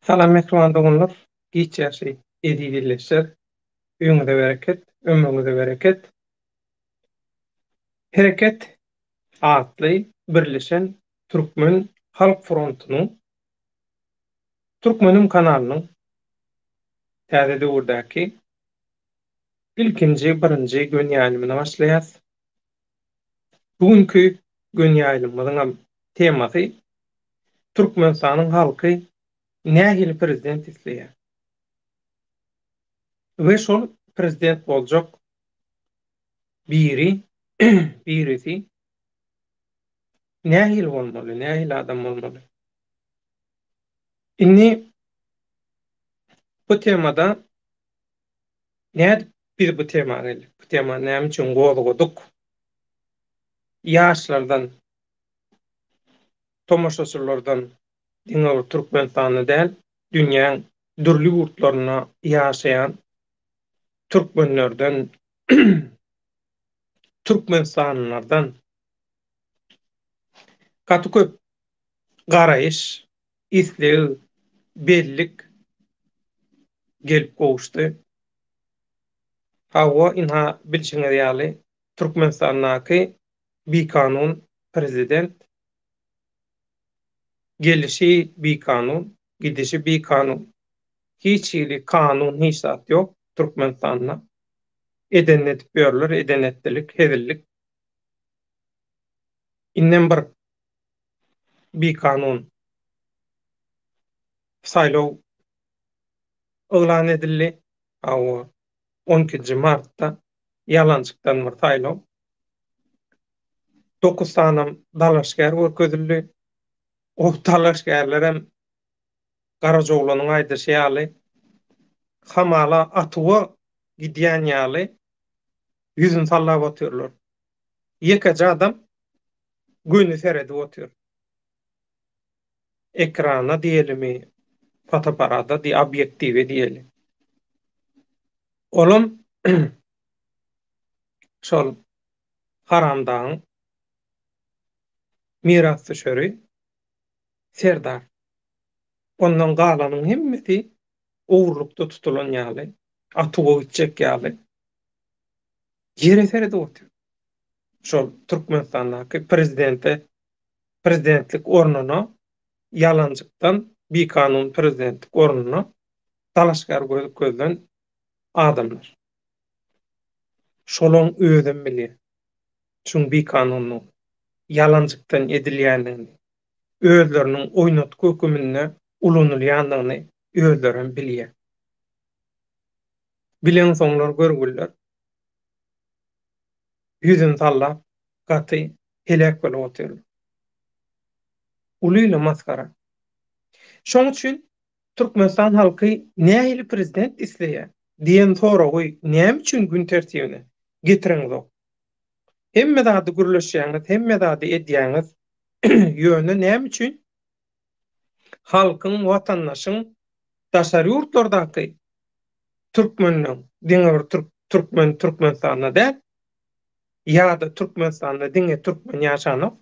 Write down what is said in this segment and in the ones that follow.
Salam mähriban doganlar, giç ýaşy eziz ildeşler. Öýüňize bereket, ömrüňize bereket. Hereket atly birleşen Türkmen Halk frontunyň Türkmenim kanalynyň täze döwürdäki ilkinji birinji göni ýaýlymyna başlaýas. Bu günki göni ýaýlymymyzyňam temasy Türkmenistanyň halky nähili prezident isleýär we şol prezident boljak biri birisi nähili bolmaly, nähili adam bolmaly? Indi bu temada nädip biz bu tema geldik? Bu temany näme üçin gozgadyk? Ýaşlardan, tomaşaçylardan diňe bir Türkmenistanda däl, dünýäň dürli ýurtlarynda ýaşaýan türkmenlerden, türkmenistanlylardan gaty köp garaýyş, isleg, bellik gelip gowuşdy. Hawa, ynha, bilşiňiz ýaly, Türkmenistandaky bikanun prezident gelişi bikanun, gidişi bikanun. Hiç hili kanun, hiç zat ýok Türkmenistanda. Edenini edip ýörler, eden etdilik, hezillik. Indem bir bikanun saýlaw yglan edildi. Hawa, on ikinji martda ýalançykdan bir saýlaw. Dokuz sanam dalaşgär görkezildi. O dalaşgärlerem Garajaoglanyň aýdyşy ýaly, hamala atuwa gidýän ýaly ýüzüni sallap otyrlar. Ýekeje adam göni seredip otyr. Ekrana diýelimi, fotoaparata diý, obýektiwe diýeli. Olam şol haramdagyň mirasdüşeri Serdar. Ondan galanyň hemmesi ogurlykda tutulan ýaly, atuwa gitjek ýaly ýere seredip otyr. Şol Türkmenistandaky prezidente prezidentlik ornuna ýalanjykdan bikanun prezidentlik ornuna dalaşgär gözlen adamlar. Şolaň özem bilýär. Şuň bikanunlygyny, ýalanjykdan edilýändigini, özleriniň oýnatgy höküminde ulanylýandygyny özlerem bilýär. Bilensoňlar görgüliler ýüzüni sallap gaty heläk bolup otyrlar. Uly-uly masgara. Şoň üçin Türkmenistan halky nähili prezident isleýär diýen soragy näme üçin gün tertibine getireňzok? Hemme zady gürleşýäňiz, hemme zady edýäňiz, ýöne näme üçin halkyň, watandaşyň daşary ýurtlardaky türkmenleň, diňe bir türk, türkmen Türkmenistanda däl, ýa-da Türkmenistanda diňe türkmen ýaşanok,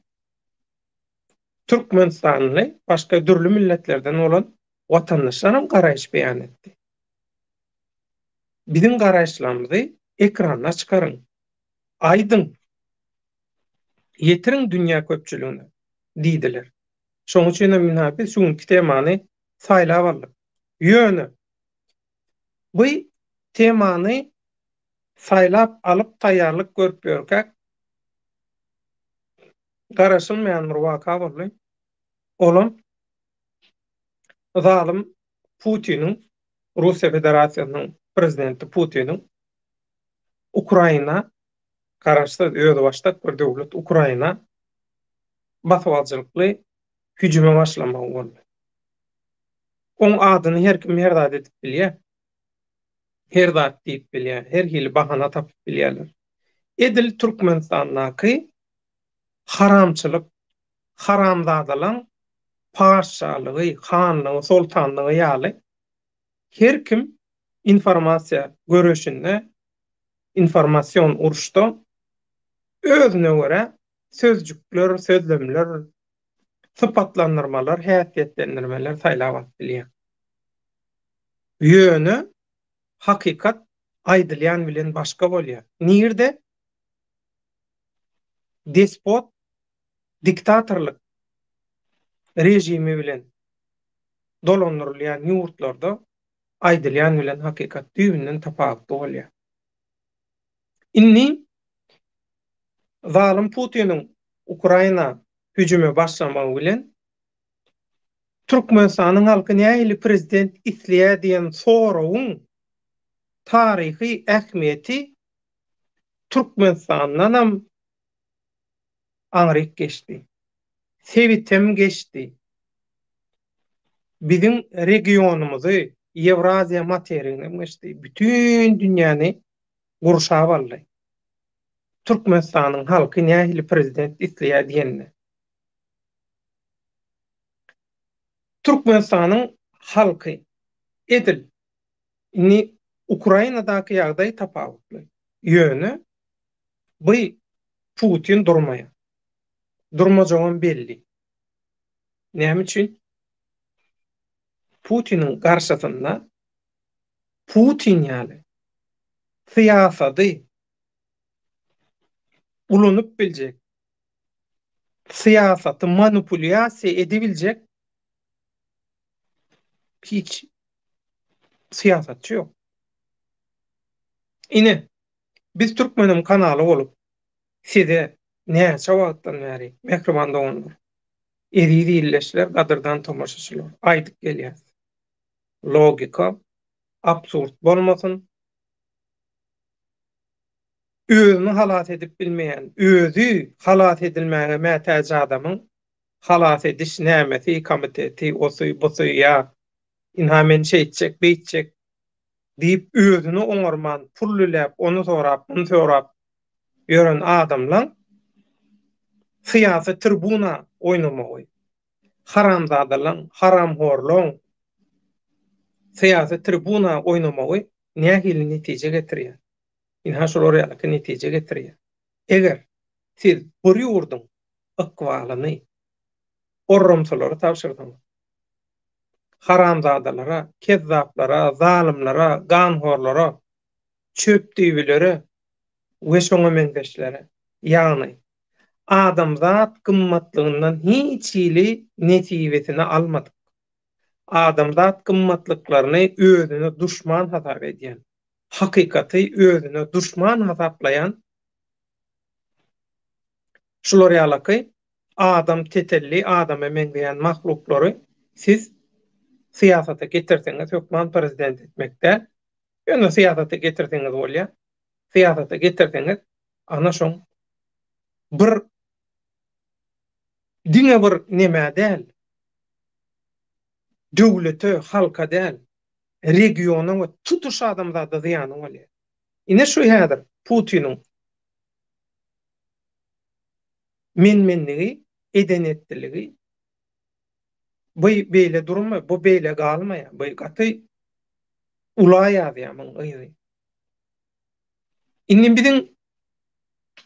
türkmenistanly başga dürli milletlerden bolan watandaşlaram garaýyş beýan etdi. Biziň garaýyşlarymyzy ekranda çykaryň. Aýdyň. Ýetiriň dünýä köpçüligine diýdiler. Şonuň üçin hem ynha biz şu günki temany saýlap aldyk. Ýöne bu temany saýlap alyp taýýarlyk görüp ýörkäk garaşylmaýan bir waka boldy. Olam zalym Putiniň, Russiýa Federasiýasynyň prezidenti Putiniň Ukraina garaşsyz özbaşdak bir döwlet Ukraina basybaljylykly hüjüme başlamagy boldy. Oň adyny her kim her zat edip bilýär. Her zat diýip bilýär, her hili bahana tapyp bilýärler. Edil Türkmenistandaky haramçylyk, haramzadalaň patyşalygy, hanlygy, soltanlygy ýaly her kim informasiýa göreşinde, informasion uruşda özüne görä sözjükler, sözlemler, sypatlandyrmalar, häsiýetlendirmeler saýlap alyp bilýär. Ýöne hakykat aýdylýan bilen başga bolýar. Nirde? Despot diktatorlyk režimi bilen dolandyrylýan ýurtlarda aýdylýan bilen hakykat düýbünden tapawutly bolýar. Indi zalym Putiniň Ukraina hüjüme başlamagy bilen Türkmenistanyň halky nähili prezident isleýär diýen soragyň taryhy ähmiýeti Türkmenistandanam aňryk geçdi. Sebitem geçdi. Biziň regionymyzy, Ýewraziýa materiginem geçdi. Bütin dünýäni gurşap aldy. Türkmenistanyň halky nähili prezident isleýär diýende. Türkmenistanyň halky edil indi Ukrainadaky ýagdaý tapawutly. Ýöne bu Putin durmaýar. Durmajagam belli. Näme üçin? Putiniň garşysynda Putin ýaly syýasady ulanyp biljek, syýasaty manipulýasiýa edibiljek hiç syýasatçy ýok. Ine, biz Türkmenim kanaly bolup size näçe wagtdan bäri mähriban doganlar, eziz ildeşler, gadyrdan tomaşaçylar aýdyp gelýäs. Logika absurd bolmasyn. Özüni halas edip bilmeýän, özi halas edilmäge mätäç adamyň halas ediş nämesi, komiteti, osy, busy ýa ynha men şeýtjek, beýtjek diýip özüni oňarman pul diläp, ony sorap, muny sorap ýören adamlaň syýasy tribuna oýnamagy, haramzadalaň, haramhorlaň syýasy tribuna oýnamagy nähili netije getirýär? Ynha şular ýalyky netije getirýär. Eger siz bir ýurduň ykbalyny orramsalara tabşyrsaňyz, haramzadalara, kezzaplara, zalymlara, ganhorlara, çöpdüýbülere we şoňa meňzeşlere, ýagny adamzat gymmatlygyndan hiç hili nesibesini almadyk, adamzat gymmatlyklaryny özüne duşman hasap edýän, hakykaty özüne duşman hasaplaýan şular ýalaky adam tetelli, adama meňzeýän mahluklary siz syýasata getirseňiz hökman prezident etmek däl, ýöne syýasata getirseňiz bolýar, syýasata getirseňiz ana şoň bir diňe bir nemä däl, döwlete, halka däl, regiona we tutuş adamzada zyýany bolýar. Ine şu häzir Putiniň men-menligi, eden-etdiligi bu beýle durma, bu beýle galmaýar. Bu gaty ula ýazýar muň yzy. Indi biziň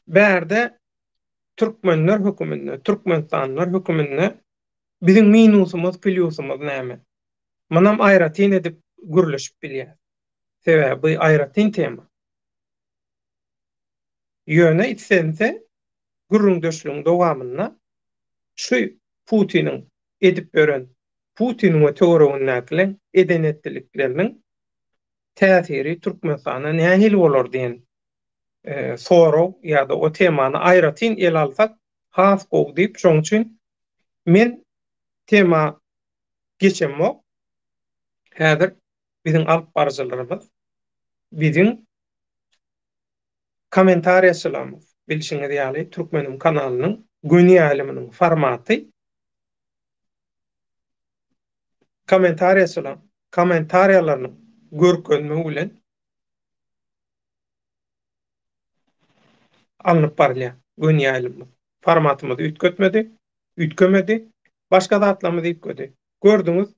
bärde türkmenler höküminde, türkmenistanlylar höküminde biziň minusymyz, plýusymyz näme? Munam aýratyn edip gürleşip bilýäs. Sebäbi bu aýratyn tema. Ýöne islense gürrüňdeşligiň dowamynda şu Putiniň edip ýören, Putiniň we töweregindäkileň eden-etdilikleriniň täsiri Türkmenistana nähili bolar diýen sorag ýa-da o temany aýratyn ele alsak has gowy diýip, şonuň üçin men tema geçemok. Häzir biziň alyp baryjylarymyz, biziň kommentariýaçylarymyz, bilşiňiz ýaly, Türkmenim kanalynyň göni ýaýlymynyň formaty kommentariýaçylaryň kommentariýalarynyň görkezmegi bilen alnyp barylýar göni ýaýlymymyz. Formatymyz üýtgetmedi, üýtgemedi. Başga zatlarymyz üýtgedi. Gördüňiz,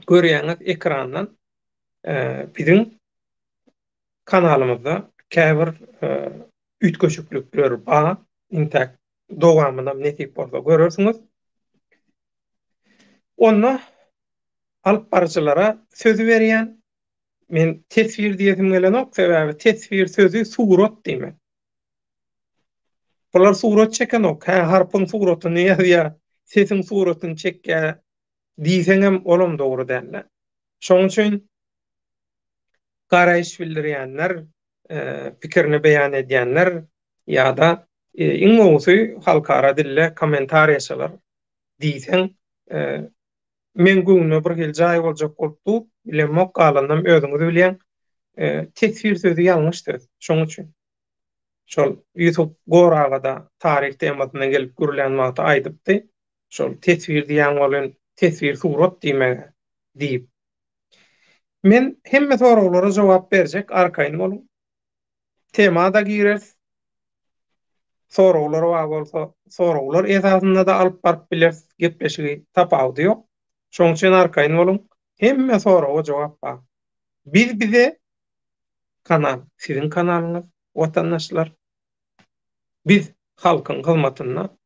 görýäňiz ekrandan biziň kanalymyzda käbir üýtgeşiklikler bar. Intäk dowamynam nesip bolsa görersiňiz. Onda alyp baryjylara sözi berýän. Men teswir diýesim gelenok, sebäbi teswir sözi surat diýmek. Bular surat çekenok, hä harpyň suratyny ýazýar, sesiň suratyny çekýär diýseňem olam dogry dälde. Şoň üçin garaýyş bildirýänler, pikirini beýan edýänler ýa-da iň gowusy halkara dilde kommentariýaçylar diýseň meň göwnüme bir hili jaý boljak bolup dur, bilemok galanynam özüňiz bilýäň. Teswir sözi ýalňyş söz, şoň üçin. Şol Ýusup Goragada taryh temasynda gelip gürlän wagty aýdypdy, şol teswir diýýän welin teswir surat diýmeg-ä diýip. Men hemme soraglara jogap berjek, arkaýyn boluň. Tema-da gireris. Soraglar bar bolsa, soraglar esasynda-da alyp baryp bileris gepleşigi, tapawudy ýok. Şonuň üçin arkaýyn boluň, hemme soraga jogap bar. Biz bize kanal, siziň kanalyňyz, watandaşlar. Biz halkyň hyzmatynda,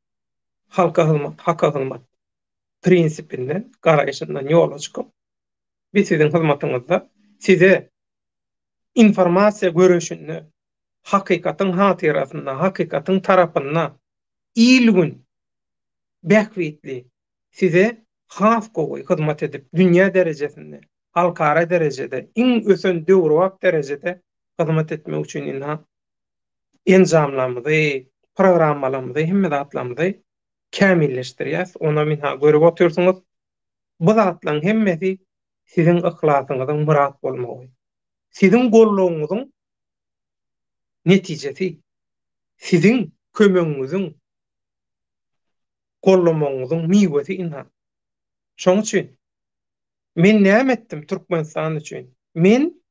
halka hyzmat, haka hyzmat prinsipinden, garaýşyndan ýola çykyp, biz siziň hyzmatyňyzda, size informasiýa göreşinde, hakykatyň hatyrasynda, hakykatyň tarapynda il-gün bähbitli size has gowy hyzmat edip, dünýä derejesinde, halkara derejede, iň ösen döwrebap derejede hyzmat etmek üçin ynha enjamlarymyzy, programmalarymyzy, hemme zatlarymyzy kämilleşdirýäs. Onam ynha görüp otyrsyňyz. Bu zatlaryň hemmesi siziň yhlasyňyzyň myrat bolmagy, siziň goldawyňyzyň netijesi, siziň kömegiňiziň, goldamagyňyzyň miwesi ynha. Şoň üçin men näme etdim Türkmenistan üçin? Men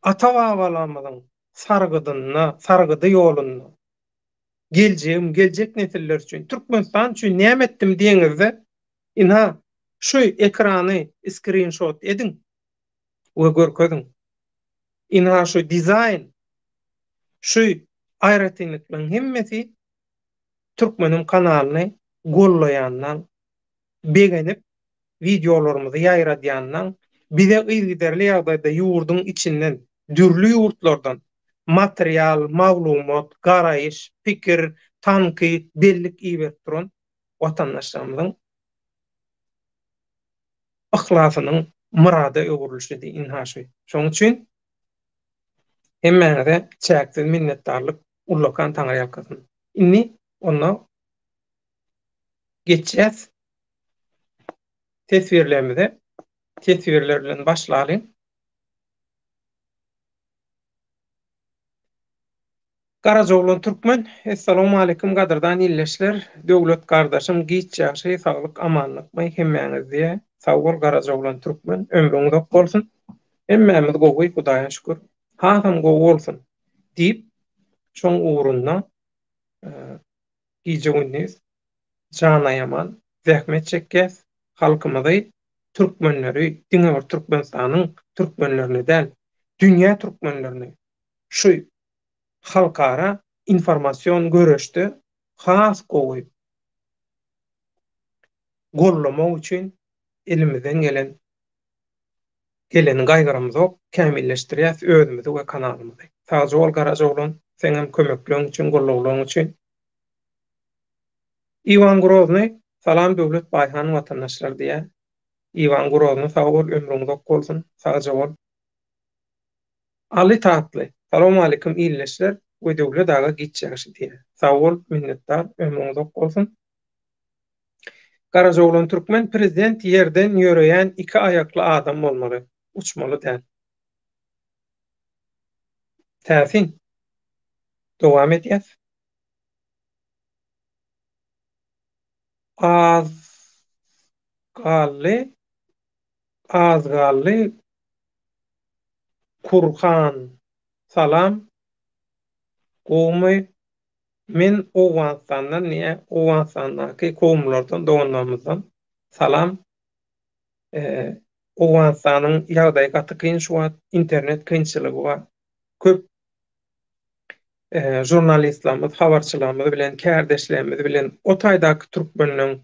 ata-babalarymyzyň sargydynda, sargydy ýolunda geljegim, geljek nesiller üçin, Türkmenistan üçin näme etdim diýeňizde, ynha, şu ekrany skrinşot ediň we görkeziň. Ynha şu dizaýn, şu aýratynlyklaryň hemmesi Türkmeniň kanalyny gollaýandan, begenip wideolarymyzy ýaýradýandan, bize yzygiderli ýagdaýda ýurduň içinden, dürli ýurtlardan material, maglumat, garaýyş, pikir, tankyt, bellik iberip duran watandaşlarymyzyň yhlasynyň myrada öwrülişidi ynha şu. Şonuň üçin hemmäňize çäksiz minnetdarlyk, ullakan taňryýalkasyn. Indi onda geçýäs teswirlerimize. Teswirler bilen başlalyň. Garajaoglan Türkmen Essalawmaleýkim gadyrdan ildeşler Döwlet gardaşym giç ýagşy saglyk amanlykmy hemmäňiz diýe sag bol Garajaoglan Türkmen ömrüň uzak bolsun hemmämiz gowy Hudaýa şükür hasam gowy bolsun diýip şoň ugrunda gije gündiz jan aýaman zähmet çekýäs halkymyzy türkmenleri diňe bir Türkmenistanyň türkmenlerini däl dünýä türkmenlerini şu halkara informasion göreşde has gowy gollamak üçin elimizden gelen geleni gaýgyramyzok, kämilleşdirýäs özümizi we kanalymyzy. Sagja bol Garajaoglan, seňem kömekleň üçin, gollawlaň üçin. Iwan Grozny, Salam Döwlet Baýhan watandaşlar diýýär. Iwan Grozny sag bol, ömrüň uzak bolsun, sagja bol. Aly Tatly, Salowmaleýkim ildeşler we Döwlet aga giç ýagşy diýýär. Sag bol, minnetdar, ömrüň uzak bolsun. Garajaoglan Türkmen prezident ýerden ýöreýän iki aýakly adam bolmaly, uçmaly däl. Täsin. Dowam edýäs. Az galdy, az galdy Kurhan salam gowmy men Owganystandan diýä Owganystandaky kowumlardan doganlarymyzdan salam Owganystanyň ýagdaýy gaty kyn şu wagt internet kynçylygy bar köp žurnalistlerimiz habarçylarymyz bilen kärdeşlerimiz bilen o taýdaky türkmenleň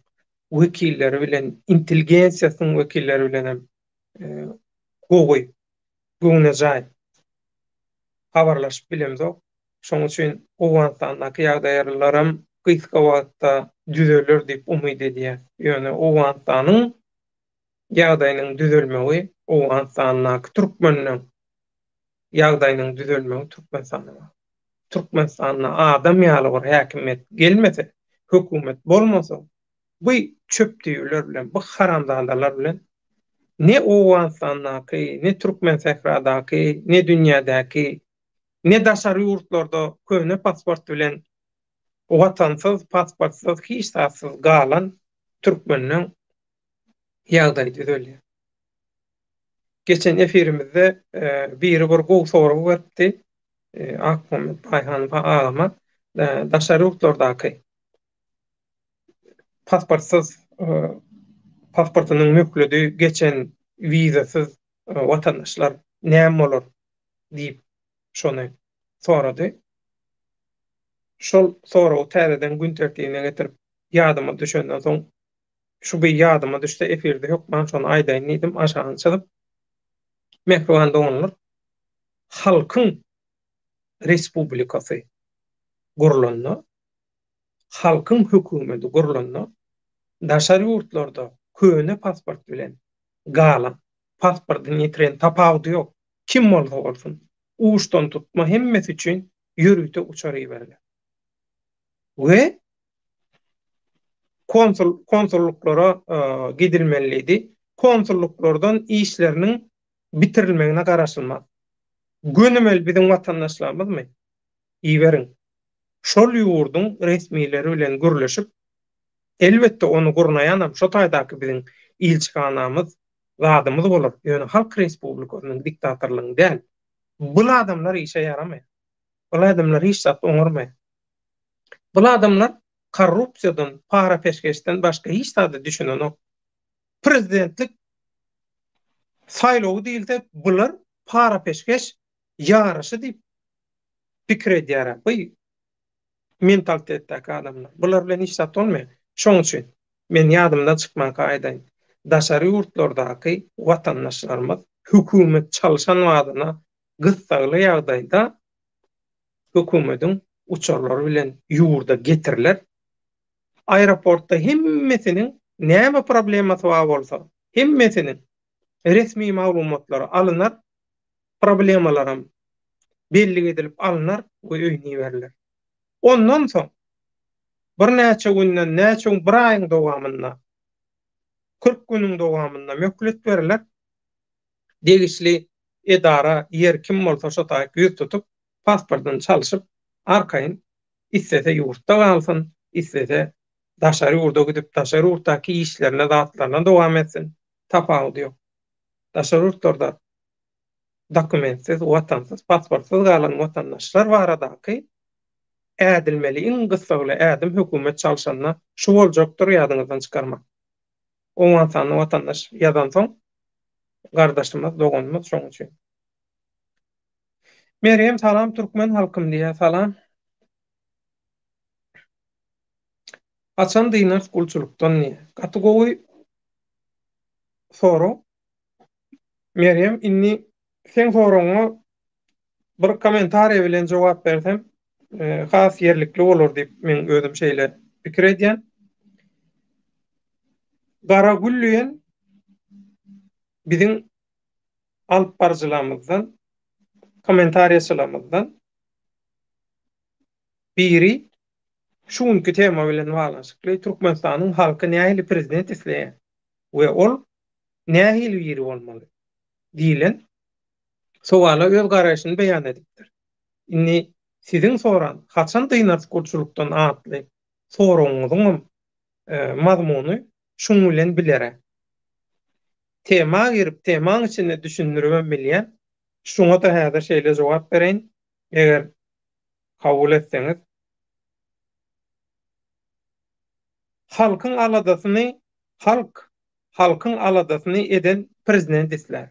wekilleri bilen intelligensiýasynyň wekilleri bilen hem gowy. Göwnejaý habarlaşyp bilemzok. Şonuň üçin Owganystandaky ýagdaýlaram gysga wagtda düzeler diýip umyt edýäs. Ýöne Owganystanyň ýagdaýynyň düzelmegi Owganystandaky türkmenleň ýagdaýynyň düzelmegi Türkmenistana bagly. Türkmenistanda adam ýaly bir häkimiýet gelmese, hökümet bolmasa, bu çöp düýeler bilen, bu haramzadalar bilen ne Owganystandaky, ne Türkmensähradaky, ne dünýädäki, ne daşary ýurtlarda köne pasport bilen watansyz, pasportsyz, hiç zatsyz galan türkmenleň ýagdaýy düzelýär. Geçen efirimizde biri bir gowy sorag beripdi. Akmuhammet Baýhanow agama daşary ýurtlardaky pasportsyz pasportynyň möhledi geçen wizasyz watandaşlar näme bolar diýip şony sorady. Şol soragy täzeden gün tertibine getirip ýadyma düşenden soň şu bir ýadyma düşse efirde hökman şony aýdaýyn diýdim aşagyny çyzyp. Mähriban doganlar halkyň respublikasy gurlanda halkyň hökümeti gurlanda daşary ýurtlarda köne pasport bilen galan, pasportyny ýitiren tapawudy ýok, kim bolsa bolsun, uçdan tutma hemmesi üçin ýörite uçar iberiler. We konsul konsullyklara gidilmelidi. Konsullyklardan işleriniň bitirilmegine garaşylmaz. Gönümel biziň watandaşlarymyzmy? Iberiň. Şol ýurduň resmileri bilen gürleşip, elbetde ony gurnaýanam şo taýdaky biziň ilçihanamyz, zadymyz bolar, ýöne Halk Respublikasynyň diktatorlygyny däl. Bul adamlar işe ýaramaýar. Bul adamlar hiç zat oňarmaýar. Bul adamlar korrupsiýadan, para-peşgeşden başga hiç zada düşünenok. Prezidentlik saýlawy diýilse, bular para-peşgeş ýaryşy diýip pikir edýär. Bu mentalitetdäki adamlar. Bular bilen hiç zat bolmaýar. Şoň üçin men ýadymdan çykmanka aýdaýyn. Daşary ýurtlardaky watandaşlarymyz hökümet çalşan badyna gyssagly ýagdaýda hökümediň uçarlary bilen ýurda getiriler. Aeroportda hemmesiniň näme problemasy bar bolsa, hemmesiniň resmi maglumatlary alynar, problemalaram bellik edilip alnar we öýüne iberiler. Ondan soň birnäçe günden, näçe gün, bir aýyň dowamynda, 40 günüň dowamynda möhlet beriler. Degişli edara, ýer kim bolsa şo taýyk ýüz tutup, pasportyny çalşyp, arkaýyn islese ýurtda galsyn, islese daşary ýurda gidip, daşary ýurtdaky işlerine, zatlaryna dowam etsin, tapawudy ýok. Daşary ýurtlarda dokumentsiz, watansyz, pasportsyz galan watandaşlar baradaky ädilmeli iň gyssagly ädim hökümet çalşanda şu boljakdyr ýadyňyzdan çykarmaň. Owganystanly watandaş ýazansoň gardaşymyz, doganymyz şoň üçin. Merýem salam türkmen halkym diýýär salam. Haçan dynarys gulçulykdan diýýär. Gaty gowy sorag. Merýem indi seň soragyňa bir kommentariýa bilen jogap bersem has ýerlikli bolar diýip men özüm şeýle pikir edýän. Gara gül diýen biziň alyp baryjylarymyzdan, kommentariýaçylarymyzdan biri şu günki tema bilen baglanyşykly Türkmenistanyň halky nähili prezident isleýär we ol nähili biri bolmaly diýlen sowala öz garaýşyny beýan edipdir. Indi siziň soran Haçan dynarys gulçulykdan atly soragyňyzyňam mazmuny şuň bilen bilere. Tema girip, temaň içinde düşündiribem bilýän. Şuňa-da häzir şeýle jogap bereýin, eger kabul etseňiz. Halkyň aladasyny halk halkyň aladasyny eden prezident islär.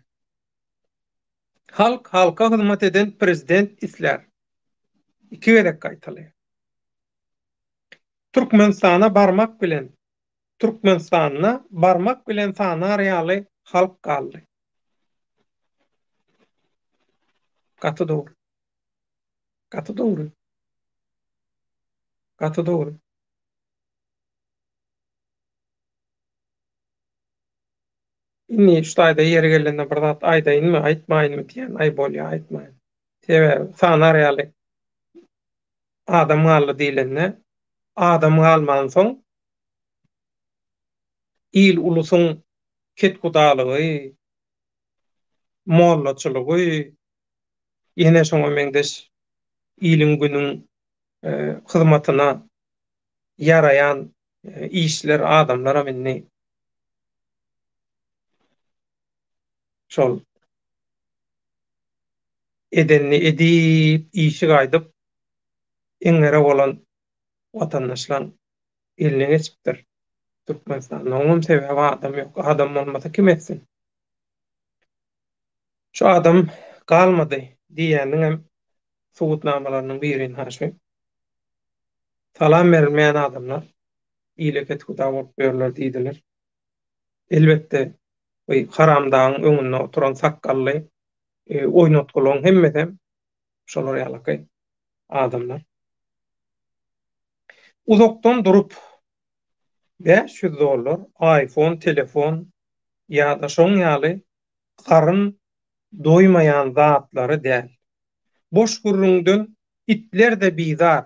Halk halka hyzmat eden prezident islär. Iki gezek gaýtalaýar. Türkmenistana barmak bilen Türkmenistanda barmak bilen sanar ýaly halk galdy. Gaty dogry. Gaty dogry. Gaty dogry. Indi şu taýda ýeri gelende bir zat aýdaýynmy, aýtmaýynmy diýen, aý bolýa aýtmaýyn. Sebäbi sanar ýaly adam galdy diýlende, adam galmansoň il-ulusyň kethudalygy, mollaçylygy, ýene şoňa meňzeş iliň-günüň hyzmatyna ýaraýan işler adamlaram indi şol edenini edip, işi gaýdyp, eňňere bolan watandaşlaň eline geçipdir Türkmenistanda. Oňam sebäbi adam ýok. Adam bolmasa kim etsin? Şu adam galmady diýýäniňem subutnamalarynyň biri ynha şu. Salam berilmeýän adamlar ile kethuda bolup ýörler diýdiler. Elbetde, bu haramdagyň öňünde oturan sakgally oýnatgylaryň hemmesem şolar ýalaky adamlar. Uzakdan durup 500 dollar iPhone telefon ýa-da şoň ýaly garyn doýmaýan zatlary däl. Boş gürrüňden itler-de bizar.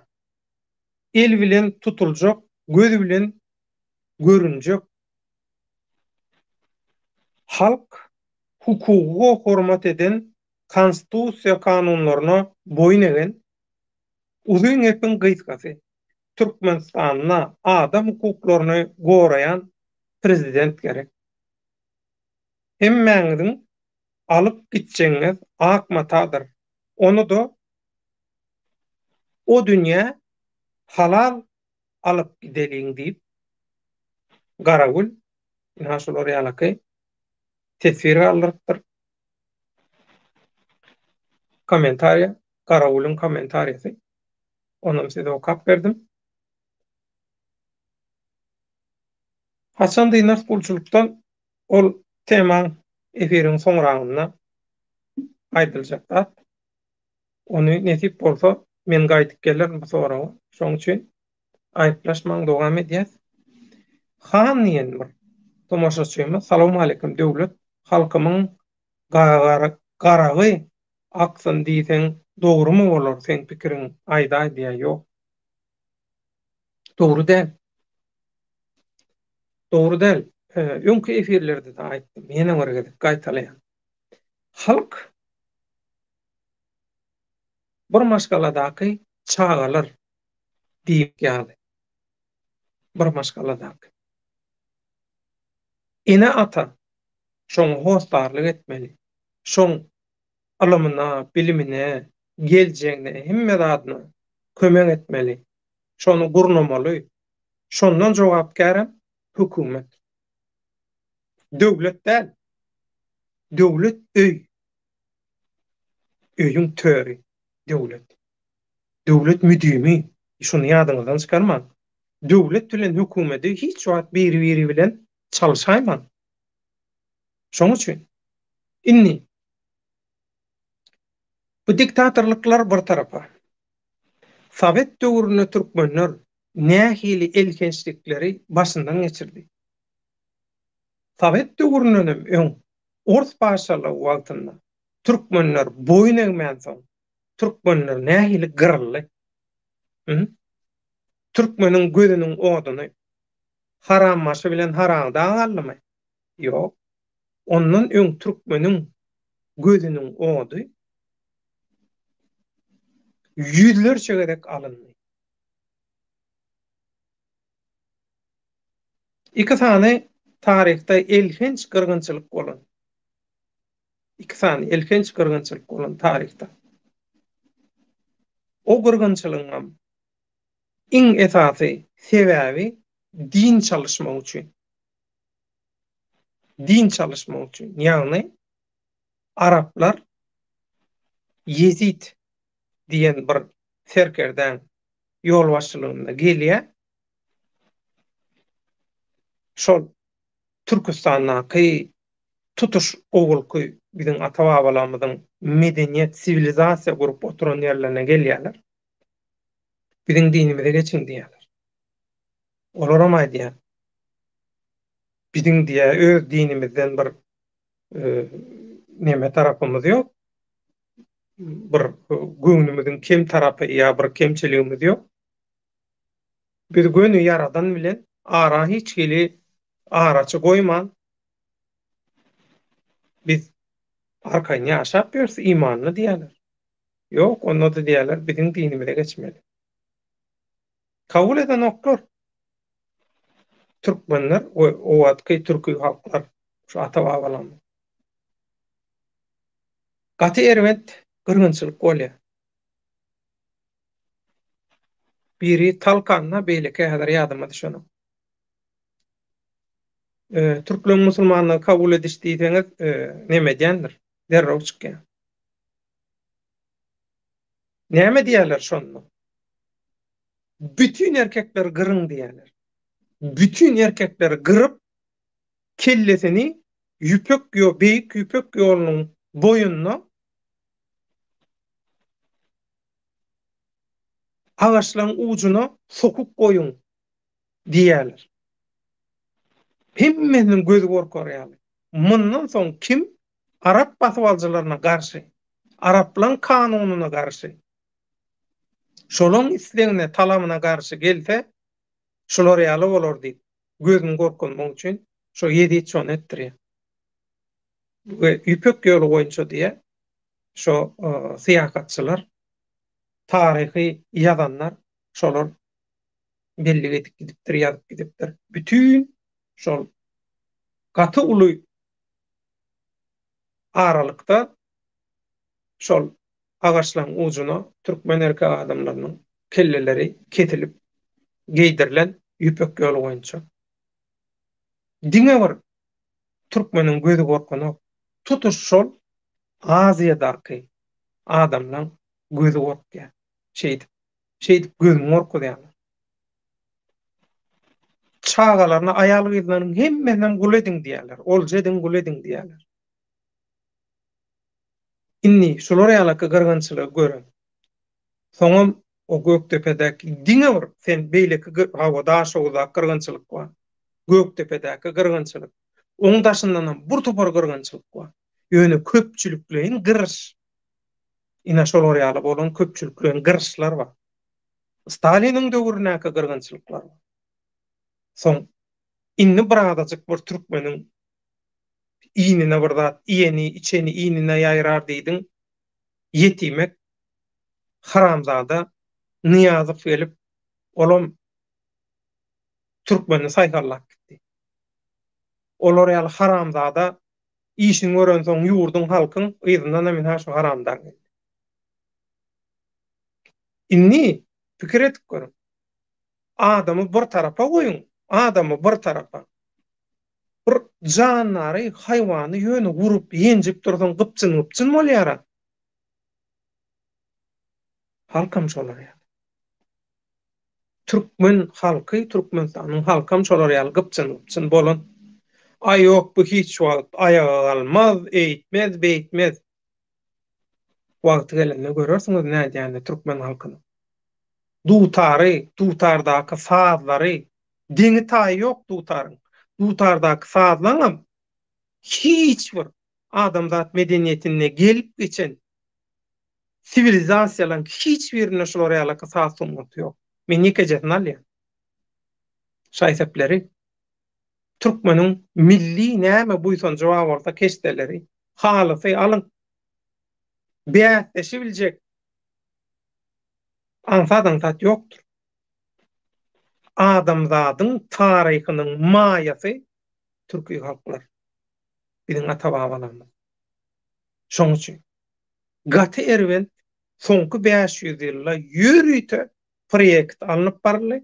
El bilen tutuljak, göz bilen görünjek halk hukuga hormat eden konstitusiýa kanunlaryna boýun egen, uzyn gepiň gysgasy, Türkmenistanda adam hukuklaryny goraýan prezident gerek. Hemmäňiziň alyp gitjegiňiz ak matadyr, ony-da o dünýä halal alyp gideliň diýip, Garagül ynha şular ýalaky teswir galdyrypdyr. Kommentariýa, Garagülüň kommentariýasy. Onam size okap berdim. Haçan dynarys gulçulykdan ol temaň efiriň soňragynda aýdyljak zat. Ony nesip bolsa men gaýdyp gelerin bu soraga. Şoň üçin aýyplaşmaň dowam edýäs. Han diýen bir tomaşaçymyz Salowmaleýkim Döwlet halkymyň garagy aksyn diýseň dogrymy bolar seň pikiriň aýdaý diýýä ýok. Dogry däl. Dogry däl. Öňki efirlerde-de aýtdym. Ýene bir gezek gaýtalaýan. Halk bir maşgaladaky çagalar diýmek ýaly. Bir maşgaladaky. Ene-ata şoňa hossarlyk etmeli. Şoň ylymyna, bilimine, geljegine, hemme zadyna kömek etmeli. Şony gurnamaly. Şondan jogapkärem hökümet. Döwlet däl. Döwlet öý. Öýüň töri döwlet. Döwlet müdimi. Şuny ýadyňyzdan çykarmaň. Döwlet bilen hökümeti hiç wagt biri-biri bilen çalyşaýmaň. Şoň üçin indi bu diktatorlyklar bir tarapa. Sowet döwründe türkmenler nähili elhençlikleri başyndan geçirdi. Sowet döwründenem öň Ors patyşalygy wagtynda türkmenler boýun egmänsoň, türkmenler nähili gyryldy. Türkmeniň gözüniň oduny harambaşy bilen haramdag aldymy? Ýok. Ondan öň türkmeniň gözüniň ody ýüzlerçe gezek alyndy. Iki sany taryhda elhenç gyrgynçylyk bolan. Iki sany elhenç gyrgynçylyk bolan taryhda. O gyrgynçylygyňam iň esasy sebäbi din çalyşmak üçin. Din çalyşmak üçin. Ýagny araplar Ýezit diýen bir serkerdäň ýolbaşçylygynda gelýär. Şol Türküstandaky tutuş owalky biziň ata-babalarymyzyň. medeniýet, siwilizasiýa gurup oturan ýerlerine gelýärler. Biziň dinimize geçiň diýýärler. Olaram aýdýar. Biziň diýýär öz dinimizden bir neme tarapymyz ýok. Bir göwnümiziň kem tarapy ýa bir kemçiligimiz ýok. Biz göni Ýaradan bilen ara hiç hili araçy goýman biz arkaýyn ýaşap ýörüs imanly diýýärler. Ýok, onda-da diýýärler biziň dinimize geçmeli. Kabul edenoklar. Türkmenler we o wagtky türki halklar şu ata-babalarymyz. Gaty erbet gyrgynçylyk bolýar. Biri Talkanda, beýleki häzir ýadyma düşenok. Türkleriň musulmanlygy kabul ediş diýseňiz, neme edýändir, derrew çykýar. Näme diýýärler şonda? Bütin erkekleri gyryň diýýärler. Bütin erkekleri gyryp, kellesini ýüpek ýo beýik ýüpek ýolunyň boýunda agaçlaryň ujuna sokup goýuň diýýärler. Hemmesiniň gözi gorkar ýaly. Mundan soň kim arap basybalyjylaryna garşy, araplaň kanunyna garşy, şolaň islegine, talabyna garşy gelse, şular ýaly bolar diýip, gözüni gorkuzmak üçin şo Ýezit şony etdirýär. We Ýüpek ýoly boýunça diýýär, şo syýahatçylar, taryhy ýazanlar şolar bellik edip gidipdir, ýazyp gidipdir. Bütin şol gaty uly aralykda şol agaçlaryň ujuna türkmen erkek adamlarynyň kelleleri kesilip geýdirilen ýüpek ýoly boýunça. Diňe bir türkmeniň gözi gorkanok, tutuş şol Aziýadaky adamlaň gözi gorkýar. Şeýdip, şeýdip gözüňi gorkuzýarlar. Çagalaryny, aýal-gyzlarynyň hemmesinem gul ediň diýýärler. Olja ediň, gul ediň diýýärler. Indi şular ýalaky gyrgynçylygy gören. Soňam o Gökdepedäki diňe bir sen beýleki hawa Daşoguzdaky gyrgynçylyk bar. Gökdepedäki gyrgynçylyk. Oň daşyndanam bir topar gyrgynçylyk bar. Ýöne köpçülikleýin gyryş. Ine şolar ýaly bolan köpçülikleýin gyryşlar bar. Staliniň döwründäki gyrgynçylyklar bar. Soň indi birazajyk bir türkmeniň inine bir zat iýeni, içeni inine ýaýrar diýdiň. Ýetimek haramzada Nyýazow gelip, olam türkmeni saýhallap gitdi. Olar ýaly haramzada işini görensoň ýurduň, halkyň yzyndanam ynha şu haramdag geldi. Indi pikir edip görüň. Adamy bir tarapa goýuň, adamy bir tarapa. Bir jandary, haýwany ýöne urup, ýenjip dursaň gypjyn-gypjyn bolýar-a. Halkam şolar ýaly. Türkmen halky, Türkmenistanyň halkam şolar ýaly gypjyn-gypjyn bolan. Aý ýok bu hiç wagt aýaga galmaz, eýtmez, beýtmez. Wagty gelende görersiňiz nädýänini türkmen halkynyň. Dutary, dutardaky sazlary, deňi-taýy ýok dutaryň. Dutardaky sazlaňam hiç bir adamzat medeniýetinde gelip geçen siwilizasiýalaryň hiç birinde şular ýalaky saz sungaty ýok. Men ýekejesini alýan. Şaý-sepleri. Türkmeniň milli näme buýsanjy bar bolsa keşdeleri, halysy alyň. Bäsleşibiljek aňsat-aňsat ýokdur. Adamzadyň taryhynyň maýasy türki halklar. Biziň ata-babalarymyz. Şoň üçin gaty erbet soňky 500 ýylda ýörite proýekt alnyp baryldy.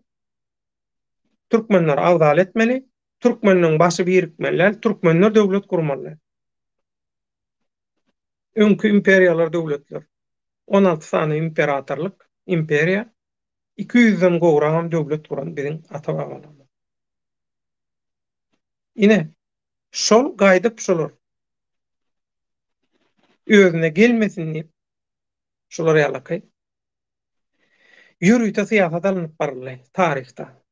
Türkmenleri agzal etmeli, türkmenleň başy birikmeli däl, türkmenler döwlet gurmaly däl. Öňki imperiýalar döwletler. 16 sany imperatorlyk, imperiýa, 200-den gowragam döwlet guran biziň ata-babalarymyz. Ine, şol gaýdyp şolar. Özüne gelmesin diýip, şular ýalaky ýörite syýasat alnyp baryldy taryhda.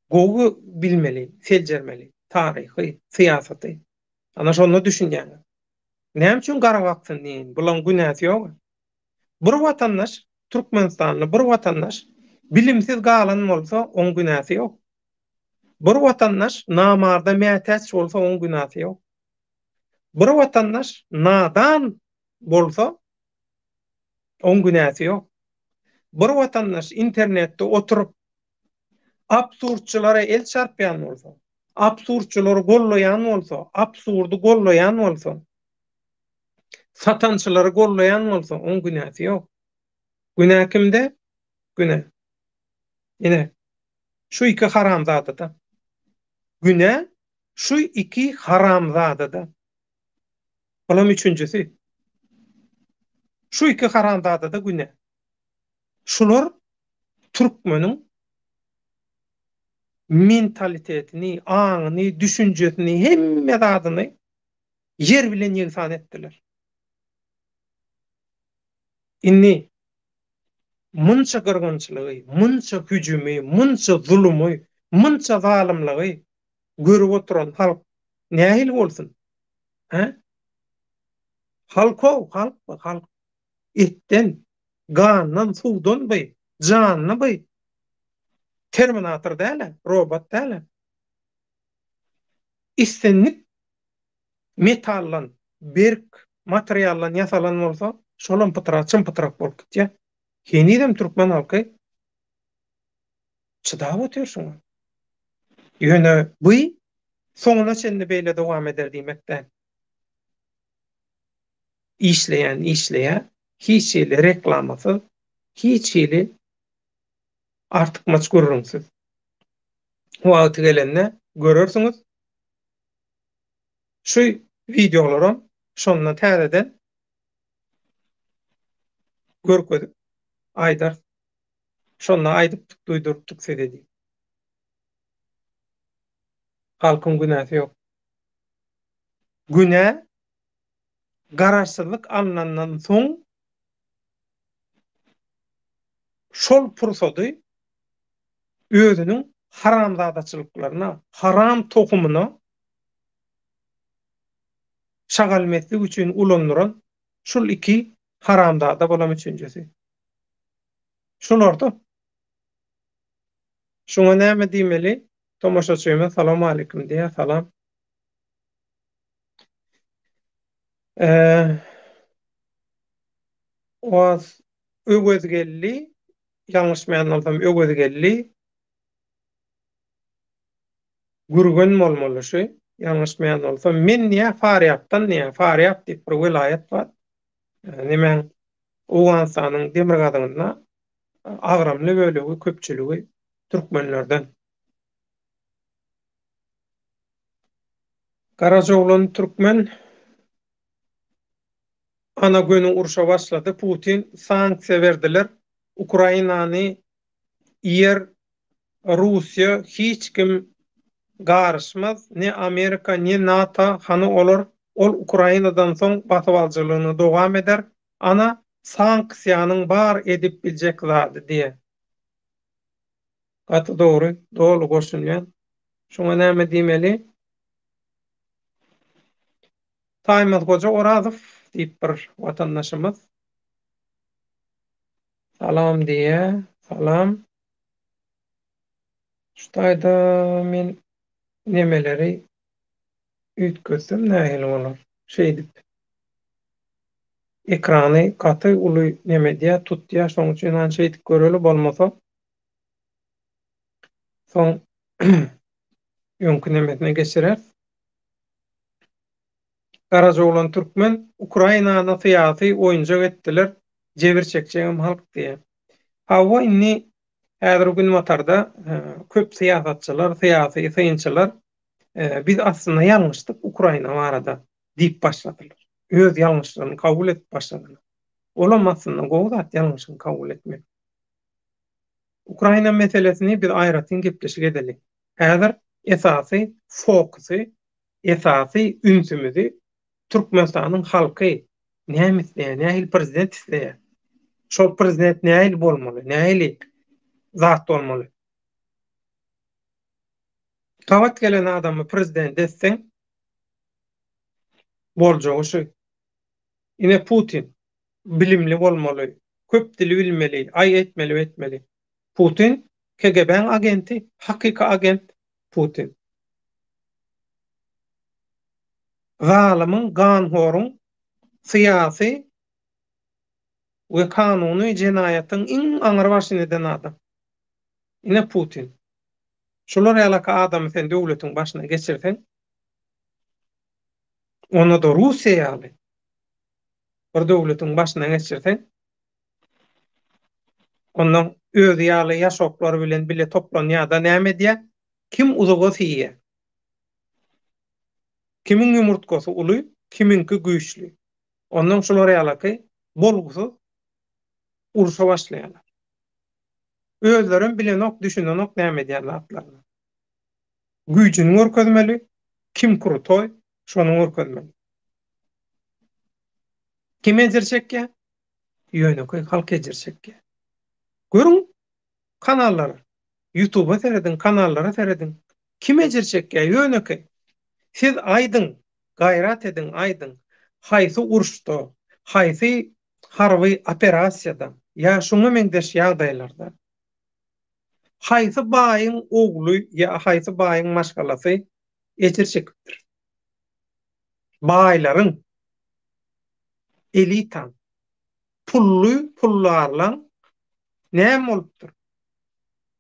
Gowy bilmeli, seljermeli taryhy, syýasaty. Ana şonda düşünýäňiz. Näme üçin gara baksyn diýeýin, bulaň günäsi ýog-a. Bir watandaş, türkmenistanly bir watandaş bilimsiz galan bolsa, oň günäsi ýok. Bir watandaş namarda mätäç bolsa, oň günäsi ýok. Bir watandaş nadan bolsa, oň günäsi ýok. Bir watandaş internetde oturyp, absurdçylara el çarpýan bolsa, absurdçylary gollaýan bolsa, absurdy gollaýan bolsa, satançylary gollaýan bolsa, oň günäsi ýok. Günä kimde? Günä. Ine, şu iki haramzadada. Günä şu iki haramzadada. Olam üçünjisi. Şu iki haramzadada günä. Şular türkmeniň mentalitetini, aňyny, düşünjesini, hemme zadyny ýer bilen ýegsan etdiler. Indi munça gyrgynçylygy, munça hüjümi, munça zulumy, munça zalymlygy görüp oturan halk nähili bolsun? Hä? Halk-ow, halk bu, halk. Etden, gandan, suwdan by, janly by. Terminator däl-ä, robot däl-ä. Islendik metaldan, berk materialdan ýasalan bolsa, şolam pytrak, çym-pytrak bolup gitýär. Henizem türkmen halky çydap otyr şuňa. Ýöne bu soňuna çenli beýle dowam eder diýmek däl. Işleýän işleýär, hiç hili reklamasyz, hiç hili artykmaç gürrüňsiz. Wagty gelende görersiňiz. Şu wideolaram şonda täzeden görkezip aýdarys. Şonda aýdypdyk, duýdurypdyk size diýip. Halkyň günäsi ýok. Günä garaşsyzlyk alnandan soň şol pursady özüniň haramzadaçylyklaryna, haram tohumyna şagalmeslik üçin ulandyran şul iki haramzada bolam üçünjisi. Şularda. Şuňa näme diýmeli? Tomaşaçymyz salowmaleýkim diýýär, salam. Oaz Öwezgeldi, ýalňyşmaýan bolsam Öwezgeldi Gürgen bolmaly şu, ýalňyşmaýan bolsam. Men diýýär Farýapdan diýýär, Farýap diýip bir welaýat bar. Nemäň Owganystanyň demirgazygynda agramly bölegi, köpçüligi türkmenlerden. Garajaoglan türkmen ana göni urşa başlady Putin sanksiýa berdiler Ukrainany iýer Russiýa hiç kim garyşmaz ne Amerika ne NATO hany olar ol Ukrainadan soň basybaljylygyny dowam eder ana sanksiýanyň bar edip biljek zady diýe. Gaty dogry, doly goşulýan. Şuňa näme diýmeli? Taýmaz Goja Orazow diýip bir watandaşymyz Salam diýýär. Salam. Şu taýda men nemeleri üýtgetsem nähili bolar? Şeýdip. Ekrany gaty uly neme edýär, tutýar. Şonuň üçin hany şeýdip göreli bolmasa. Soň öňki nemesine geçireris. Garajaoglan Türkmen Ukrainany syýasy oýunjak etdiler, jebir çekjegem halk diýýär. Hawa indi häzir günbatarda köp syýasatçylar, syýasy synçylar biz aslynda ýalňyşdyk Ukraina barada diýip başladylar. Öz ýalňyşlaryny kabul edip başladylar. Olam aslynda gowy zat ýalňyşyňy kabul etmek. Ukraina meselesini biz aýratyn gepleşik edeli. Häzir esasy fokusy, esasy ünsümizi Türkmenistanyň halky. Näme isleýär? Nähili prezident isleýär? Şol prezident nähili bolmaly? Nähili zat bolmaly? Gabat gelen adamy prezident etseň, boljagy şu. Ine Putin bilimli bolmaly, köp dili bilmeli, aý etmeli, etmeli. Putin KGB-niň agenti, hakyky agent Putin. Zalymyň, ganhoryň syýasy we kanuny jenaýatyň iň aňry başyny eden adam. Ine Putin. Şular ýalaka adamy sen döwletiň başyna geçirseň, onda-da Russiýa ýaly bir döwletiň başyna geçirseň, ondan özi ýaly ýaşoklar bilen bile toplanýar-da näme edýär? Kim uzuga siýýär. Kimiň ýumurtgasy uly, kimiňki güýçli. Ondan şular ýalaky bolgusyz urşa başlaýarlar. Özlerem bilenok, düşünenok näme edýän zatlaryny. Güýjüni görkezmeli, kim krutoý, şony görkezmeli. Kim ejir çekýär? Ýönekeý halk ejir çekýär. Görüň kanallara, ýutuba serediň, kanallara serediň. Kim ejir çekýär? Ýönekeý. Siz aýdyň, gaýrat ediň, aýdyň. Haýsy uruşda, haýsy harby operasiýada ýa şuňa meňzeş ýagdaýlarda haýsy baýyň ogly ýa haýsy baýyň maşgalasy ejir çekipdir? Baýlaryň, elitaň, pully puldarlaň näme bolupdyr?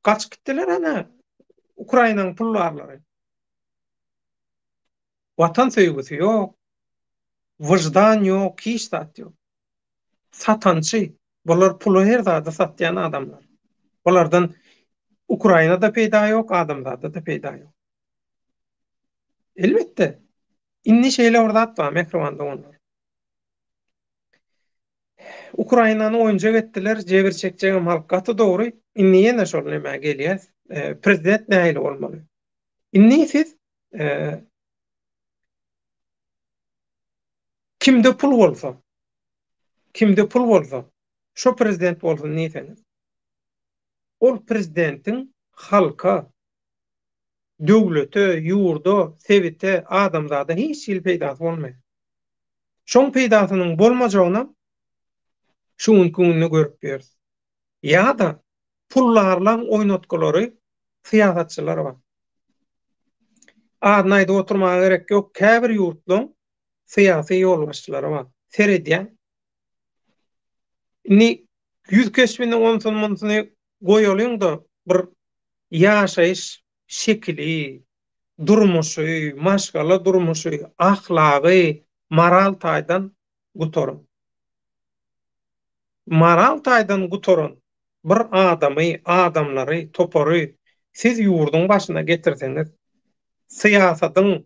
Gaçyp gitdiler ana Ukrainanyň puldarlary. Watan söýgüsi ýok, wyždan ýok, hiç zat ýok. Satançy, bular pula her zady satýan adamlar. Bulardan Ukrainada peýda ýok, adamzada-da peýda ýok. Elbetde, indi şeýle bir zat bar, mähriban doganlar. Ukrainany oýunjak etdiler, jebir çekjegem halk gaty dogry. Indi ýene şol nämä gelýäs. Prezident nähili bolmaly? Indi siz kimde pul bolsa, kimde pul bolsa, şo prezident bolsun diýseňiz, ol prezidentiň halka, döwlete, ýurda, sebite, adamzada hiç hili peýdasy bolmaýar. Şoň peýdasynyň bolmajagynam şu günki günde görüp ýörüs. Ýa-da puldarlaň oýnatgylary syýasatçylar bar. Adyny aýdyp oturmaga gerek ýok, käbir ýurtlaň syýasy ýolbaşçylary bar. Seredýäň. Indi ýüz keşbini onsuny-munsuny goýalyň-da, bir ýaşaýyş şekili, durmuşy, maşgala durmuşy, ahlagy, moral taýdan gutaran. Moral taýdan gutaran bir adamy, adamlary, topary siz ýurduň başyna getirseňiz, syýasatyň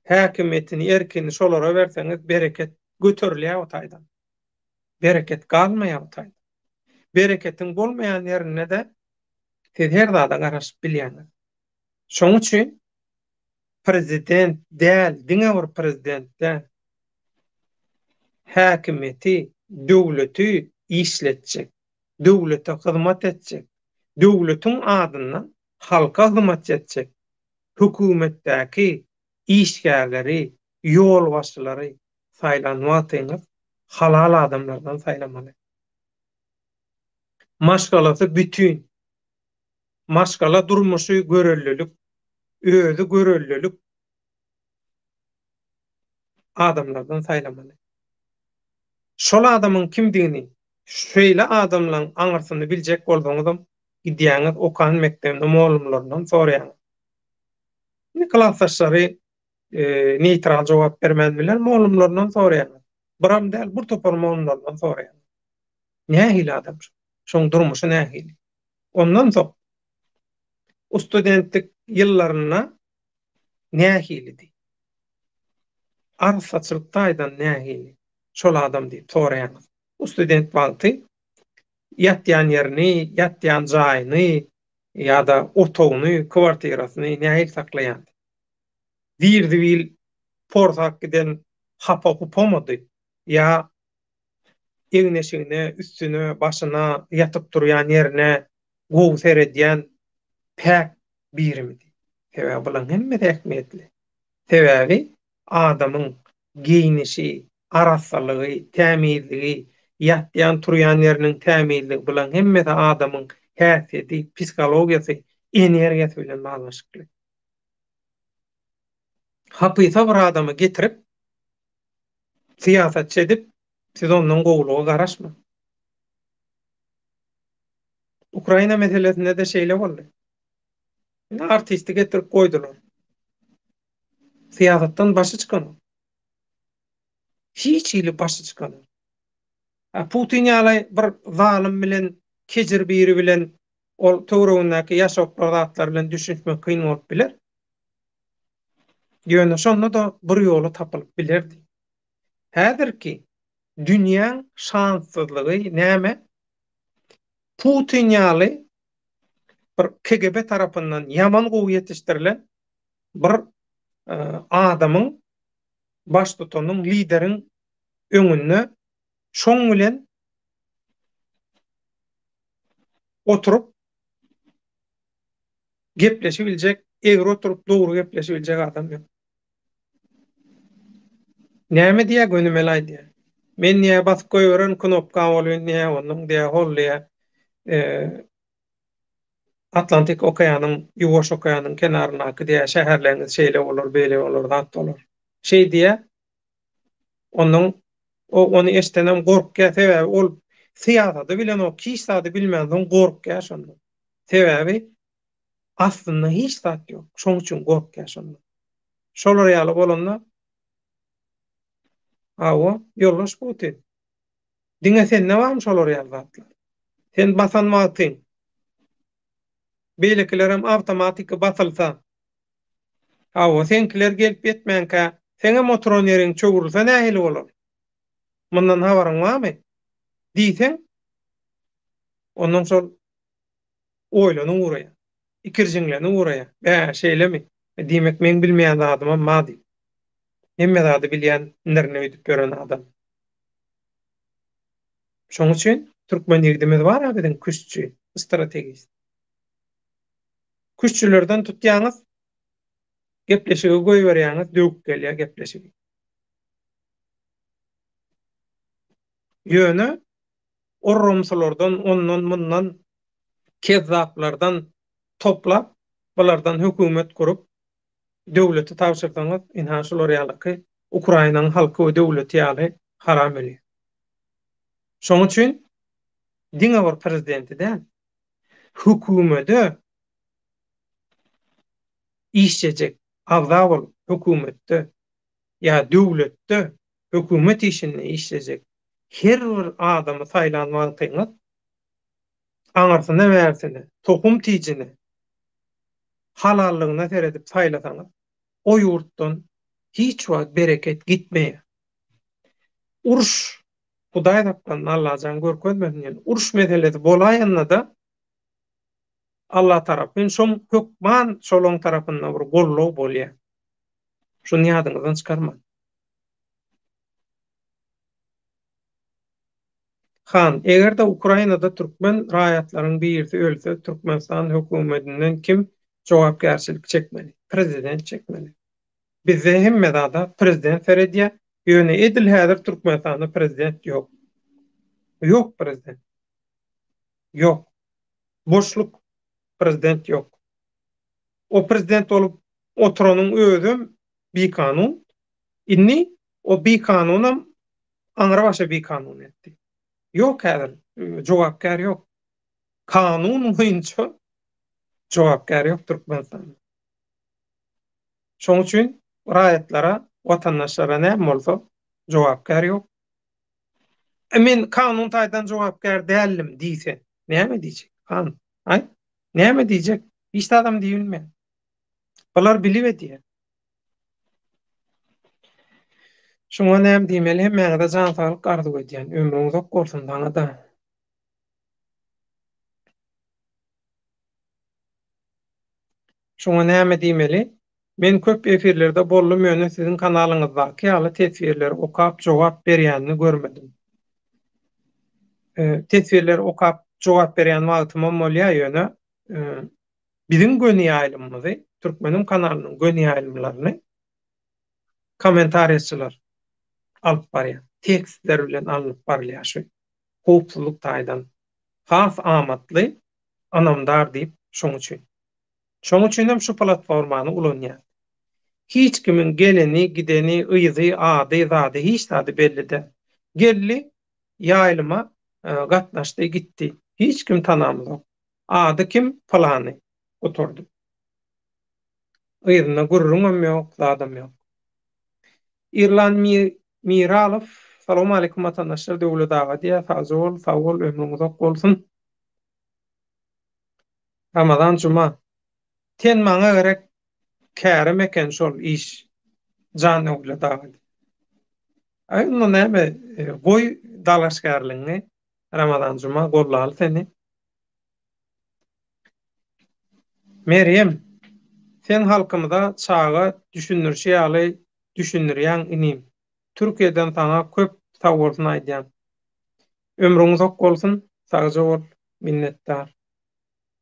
häkimiýetini, erkini şolara berseňiz, bereket göterilýär o taýdan. Bereket galmaýar o taýdan. Bereketiň bolmaýan ýerinde-de siz her zada garaşyp bilýäňiz. Şoň üçin prezident däl, diňe bir prezident däl, häkimiýeti, döwleti işletjek, döwlete hyzmat etjek, döwletiň adyndan halka hyzmat etjek hökümetdäki işgärleri, ýolbaşçylary saýlan wagtyňyz halal adamlardan saýlamaly. Maşgalasy bütin, maşgala durmuşy görellilik, özi görellilik adamlardan saýlamaly. Şol adamyň kimdigini, şeýle adamlaň aňyrsyny biljek bolsaňyzam gidýäňiz okan mekdebinde mollumlaryndan soraýaňyz. Indi klasdaşlary neýtral jogap bermän biler, mollumlaryndan soraýaňyz. Biram däl, bir topar mollumlaryndan soraýaňyz. Nähili adam şo? Şoň durmuşy nähili? Ondan soň studentlik ýyllarynda nähilidi? Arassaçylyk taýdan nähili şol adam diýip soraýaňyz. Bu student wagty ýatýan ýerini, ýatýan jaýyny ýa-da otagyny, kwartirasyny nähili saklaýandy? Zir-zibil porsap giden hapa-hupamady ýa. Egin-eşigine, üstüne, başyna, ýatyp-turýan ýerine gowy seredýän päk birimidi? Sebäbi bularyň hemmesi ähmiýetli. Sebäbi adamyň geýnişi, arassalygy, tämizligi, ýatýan, turýan ýeriniň tämizligi, bularyň hemmesi adamyň häsiýeti, psihologiýasy, energiýasy bilen baglanyşykly. Hapysa bir adamy getirip, syýasatçy edip, siz ondan gowulyga garaşmaň. Ukraina meselesinde-de şeýle boldy. Ine artisti getirip goýdular. Syýasatdan başy çykanok. Hiç hili başy çykanok. Putin ýaly bir zalym bilen, kejir biri bilen ol töweregindäki ýaşoklar zatlar bilen düşünişmek kyn bolup biler. Ýöne şonda-da bir ýoly tapylyp bilerdi. Häzirki dünýäň şanssyzlygy näme? Putin ýaly bir KGB tarapyndan ýaman gowy ýetişdirilen bir adamyň, baştutanyň, lideriň öňünde şoň bilen oturyp gepleşibiljek, egri oturyp dogry gepleşibiljek adam ýok. Näme diýýär, gönümel aýdýar. Men diýýär, basyp goýberen knopka bolýan diýýär, onnoň diýýär, hol diýýär, Atlantik okeanyň, Ýuwaş okeanyň kenaryndaky diýýär, şäherleriňiz şeýle bolar, beýle bolar, zat bolar. Şeý diýýär. Onnoň o ony eşidenem gorkýar, sebäbi ol syýasady bilenok, hiç zady bilmänsoň gorkýar şondan. Sebäbi aslynda hiç zat ýok. Şoň üçin gorkýar şondan. Şolar ýaly bolanda Hawa, ýoldaş Putin. Diňe sende barmy şolar ýaly zatlar? Sen basan wagtyň beýlekilerem awtomatiki basylsa, hawa, seňkiler gelip ýetmänkä, seňem oturan ýeriň çöwrülse nähili bolar? Mundan habaryň barmy? Diýseň, ondan şol oýlanyp ugraýar. Ikirjiňlenip ugraýar. Bä, şeýlemi? Diýmek, meň bilmeýän zadymam bar diýip. Hemme zady bilýändirin öýdüp ýören adam. Şoň üçin türkmen ýigidimiz bar-a biziň küştçi, strategist. Küştçülerden tutýaňyz, gepleşigi goýberýäňiz, döwüp gelýär gepleşigi. Ýöne orramsylardan, ondan-mundan, kezzaplardan toplap, bulardan hökümet gurup, döwleti tabşyrsaňyz, ynha şular ýalyky Ukrainanyň halky we döwleti ýaly haram ölýär. Şonuň üçin diňe bir prezidenti däl, hökümede işlejek agza bolup hökümetde ýa döwletde hökümet işinde işlejek her bir adamy saýlan wagtyňyz aňyrsyna bärsine, tohum tijine, halallygyna seredip saýlasaňyz, o ýurtdan hiç wagt bereket gitmeýär. Uruş, Hudaý saklasyn, Allajan görkezmesin ýöne, uruş meselesi bolaýanda-da, Allatarapyn şoň hökman şolaň tarapynda bir goldaw bolýar. Şuny ýadyňyzdan çykarmaň. Han, eger-de Ukrainada türkmen raýatlaryň birisi ölse, Türkmenistan hökümedinden kim jogapkärçilik çekmeli? Prezident çekmeli. Bizde hemme zada prezident seredýär, ýöne edil häzir Türkmenistanda prezident ýok. Ýok prezident. Ýok. Boşluk. Prezident ýok. O prezident bolup oturanyň özem bikanun. Indi o bikanunam aňrybaşa bikanun etdi. Ýok häzir jogapkär ýok. Kanun boýunça jogapkär ýok Türkmenistanda. Şoň üçin raýatlara, watandaşlara näme bolsa jogapkär ýok. E men kanun taýdan jogapkär däldim diýse, näme diýjek? Han, aýt. Näme diýjek? Hiç zadam diýip bilmeýär. Bular bilip edýär. Şuňa näme diýmeli hemmäňize jan saglyk arzuw edýän ömrüň uzak bolsun saňada. Şuňa näme diýmeli men köp efirlerde boldum ýöne siziň kanalyňyzdaky ýaly teswirleri okap jogap berýänini görmedim. Teswirleri okap jogap berýän wagtymam bolýar ýöne biziň göni ýaýlymymyzy, Türkmeniň kanalynyň göni ýaýlymlaryny kommentariýaçylar alyp barýar. Tekstler bilen alnyp barylýar şu. Howpsuzlyk taýdan has amatly, ynamdar diýip şoň üçin. Şoň üçin hem şu platformany ulanýas. Hiç kimiň geleni, gideni, yzy, ady, zady hiç zady belli däl. Geldi, ýaýlyma gatnaşdy, gitdi. Hiç kim tanamzok. Ady kim, pylany. Gutardy. Yzynda gürrüňem ýok, zadam ýok. Irlan Miralow, Salowmaleýkim watandaşlar, Döwlet aga diýýär, sagja bol, sag bol, ömrüň uzak bolsun. Ramazan Juma, Sen maňa gerek kärim eken şol iş, jan Döwlet aga diýýär. Aý onda näme, goý dalaşgärligiňi Ramazan Juma, gollaly seni. Merýem, sen halkymyza çaga düşündirişi ýaly düşündirýäň inim. Türkiýeden saňa köp sagbolsun aýdýan. Ömrüň uzak bolsun, sagja bol, minnetdar.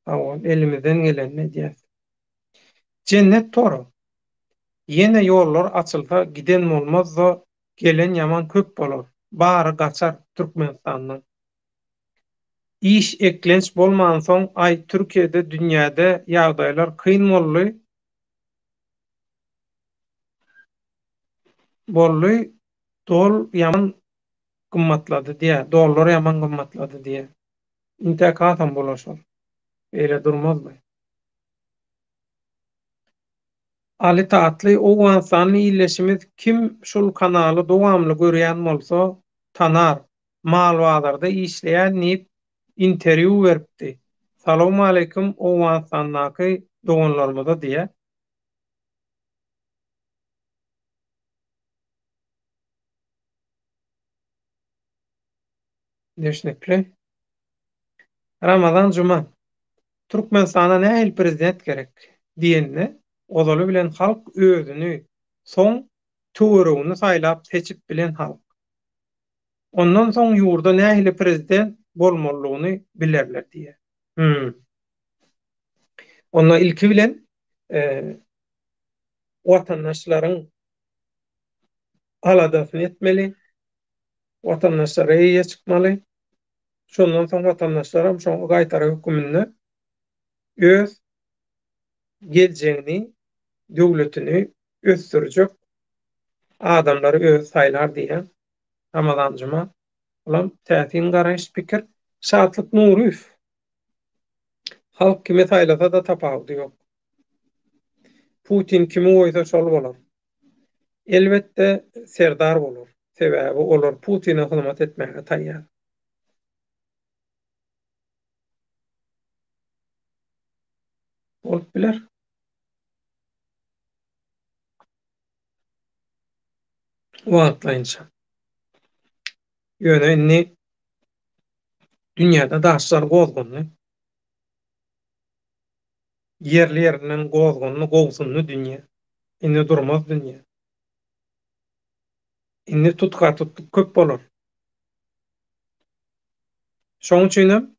Sag bol, elimizden gelenini edýäs. Jennet Toro, ýene ýollar açylsa giden bolmazda gelen ýaman köp bolar, bary gaçar Türkmenistandan. Iş eklenç bolmansoň aý Türkiýede dünýäde ýagdaýlar kyn boldy boldy dol ýaman gymmatlady diýä dollar ýaman gymmatlady diýä intäk hasam bolar şol beýle durmaz bu. Aly Tatly Owganystanly ildeşimiz kim şul kanaly dowamly görýän bolsa tanar Malbazarda işleýän diýip interýu beripdi. Salowmaleýkim Owganystandaky doganlarymyza diýä. Düşnükli. Ramazan Juma. Türkmenistana nähili prezident gerek? diýende, ozaly bilen halk özüni, soň töweregini saýlap seçip bilen halk. Ondan soň ýurda nähili prezident bolmalydygyny bilerler diýýär. Hum. Onda ilki bilen watandaşlaryň aladasyny etmeli, watandaşlara eýe çykmaly. Şondan soň watandaşlaram şoňa gaýtara höküminde öz geljegini, döwletini ösdürjek adamlary özi saýlar diýýän. Ramazan Juma. Bulam täsin garaýyş, pikir. Şatlyk Nuryýew. Halk kimi saýlasa-da tapawudy ýok. Putin kimi goýsa şol bolar. Elbetde Serdar bolar. Sebäbi olar Putine hyzmat etmäge taýýar. Bolup biler. Wagtlaýynça. Ýöne indi dünýäde daşlar gozgandy. Ýerli-ýerinden gozgandy, gowsundy dünýä. Indi durmaz dünýä. Indi tutga-tutluk köp bolar. Şonuň üçinem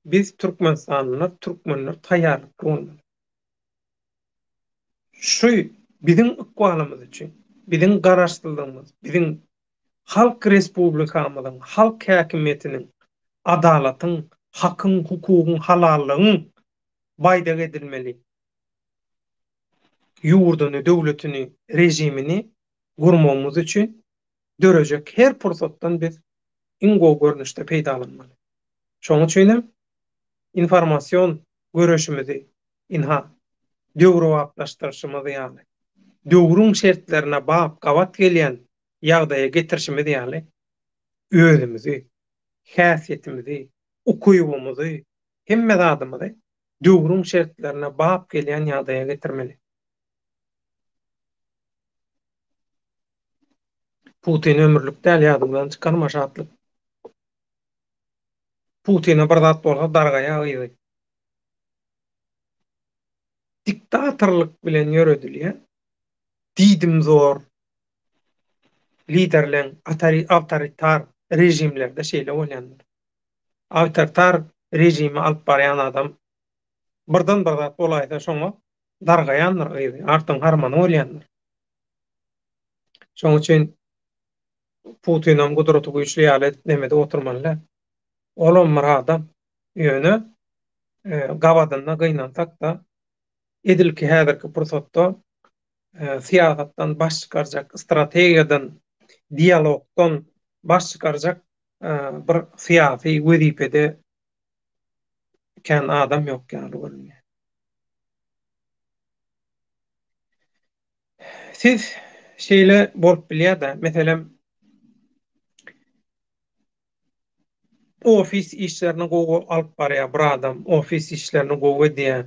biz türkmenistanlylar, türkmenler taýýarlykly bolmaly. Şu biziň ykbalymyz üçin, biziň garaşsyzlygymyz, biziň halk respublikamyzyň, halk häkimiýetiniň, adalatyň, hakyň, hukugyň, halallygyň baýdak edilmeli ýurduny, döwletini, režimini gurmagymyz üçin dörejek her pursatdan biz iň gowy görnüşde peýdalanmaly. Şonuň üçin hem informasion göreşimizi ynha, döwrebaplaşdyryşymyz ýaly, döwrüň şertlerine bap gabat gelýän ýagdaýa getirişimiz ýaly, özümizi, häsiýetimizi, ukybymyzy, hemme zadymyzy döwrüň şertlerine bap gelýän ýagdaýa getirmeli. Putin ömürlik däl ýadyňdan çykarma Şatlyk. Putine bir zat bolsa dargaýa yzy. Diktatorlyk bilen ýöredilýän diýdimzor liderleň awtoritar režimlerde şeýle bolýandyr. Awtoritar režimi alyp barýan adam birden bir zat bolaýsa şoňa dargaýandyr yzy, artyň harmany bolýandyr. Şoň üçin Putinam gudraty güýçli ýaly edip nemede oturmaly däl. Olam bir adam. Ýöne gabadynda gynansak-da, edilki häzirki pursatda syýasatdan baş çykarjak, strategiýadan, dialogdan baş çykarjak bir syýasy wezipede kän adam ýok ýaly görünýär. Siz şeýle bolup bilýär-de, meselem, ofis işlerini gowy alyp barýar bir adam, ofis işlerini gowy edýär.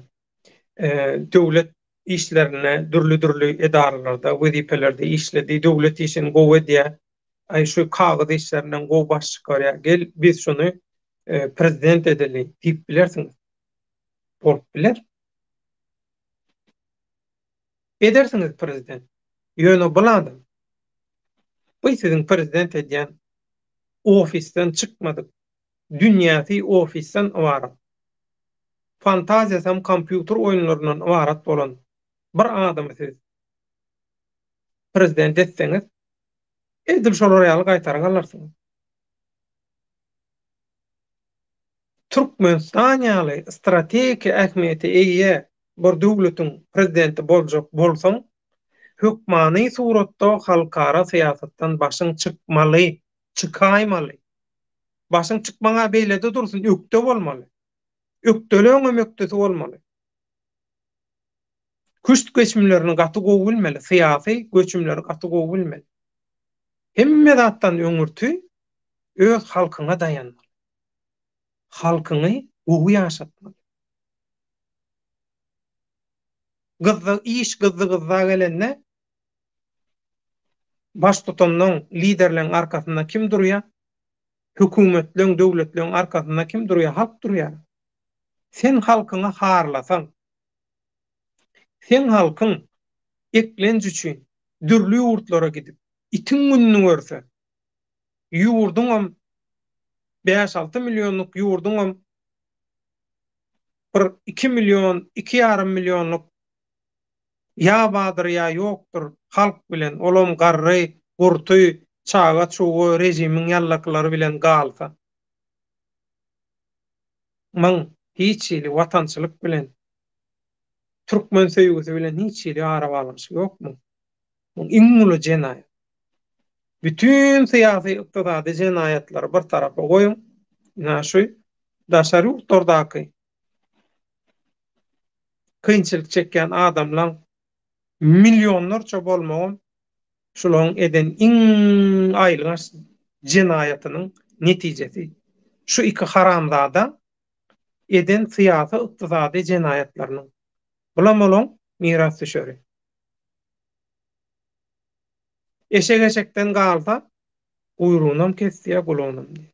Döwlet işlerinde dürli-dürli edaralarda, wezipelerde işledi, döwlet işini gowy edýär. Aý şu kagyz işlerinden gowy baş çykarýar. Gel biz şuny prezident edeli diýip bilersiňiz. Bolup biler. Edersiňiz prezident. Ýöne bul adam bu siziň prezident edýän ofisden çykmadyk, dünýäsi ofisden ybarat, fantaziýasam kompýuter oýunlaryndan ybarat bolan bir adamy siz prezident etseňiz, edil şolar ýaly gaýtargy alarsyňyz. Türkmenistan ýaly strategiki ähmiýete eýe bir döwletiň prezidenti boljak bolsaň, hökmany suratda halkara syýasatdan başyň çykmaly, çykaýmaly. Başyň çykmaň-a beýlede dursun, ökde bolmaly. Ökdeleňem ökdesi bolmaly. Küşt göçümlerini gaty gowy bilmeli, syýasy göçümleri gaty gowy bilmeli. Hemme zatdan öňürti öz halkyňa daýanmaly. Halkyňy gowy ýaşatmaly. Gyzza iş gyzzy-gyzza gelende baştutanlaň, liderleň arkasynda kim durýar? Hökümetleň, döwletleň arkasynda kim durýar? Halk durýar. Sen halkyňy harlasaň, seň halkyň eklenç üçin dürli ýurtlara gidip, itiň gününi görse, ýurduňam bäş-alty millionlyk ýurduňam bir iki million, iki ýarym millionlyk ýa bardyr ýa ýokdur halk bilen, olam garry, gurty, çaga-çuga režimiň ýallakylary bilen galsa. Muň hiç hili watançylyk bilen, türkmen söýgüsi bilen hiç hili arabaglanyşygy ýok muň. Muň iň uly jenaýat. Bütin syýasy, ykdysady jenaýatlary bir tarapa goýuň, ynha şu daşary ýurtlardaky kynçylyk çekýän adamlaň millionlarça bolmagam şularyň eden iň aýylganç jenaýatynyň netijesi. Şu iki haramzada eden syýasy, ykdysady jenaýatlarynyň. Bulam olaň mirasdüşeri. Eşek eşekden galsa, guýrugynam kesýär, gulagynam diýýär.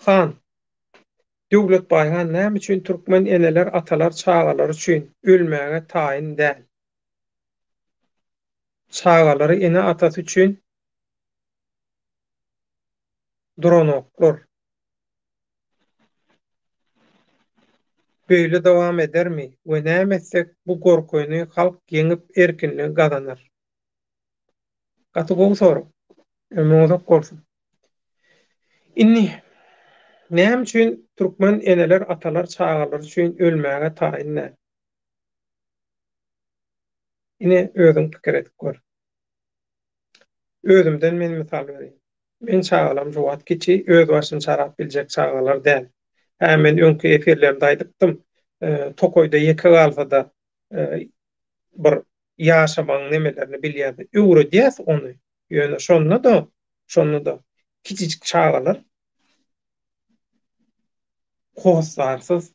Han, Döwlet Baýhan näme üçin türkmen eneler atalar çagalary üçin ölmäge taýyn däl? Çagalary ene atasy üçin duranoklar. Beýle dowam edermi we näme etsek bu gorkyny halk ýeňip erkinligi gazanar? Gaty gowy sorag. Ömrüň uzak bolsun. Indi näme üçin türkmen eneler atalar çagalary üçin ölmäge taýyn däl? Ine özüň pikir edip gör. Özümden men mysal bereýin. Meň çagalarym şu wagt kiçi, öz başyny çarap biljek çagalar däl. Hä, men öňki efirlerimde aýdypdym, tokaýda ýeke galsa-da bir ýaşamagyň nemelerini bilýär. Öwredýäs ony. Ýöne şonda-da, şonda-da kiçijik çagalar hossarsyz,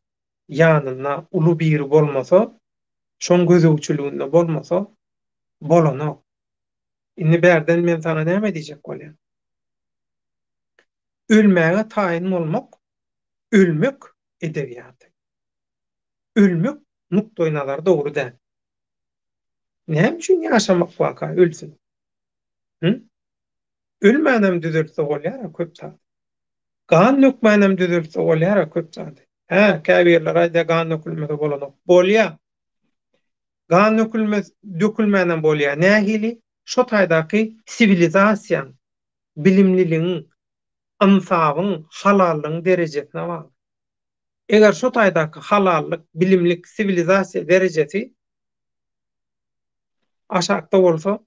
ýanynda uly biri bolmasa, şoň gözegçiliginde bolmasa bolanok. Indi bärden men saňa näme diýjek bolýan? Ölmäge taýyn bolmak, ölmek edebiýaty. Ölmek nukdaýnazary dogry däl. Näme üçin ýaşamak waka ölsün? Hı? Ölmänem düzelse bolýar-a köp zat. Gan dökmänem düzelse bolýar-a köp zady. Hä, käbirleri aýdýar gan dökülmese bolanok. Bolýar. Gan dökülmez, dökülmänem bolýar. Nähili? Şo taýdaky siwilizasiýaň, bilimliligiň, ynsabyň, halallygyň derejesine bagly. Eger şo taýdaky halallyk, bilimlik, siwilizasiýa derejesi aşakda bolsa,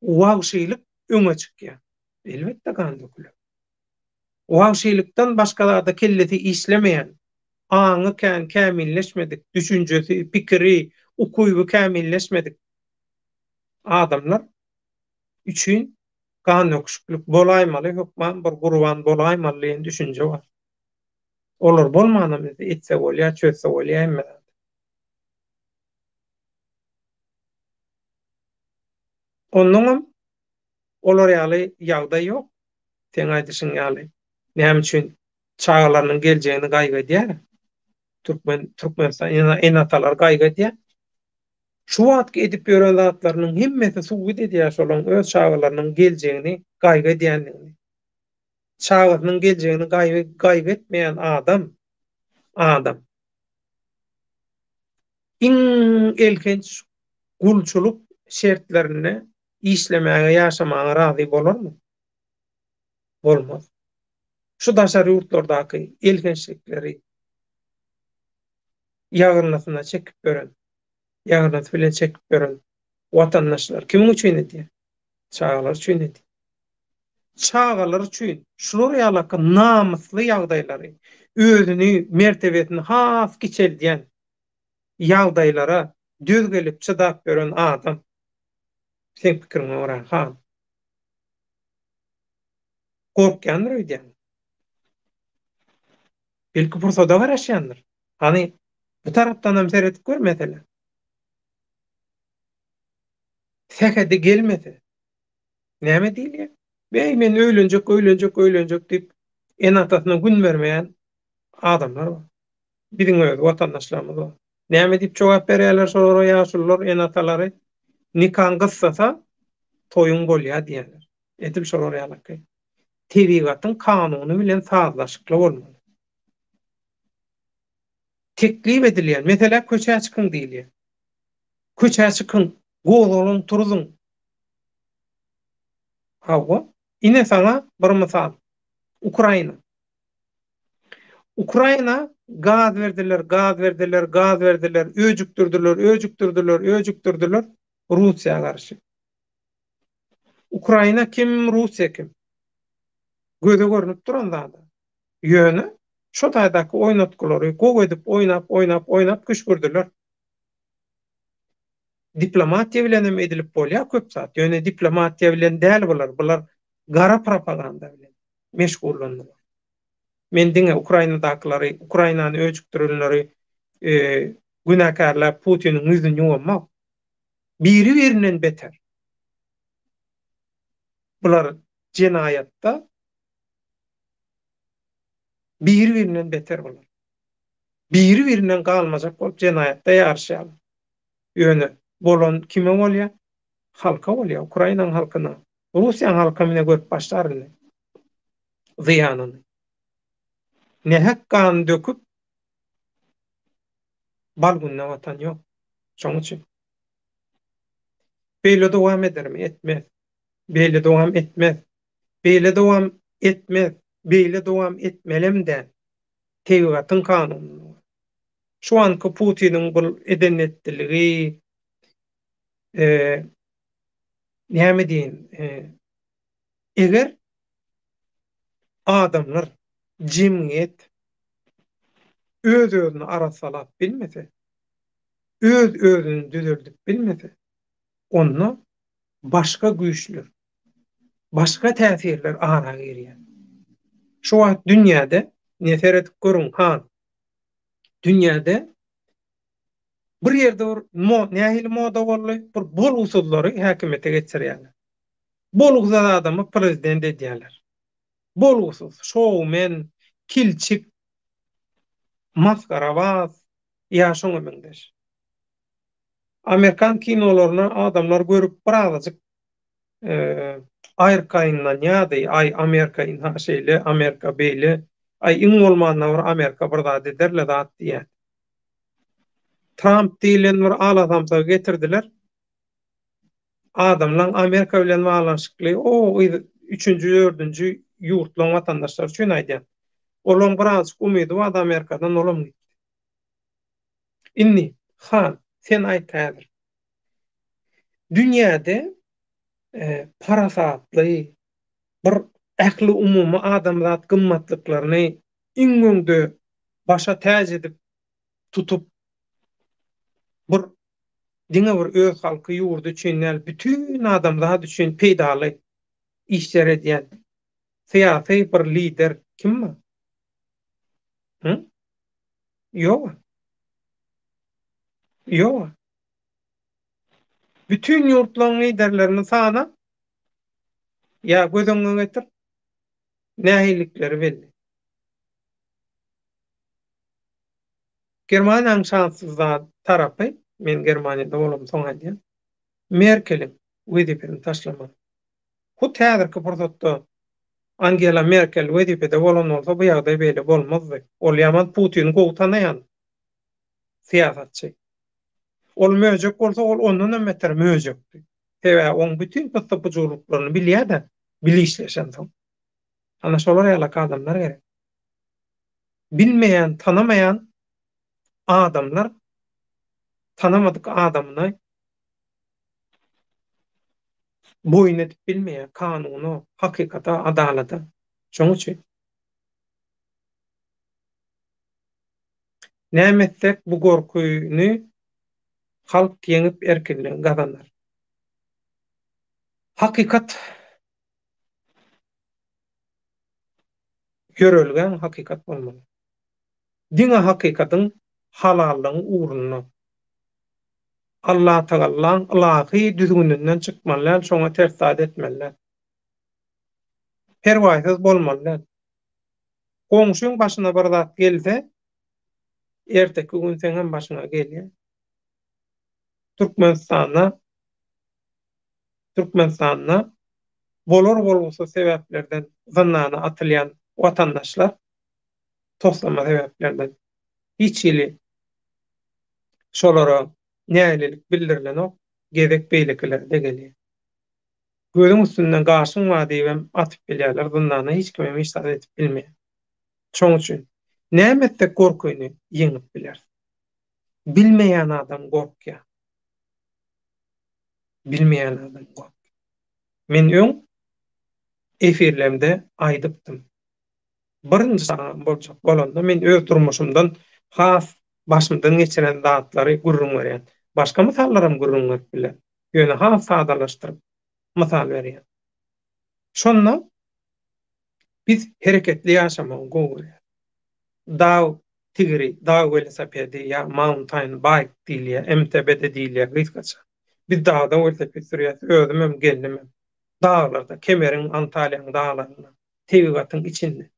wagşylyk öňe çykýar. Elbetde gan döküler. Wagşylykdan başga zada kellesi işlemeýän, aňy kän kämilleşmedik, düşünjesi, pikiri, ukyby kämilleşmedik adamlar üçin gan döküşiklik bolaýmaly, hökman bir gurban bolaýmaly diýen düşünje bar. Olar bolmanam etse bolýar, çözse bolýar hemme zady. Onnoňam olar ýaly ýagdaý ýok. Seň aýdyşyň ýaly. Näme üçin çagalarynyň geljegini gaýgy edýär? Türkmen Türkmenistan ene-atalar gaýgy edýär. Şu wagtky edip ýören zatlarynyň hemmesi subut edýär şolaryň öz çagalarynyň geljegini gaýgy edýändigini. Çagasynyň geljegini gaýgy gaýgy etmeýän adam adam. Iň elhenç gulçulyk şertlerinde işlemäge, ýaşamaga razy bolarmy? Bolmaz. Şu daşary ýurtlardaky elhençlikleri ýagyrnysyna çekip ýören, ýagyrnysy bilen çekip ýören watandaşlar kimiň üçin edýär? Çagalar üçin edýär. Çagalar üçin şular ýalaky namysly ýagdaýlary, özüni, mertebesini has kiçeldýän ýagdaýlara döz gelip çydap ýören adam, seň pikiriňe görä, han, gorkýandyr öýdýäňmi? Belki pursada garaşýandyr. Hany, bu tarapdanam seredip gör meselä. Sähedi gelmese, näme diýilýär? Beý, men öýlenjek, öýlenjek, öýlenjek diýip, ene-atasyna gün bermeýän adamlar bar. Biziň öz watandaşlarymyz bar. Näme diýip jogap berýärler şolara ýaşulular, ene-atalary? Nikaň gyssasa, toýuň bolýar diýýärler. Edil şolar ýalyky. Tebigatyň kanuny bilen sazlaşykly bolmaly. Teklip edilýän, meselä köçä çykyň diýilýär. Köçä çykyň, gozgalaň turzuň. Hawa, ine saňa bir mysal. Ukraina. Ukraina gaz berdiler, gaz berdiler, gaz berdiler, öjükdirdiler, öjükdirdiler, öjükdirdiler Russiýa garşy. Ukraina kim, Russiýa kim? Göze görnüp duran zat. Ýöne şo taýdaky oýnatgylary gowy edip oýnap, oýnap, oýnap küşgürdiler. Diplomatiýa bilen hem edilip bolýar köp zat. Ýöne diplomatiýa bilen däl bular. Bular gara propaganda bilen meşgullandylar. Men diňe Ukrainadakylary, Ukrainany öjükdirenleri günäkärläp Putiniň ýüzüni ýuwamok. Biri-birinden beter. Bular jenaýatda biri-birinden beter bular. Biri-birinden galmajak bolup jenaýatda ýaryşýarlar. Ýöne bolan kime bolýar? Halka bolýar, Ukrainanyň halkyna. Russiýanyň halkam ine görüp başlar indi zyýanyny. Nähak gan döküp bal gününe batan ýok. Şonuň üçin. Beýle dowam edermi? Etmez. Beýle dowam etmez. Beýle dowam etmez. Beýle dowam etmelem däl. Tebigatyň kanunyna görä. Şu anky Putiniň bul eden-etdiligi näme diýeýin, eger adamlar, jemgyýet öz-özüni arassalap bilmese, öz-özüni düzeldip bilmese, onda başga güýçler, başga täsirler ara girýär. Şu wagt dünýäde, ine seredip görüň, han, dünýäde bir ýerde bir nähili moda boldy, bir bolgusyzlary häkimiýete geçirýärler. Bolgusyz adamy prezident edýärler. Bolgusyz, şoumen, kilçik, masgarabaz ýa şoňa meňzeş. Amerikan kinolaryny adamlar görüp birazajyk. Aýrkaýynlanýardy, aý Amerika ynha şeýle, Amerika beýle, aý iň bolmanda bir Amerika bir zat eder-le zat diýýärdi. Tramp diýlen bir alasamsagy getirdiler. Adamlaň Amerika bilen baglanyşykly o üçünji, dördünji ýurtlaň watandaşlary üçin aýdýan. Olaň birazjyk umydy bardy Amerikadan, olam gitdi. Indi, Han, sen aýt häzir. Dünýäde parasatly, bir ähliumumy adamzat gymmatlyklaryny iň öňde başa täç edip tutup, bir diňe bir öz halky, ýurdy üçin däl, bütin adamzat üçin peýdaly işler edýän syýasy bir lider kim bar? Hı? Ýok-a. Ýok-a. Bütin ýurtlaryň liderlerini sana ýa göz öňüňe getir, nähililikleri belli. Germaniýanyň şanssyz tarapy, men Germaniýada bolamsoň aýdýan, Merkeliň wezipesini taşlamagy. Hut häzirki pursatda Angela Merkel wezipede bolan bolsa bu ýagdaý beýle bolmazdy. Ol ýaman Putini gowy tanaýan syýasatçy. Ol möjek bolsa ol ondanam beter möjekdi. Sebäbi oň bütin pyssy-pyjurlyklaryny bilýä-de, bile işleşensoň. Ana şolar ýalak adamlar gerek. Bilmeýän, tanamaýan adamlar tanamadyk adamyny boýun edip bilmeýär kanuna, hakykata, adalata. Şoň üçin. Näme etsek bu gorkyny halk ýeňip erkinligi gazanar. Hakykat ýörelgäň hakykat bolmaly. Diňe hakykatyň halallygyň ugrunda. Allatagallaň ylahy düzgüninden çykmaly däl şoňa ters zat etmeli däl. Perwaýsyz bolmaly däl. Goňşyň başyna bir zat gelse, erteki gün seňem başyňa gelýär. Türkmenistanda Türkmenistanda bolar-bolgusyz sebäplerden zyndana atylýan watandaşlar toslama sebäplerden hiç hili şolara nägilelik bildirilenok, gezek beýlekilere-de gelýär. Gözüň üstünde gaşyň bar diýibem atyp bilýärler zyndana hiç kimem hiç zat edip bilmeýär. Şoň üçin näme etsek gorkyny ýeňip bileris. Bilmeýän adam gorkýar. Bilmeýän adam gorkýar. Men öň efirlemde aýdypdym. Birinji çagam boljak bolanda men öz durmuşymdan has başymdan geçiren zatlary gürrüň berýän. Başga mysallaram gürrüň berip bilerin. Ýöne has sadalaşdyryp mysal berýän. Şonda biz hereketli ýaşamagy gowy görýäris. Dag tigri, dag welosipedi ýa mountain bike diýilýär, MTB-de diýilýär gysgaça. Biz dagda welosiped sürýäris, özümem, gelnimem. Daglarda, Kemeriň, Antalýanyň daglarynda, tebigatyň içinde.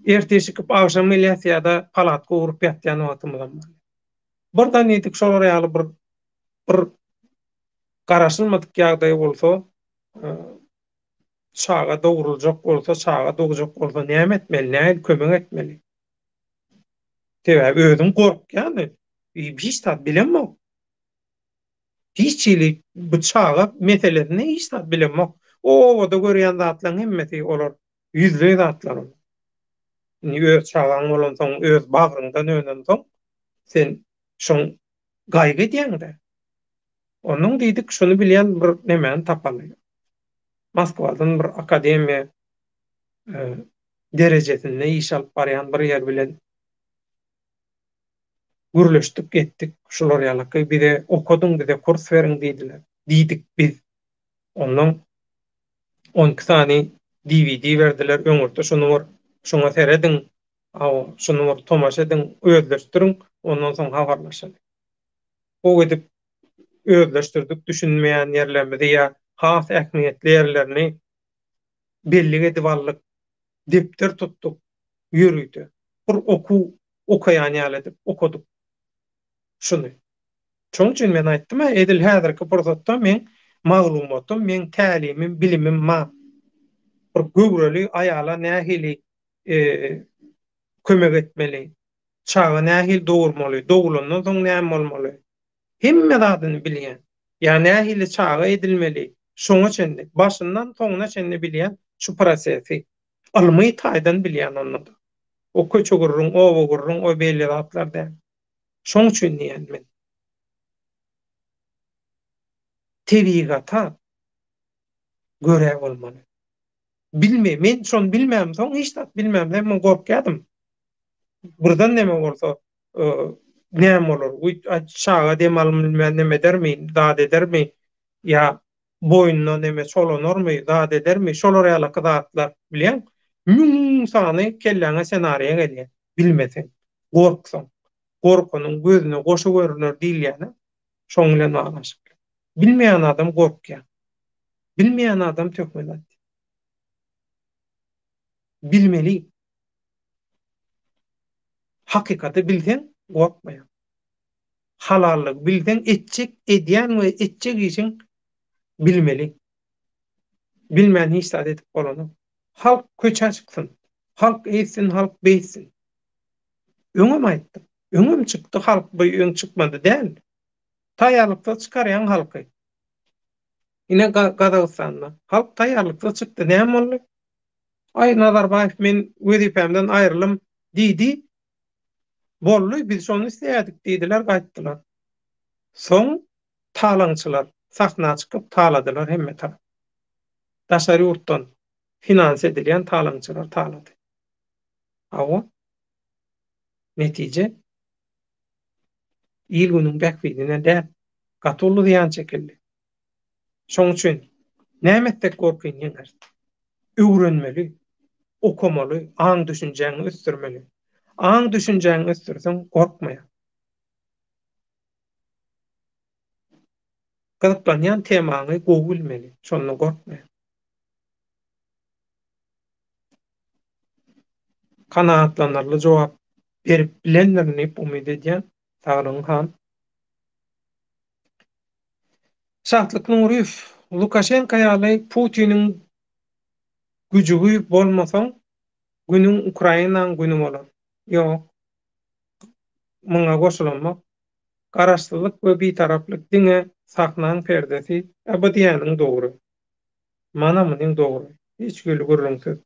Ertir çykyp agşam gelýäs ýa-da palatka gurup ýatýan wagtymyzam bolýar. Birden diýdik şolar ýaly bir bir garaşylmadyk ýagdaý bolsa, çaga dogruljak bolsa, çaga dogjak bolsa näme etmeli, nähili kömek etmeli? Sebäbi özüň gorkýan, hiç zat bilemok. Hiç hili bu çaga meselesinde hiç zat bilemok. O obada görýän zatlaryň hemmesi olar ýüzleý zatlar olar. Indi öz çagaň bolansoň, öz bagryňdan önensoň, sen şoň gaýgy edýäň-dä. Onnoň diýdik, şuny bilýän bir nemäni tapaly. Moskwadan bir akademiýa derejesinde iş alyp barýan bir ýer bilen gürleşdik, etdik. Şular ýalaky bize okadyň, bize kurs beriň diýdiler. Diýdik biz. Onnoň 12 sany DVD berdiler, öňürti şuny bir şuňa serediň, hawa, şuny bir tomaşa ediň, özleşdiriň, ondan soň habarlaşaly. Gowy edip özleşdirdik, düşünmeýän ýerlerimizi ýa has ähmiýetli ýerlerini bellik edip aldyk, depder tutduk ýörite. Bir okuw okaýan ýaly edip okadyk şuny. Şonuň üçin men aýtdym-a, edil häzirki pursatda men. maglumatym, meň tälimim, bilimim bar. Bir göwreli aýala nähili kömek etmeli, çaga nähili dogurmaly, dogulandan soň näme bolmaly, hemme zadyny bilýän. Ýa nähili çaga edilmeli, şoňa çenli, başyndan soňuna çenli bilýän şu prosesi. Ylmy taýdan bilýän onda-da. O köçe gürrüň, oba gürrüň, o beýle zatlar däl. Şoň üçin diýýän men. Tebigata görä bolmaly. Bilme, men şony bilmämsoň, hiç zat bilmämsoň men gorkýadym. Birden neme bolsa, näme bolar? Çaga dem alym bilmän neme edermi, zat edermi? Ýa boýnuna neme çolanarmy, zat edermi? Şolar ýalaky zatlar, bilýäň? Müň sany kelläňe senariýa gelýär, bilmeseň, gorksaň. Gorkanyň gözüne goşa görüner diýilýäni şoň bilen baglanyşykly. Bilmeýän adam gorkýar. Bilmeýän adam töhmet atýar. Bilmeli. Hakykaty bilseň gorkmaýaň. Halallygy bilseň etjek, edýän we etjek işiň bilmeli. Bilmän hiç zat edip bolanok. Halk köçä çyksyn. Halk eýtsin, halk beýtsin. Öňem aýtdym. Öňem çykdy halk bu öň çykmady däl. Taýýarlyksyz çykarýaň halky. Ine Gazagystanda halk taýýarlyksyz çykdy. Näme boldy? Aý Nazarbaýew men wezipämden aýrylym diýdi. Boldy biz şony isleýärdik diýdiler gaýtdylar. Soň talaňçylar sahna çykyp taladylar hemme tarap. Daşary ýurtdan finans edilýän talaňçylar talady. Hawa. Netije il-günüň bähbidine däl. Gaty uly zyýan çekildi. Şoň üçin näme etsek gorkyny ýeňeris. Öwrenmeli, okamaly, aň-düşünjäňi ösdürmeli. Aň-düşünjäňi ösdürseň gorkmaýaň. Gyzyklanýan temaňy gowy bilmeli, şonda gorkmaýaň. Kanagatlanarly jogap berip bilendirin diýip umyt edýän. Saglygyň han. Şatlyk Nuryýew, Lukaşenko ýaly Putiniň güjügi bolmasaň, günüň Ukrainaň güni bolar. Ýok. Muňa goşulamok. Garaşsyzlyk we bitaraplyk diňe sahnaň perdesi. E bu diýýäniň dogry. Mana munyň dogry. Hiç hili gürrüňsiz.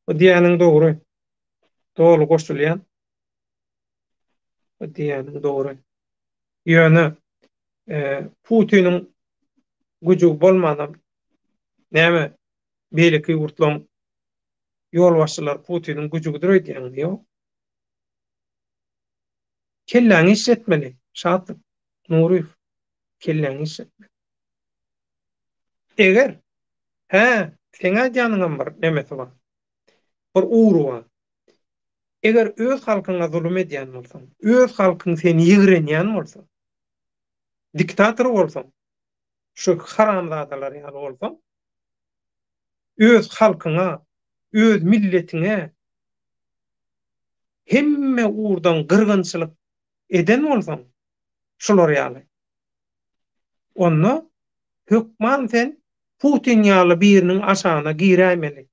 Bu diýýäniň dogry. Doly goşulýan. Bu diýýäniň dogry. Ýöne Putiniň güjügi bolmanam näme beýleki ýurtlaryň ýolbaşçylary Putiniň güjügidir öýdýäňmi? Ýok. Kelläňi işletmeli, Şatlyk Nuryýew. Kelläňi işletmeli. Eger, hä, seň aýdýanyňam bir nemesi bar. Bir ugry bar. Eger öz halkyňa zulum edýän bolsaň, öz halkyň seni ýigrenýän bolsa, diktator bolsaň, şu haramzadalar ýaly bolsaň, öz halkyňa, öz milletiňe hemme ugurdan gyrgynçylyk eden bolsaň, şular ýaly, onda hökman sen Putin ýaly biriniň aşagyna giräýmeli.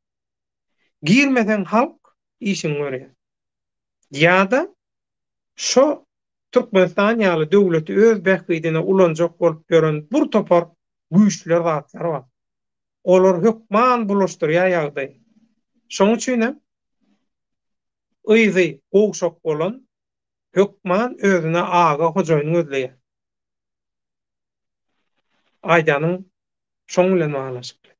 Girmeseň halk işiňi görýär. Ýa-da şo Türkmenistan ýaly döwleti öz bähbidine ulanjak bolup ýören bir topar güýçler zatlar bar. Olar hökman bulaşdyrýar ýagdaýy. Şoň üçinem yzy gowşak bolan hökman özüne aga hojaýyn gözleýär. Aýdanyň şoň bilen baglanyşykly.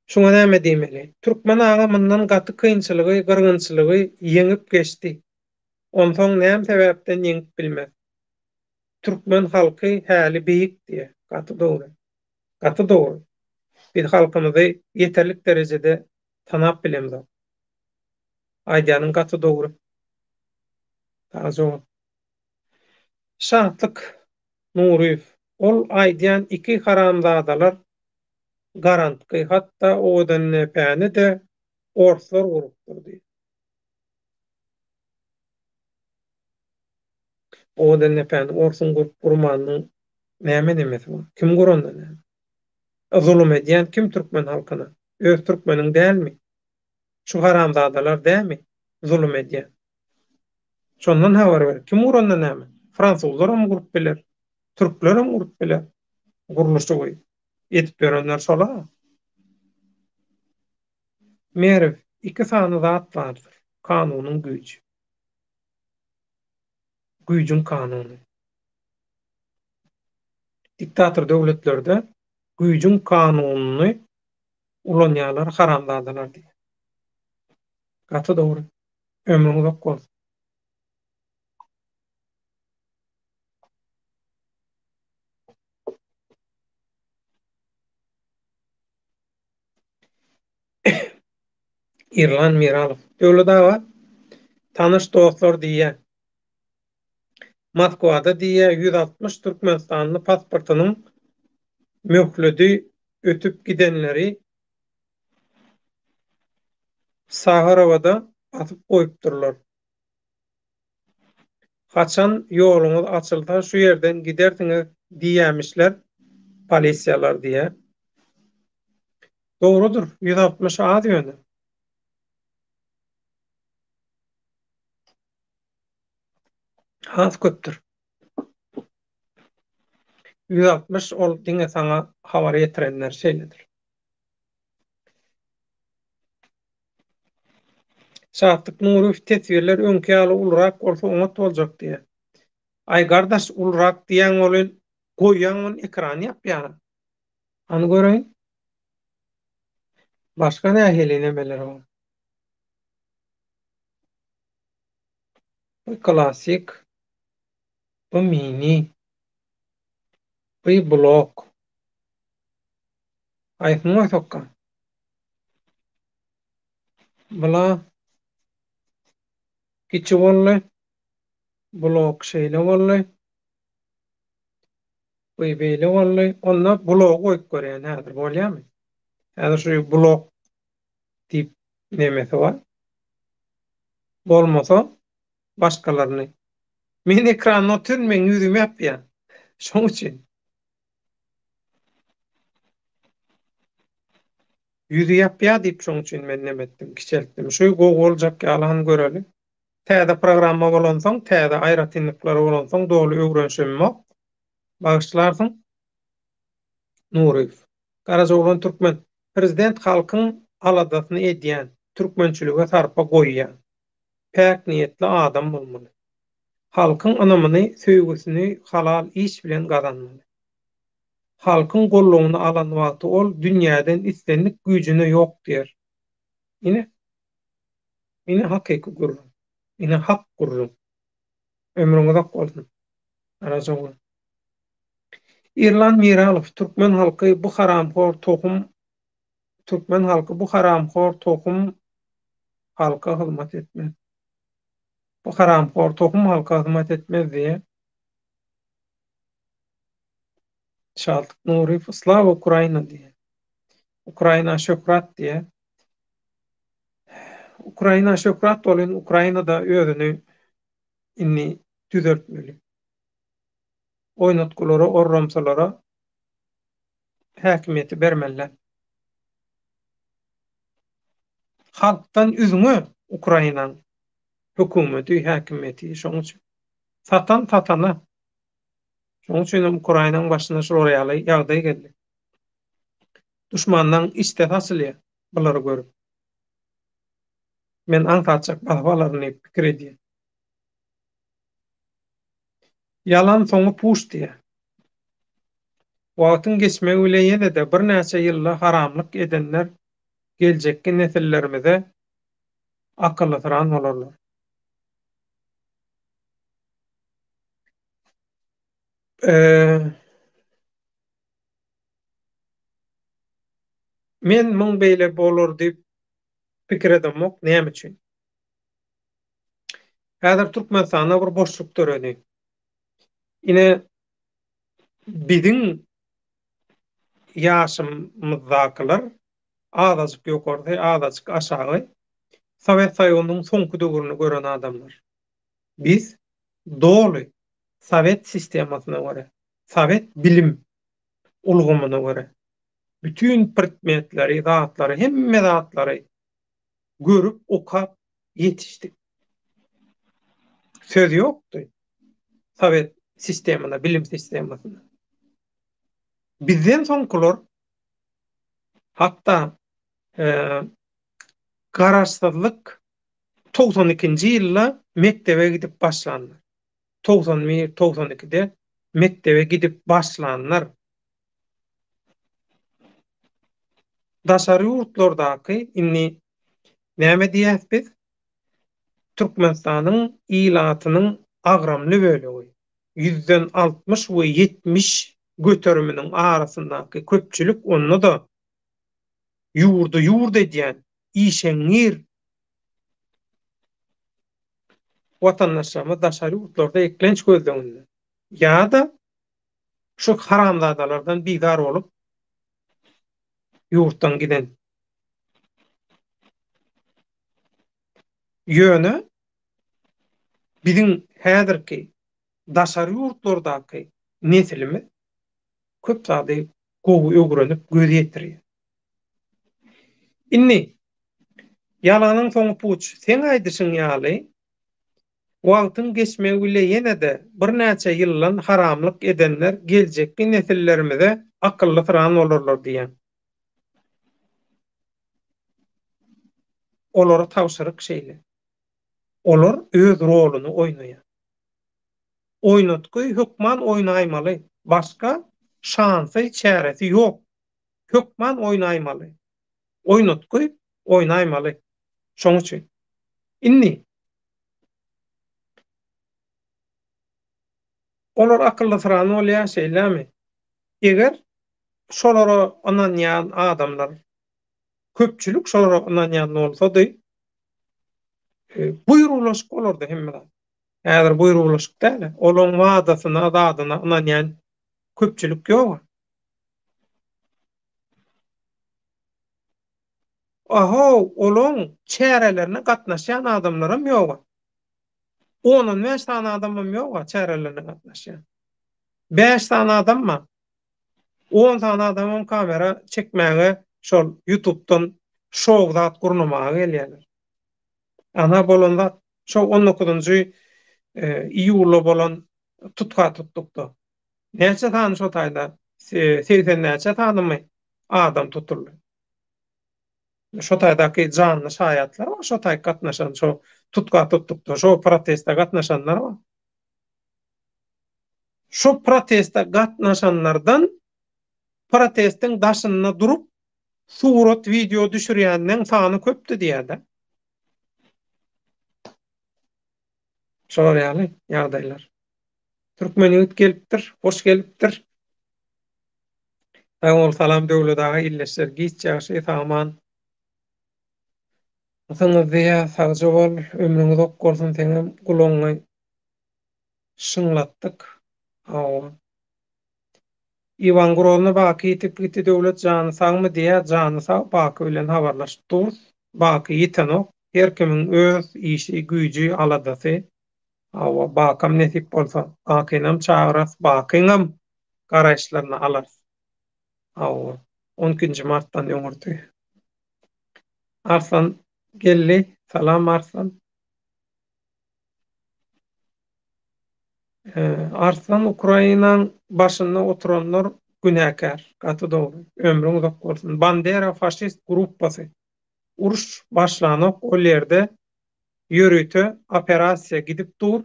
Şuňa näme diýmeli? Türkmen aga mundan gaty kynçylygy, gyrgynçylygy ýeňip geçdi. Onsoň näme sebäpden ýeňip bilmez? Türkmen halky häli beýik diýýär. Gaty dogry. Gaty dogry. Biz halkymyzy ýeterlik derejede tanap bilemzok. Aýdýanyň gaty dogry. Sagja bol. Şatlyk Nuryýew, ol aýdýan iki haramzadalar garantgy, hatda Owadandepäni-de orslar gurupdyr diýip. Owadandepäni orsuň gurup gurmanynyň. Näme nemesi bar? Kim guranda näme? Zulum edýän kim türkmen halkyna? Öz türkmeniň dälmi? Şu haramzadalar dämi zulum edýän? Şondan habar ber. Kim guranda näme? Fransuzlaram gurup biler. Türklerem gurup biler. Gurluşygy edip ýörenler şolar. Merw, iki sany zat bardyr. Kanunyň güýji. Güýjüň kanuny. Diktator döwletlerde güýjüň kanunyny ulanýarlar haramzadalar diýýär. Gaty dogry. Ömrüň uzak bolsun. Irlan Miralow. Döwlet aga, tanyş dostlar diýýä. Moskwada diýýä 160 türkmenistanly pasportynyň möhledi ötüp gidenleri Saharowada asyp goýupdyrlar. Haçan ýoluňyz açylsa şu ýerden gidersiňiz diýýämişler polisiýalar diýýä. Dogrudyr, 160 az ýöne. Has köpdür. 160 ol diňe saňa habar ýetirenler şeýledir. Şatlyk Nuryýew teswirler öňki ýaly ulurak bolsa oňat boljak diýýär. Aý gardaş ulurak diýýäň welin goýýaň ony ekrany ýapýaň. Hany göreýin. Başga nähili nemeler bar? Bu klasik. Bu mini. Bu blok. Haýsyny goýsakka? Bula kiçi boldy. Blok şeýle boldy. Bu beýle boldy. Onda blogy goýup görýän häzir bolýarmy? Häzir şu blok diýip nemesi bar. Bolmasa başgalaryny. Men ekranda otyryn, meň ýüzüm ýapýar. Şoň üçin. Ýüzi ýapýar diýip şoň üçin men neme etdim, kiçeltdim. Şu gowy boljak ýaly hany göreli. Täze programma bolansoň, täze aýratynlyklary bolansoň doly öwrenişemok. Bagyşlarsyň. Nuryýew. Garajaoglan Türkmen. Prezident halkyň aladasyny edýän, türkmençilige sarpa goýýan, päk niýetli adam bolmaly. Halkyň ynamyny, söýgüsini halal iş bilen gazanmaly. Halkyň gollugyny alan wagty ol dünýäden islendik güýjüne ýok diýer. Ine. Ine hakyky gürrüň. Ine hak gürrüň. Ömrüň uzak bolsun. Garajaoglan. Irlan Miralow türkmen halky bu haramhor tohum türkmen halky bu haramhor tohum halka hyzmat etmez. Bu haramhor tohum halka hyzmat etmez diýe. Şatlyk Nuryýew Slava Ukraina diýýär. Ukraina şöhrat diýýär. Ukraina şöhrat bolyn, Ukraina-da özüni indi düzeltmeli. Oýnatgylara, orramsalara häkimiýeti bermeliler. Halkdan üzňe Ukrainaň hökümeti, häkimiýeti şoň üçin. Satan satana. Şonuň üçin hem Ukrainanyň başyna şular ýaly ýagdaý geldi. Duşmanlaň işdäsi açylýar bulary görüp. Men aňsatjak basyp alaryn diýip pikir edýär. Ýalan soňy puç diýýär. Wagtyň geçmegi bile ýene-de birnäçe ýylda haramlyk edenler geljekki nesillerimize akyllysyran bolarlar. Men muň beýle bolar diýip pikir edemok. Näme üçin? Häzir Türkmenistanda bir boşluk döredi. Ine biziň ýaşymyzdakylar azajyk ýokarsy, azajyk aşagy Sowet Soýuzynyň soňky döwrüni gören adamlar. Biz doly sowet sistemasyna görä. Sowet bilim ulgamyna görä. Bütin predmetleri, zatlary, hemme zatlary görüp, okap ýetişdik. Söz ýokdy sowet sistemyna, bilim sistemasyna. Bizden soňkular hatda garaşsyzlyk 92-nji ýylda mekdebe gidip başlanlar. 91, 92-de mekdebe gidip başlanlar. Daşary ýurtlardaky indi näme diýýäs biz? Türkmenistanyň ilatynyň agramly bölegi, ýüzden 60 we 70 göteriminiň arasyndaky köpçülik onda-da ýurdy ýurt edýän işeňňir watandaşlarymyz daşary ýurtlarda eklenç gözleginde ýa-da şu haramzadalardan bizar bolup ýurtdan giden. Ýöne biziň häzirki daşary ýurtlardaky nesilimiz köp zady gowy öwrenip göz ýetirýär. Indi ýalanyň soňy puç. Seň aýdyşyň ýaly Wagtyň geçmegi bile ýene-de birnäçe ýyldan haramlyk edenler geljekki nesillerimize akyllysyran bolarlar diýýän. Olara tabşyryk şeýle. Olar öz roluny oýnaýar. Oýnatgy hökman oýnaýmaly. Başga şansy, çäresi ýok. Hökman oýnaýmaly. Oýnatgy oýnaýmaly. Şoň üçin. Indi Olar akyllysyran bolýar, şeýlemi? Eger şolara ynanýan adamlar, köpçülik şolara ynanýan bolsady, e, buýrulaşyk bolardy hemme zat. Häzir buýrulaşyk däl, olaň wadasyna, zadyna ynanýan köpçülik ýok. Ahow, olaň çärelerine gatnaşýan adamlaram ýoga. On-on bäş sany adamam ýoga çärelerine gatnaşýan. Bäş sany adam bar. On sany adamam kamera çekmäge şol ýutubdan şou zat gurnamaga gelýärler. Ana bolan zat şo on dokuzynjy iýulda bolan tutga tutdukda. Näçe sany şo taýda 80 näçe sanymy adam tutuldy. Şo taýdaky janly şaýatlar bar, şo taý gatnaşan, şo tutga tutdukda, şo proteste gatnaşanlar bar. Şo proteste gatnaşanlardan protestiň daşynda durup surat, wideo düşürýänleň sany köpdi diýýär-de. Şolar ýaly ýagdaýlar. Türkmen ýigit gelipdir, hoş gelipdir. Sag bol salam Döwlet aga illeşler giç ýagşy sag-aman Ysyňyz diýýä sagja bol ömrüň uzak bolsun seňem gulagyňy şyňlatdyk hawa. Iwan Grozny Baky ýitip gitdi Döwlet jany sagmy diýýä jany sag Baky bilen habarlaşyp durus Baky ýitenok her kimiň öz işi güýji aladasy hawa Bakam nesip bolsa Bakynam çagyras Bakyňam garaýyşlaryny alarys. Hawa, on ikinji martdan öňürti. Arslan geldi. Salam Arslan. Arslan Ukrainaň başynda oturanlar günäkär. Gaty dogry. Ömrüň uzak bolsun. Bandera faşist gruppasy. Uruş başlanok ol ýerde ýörite operasiýa gidip dur.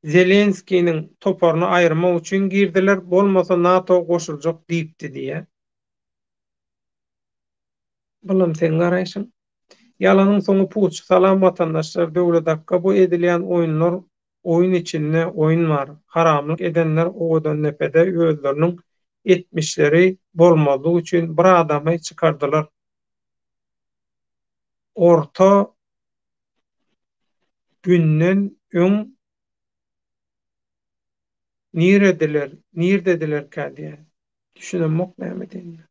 Zelenskiniň toparyny aýyrmak üçin girdiler, bolmasa NATO goşuljak diýipdi diýýär. Bulam seň garaýşyň. Ýalanyň soňy puç. Salam watandaşlar Döwlet akga bu edilýän oýunlar oýun içinde oýun bar. Haramlyk edenler Owadandepede özleriniň etmişleri bolmazlyk üçin bir adamy çykardylar orta Günden öň nirediler, nirdedilerkä diýýär. Düşünemok näme diýenine.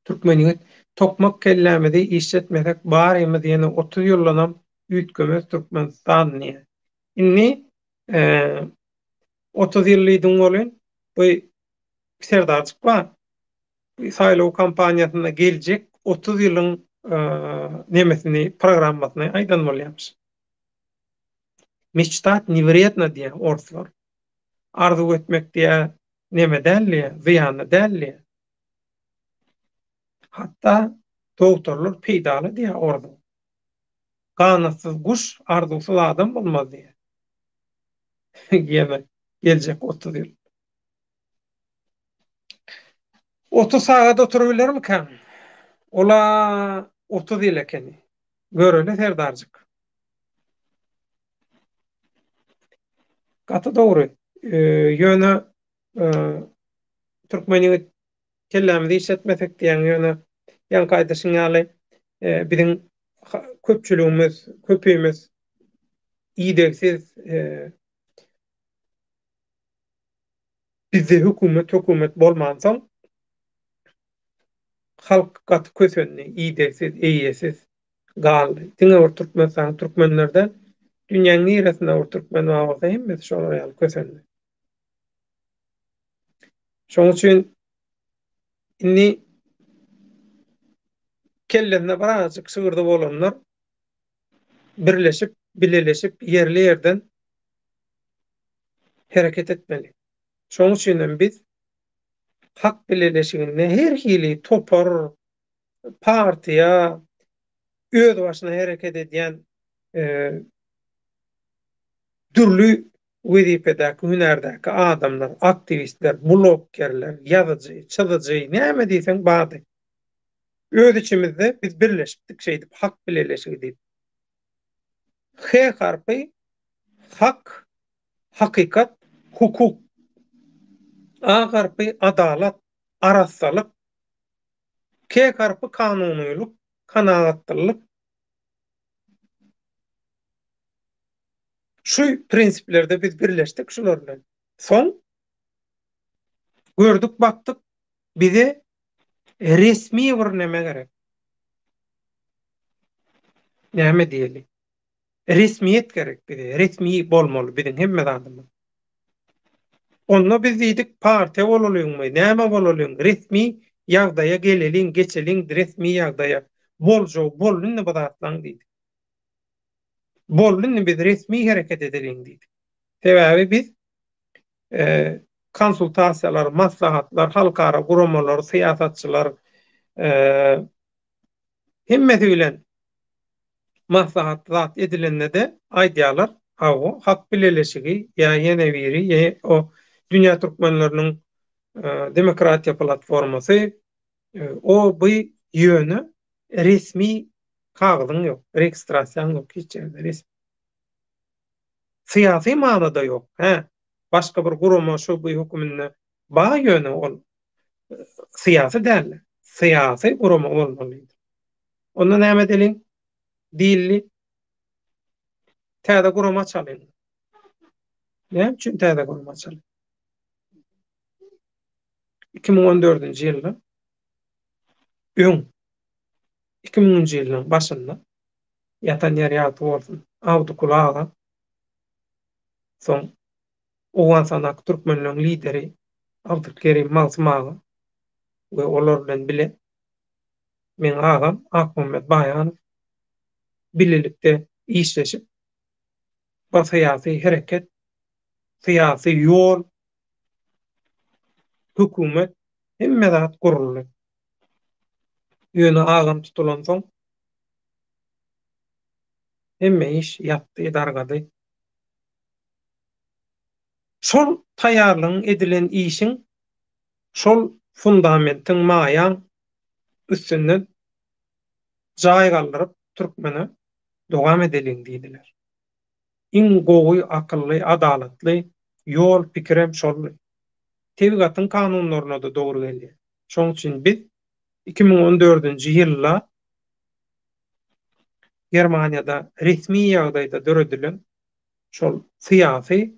Türkmen ýigit, tokmak kellämizi işletmesek barymyz ýene 30 ýyldanam üýtgemez Türkmenistan diýýär. Indi. 30 ýyl diýdiň welin, bu Serdarjyk bar. Bu saýlaw kampaniýasynda geljek 30 ýylyň nemesini, programmasyny aýdan bolýarmyş. Meçtat ne wredno diýýär orslar. Arzuw etmek diýýär, neme däl diýýär, zyýanly däl diýýär. Hatda dogtorlar peýdaly diýýär orzuw. Ganatsyz guş, arzuwsyz adam bolmaz diýýär. Ýene geljek 30 ýyl. 30 sagat oturybilermikäň? Ol-a 30 ýyl ekeni. Göreli Serdarjyk. Gaty dogry. Ýöne türkmen ýigit kellämizi işletmesek diýýäň, ýöne ýaňky aýdyşyň ýaly biziň köpçüligimiz, köpimiz idegsiz bizde hökümet hökümet bolmansoň halk gaty kösendi, idegsiz, eýesiz galdy. Diňe bir Türkmenistanyň türkmenleri däl, dünýäň niresinde bir türkmen bar bolsa hemmesi şolar ýaly kösendi. Şonuň üçin indi kellesinde birazajyk şygyrdy bolanlar birleşip, bileleşip ýerli-ýerden hereket etmeli. Şonuň üçin hem biz Hak bileleşiginde her hili topar, partiýa, özbaşyna hereket edýän dürli wezipedäki, hünärdäki adamlar, aktiwistler, bloggerler, ýazyjy, çyzyjy, näme diýseň bardy. Öz içimizde biz birleşipdik şeýdip, Hak bileleşigi diýip. H harpy hak, hakykat, hukuk. A harpy adalat, arassalyk. K harpy kanunylyk, kanagatlylyk. Şu prinsiplerde biz birleşdik şular bilen. Soň gördük bakdyk bize resmi bir neme gerek. Näme diýeli? Resmiýet gerek bize. Resmi bolmaly biziň hemme zadymyz. Onda biz diýdik partiýa bolalyňmy, näme bolalyň, resmi ýagdaýa geleliň, geçeliň resmi ýagdaýa. Boljagy boldy indi bu zatlaň diýdik. Boldy indi biz resmi hereket edeliň diýdik. Sebäbi biz konsultasiýalar, maslahatlar, halkara guramalar, syýasatçylar hemmesi bilen maslahat zat edilende-de aýdýarlar, hawa, Halk bileleşigi ýa ýene biri, ýa o Dünýä türkmenleriniň demokratiýa platformasy, o bu ýöne resmi kagyzyň ýok, registrasiýaň ýok hiç ýerde resmi. Syýasy manyda ýok. Hä, başga bir gurama şu bu höküminde bar ýöne ol syýasy däl. Syýasy gurama bolmaly. Onda näme edeliň? Diýildi. Täze gurama açalyň. Näme üçin täze gurama açalyň? 2014-nji ýylda öň 2000-nji ýylyň başynda ýatan ýeri ýagty bolsun, Abdykul aga, soň Owganystandaky türkmenleriň lideri Abdylkerim Magsym aga we olar bilen bile meň agam Akmuhammet Baýanow bilelikde işleşip, bir syýasy hereket, syýasy ýol, hökümet, hemme zat guruldy. Ýöne agam tutulansoň, hemme iş ýatdy, dargady. Şol taýýarlygyň edilen işiň, şol fundamentiň, maýaň üstünden jaý galdyryp türkmene dowam edeliň diýdiler. Iň gowy, akylly, adalatly ýol, pikirem şoldy. Tebigatyň kanunlaryna-da dogry gelýär. Şoň üçin biz 2014-nji ýylda Germaniýada resmi ýagdaýda döredilen şol syýasy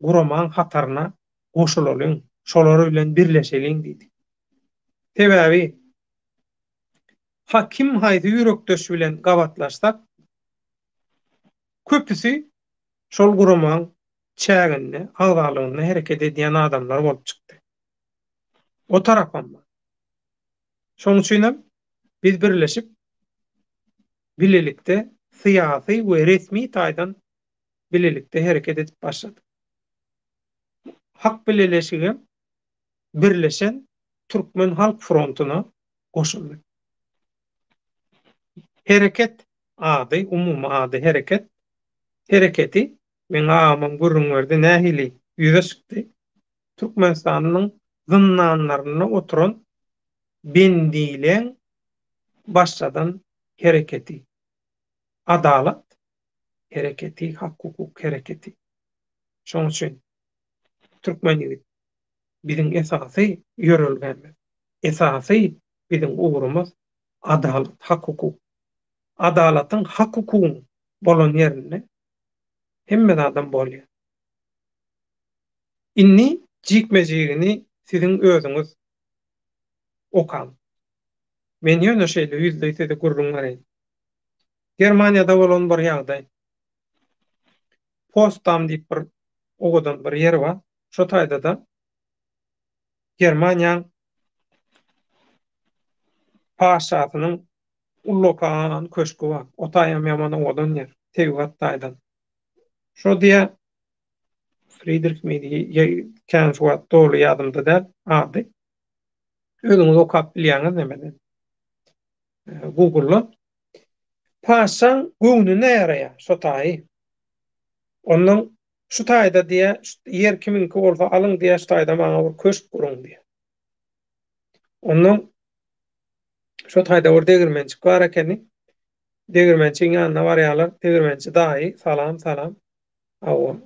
guramaň hataryna goşulalyň, şolar bilen birleşeliň diýdik. Sebäbi ha kim haýsy ýürekdeş bilen gabatlaşsak, köpüsi şol guramaň. çäginde, agzalygynda hereket edýän adamlar bolup çykdy. O tarapam bar. Şonuň üçinem biz birleşip, bilelikde syýasy we resmi taýdan bilelikde hereket edip başladyk. Hak bileleşigem Birleşen Türkmen Halk Frontuna goşuldy. Hereket ady, umumy ady Hereket. Hereketi meň agamam gürrüň berdi, nähili ýüze çykdy. Türkmenistanyň zyndanlarynda oturan bendileň başladan hereketi. Adalat hereketi, hak-hukuk hereketi. Şonuň üçin türkmen ýigit biziň esasy ýörelgämiz, esasy biziň ugrumyz adalat, hak-hukuk. Adalatyň, hak-hukugyň bolan ýerinde hemme zadam bolýar. Indi jikme-jigini siziň özüňiz okaň. Men ýöne şeýle ýüzleý size gürrüň bereýin. Germaniýada bolan bir ýagdaý. Potsdam diýip bir owadan bir ýer bar. Şo taýda-da Germaniýaň patyşasynyň ullakan köşgi bar. O taýam ýaman owadan ýer, tebigat taýdan. Şo diýýär, Fridrihmidi, kän şu wagt doly ýadymda däl ady. Özüňiz okap bilýäňiz nemeden. Google-dan. Paşaň göwnüne ýaraýar şo taýy. Ondan şu taýda diýýär, şu ýer kimiňki bolsa alyň diýýär, şu taýda maňa bir köşk guruň diýýär. Ondan şo taýda bir degirmenjik bar ekeni. Degirmençiň ýanyna barýarlar. Degirmençi daýy, salam, salam. Hawa.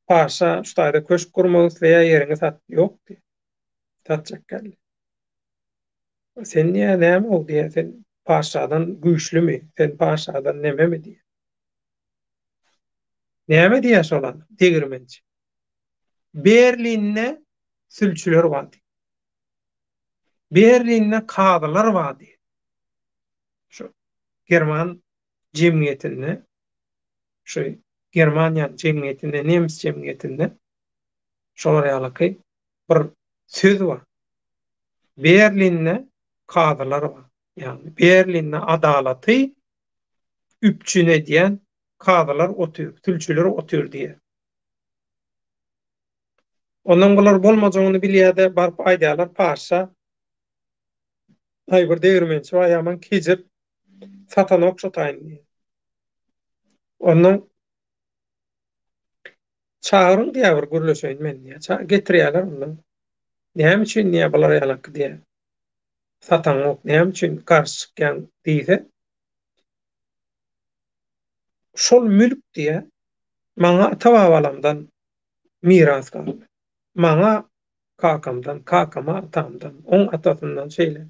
Paşa şu taýda köşk gurmak isleýär, ýeriňi sat. Ýok diýýär. Satjak däl. Sen diýýär, näme ol diýýär, sen patyşadan güýçlümi, sen patyşadan nememi diýýär. Näme diýýär şol adam, degirmençi. Berlinde sülçüler bar diýýär. Berlinde kazylar bar diýýär. Şu german jemgyýetinde, şu Germaniýanyň jemgyýetinde, nemes jemgyýetinde şolar ýalyky bir söz bar. Berlinde kazylar bar. Ýagny Berlinde adalaty üpjün edýän kazylar otyr, sülçüler otyr diýýär. Ondan bular bolmajagyny bilýär-de, baryp aýdýarlar patyşa, Aý bir degirmençi bar ýaman kejir, satanok şo taýyny diýýär. Ondan Çagyryň diýýär bir gürleşeýin men diýýär. Ça getirýärler ondan. Näme üçin diýýär bular ýalaky diýýär. Sataňok näme üçin garşy çykýaň diýse. Şol mülk diýýär maňa ata-babalamdan miras galdy. Maňa kakamdan, kakama atamdan, oň atasyndan şeýle.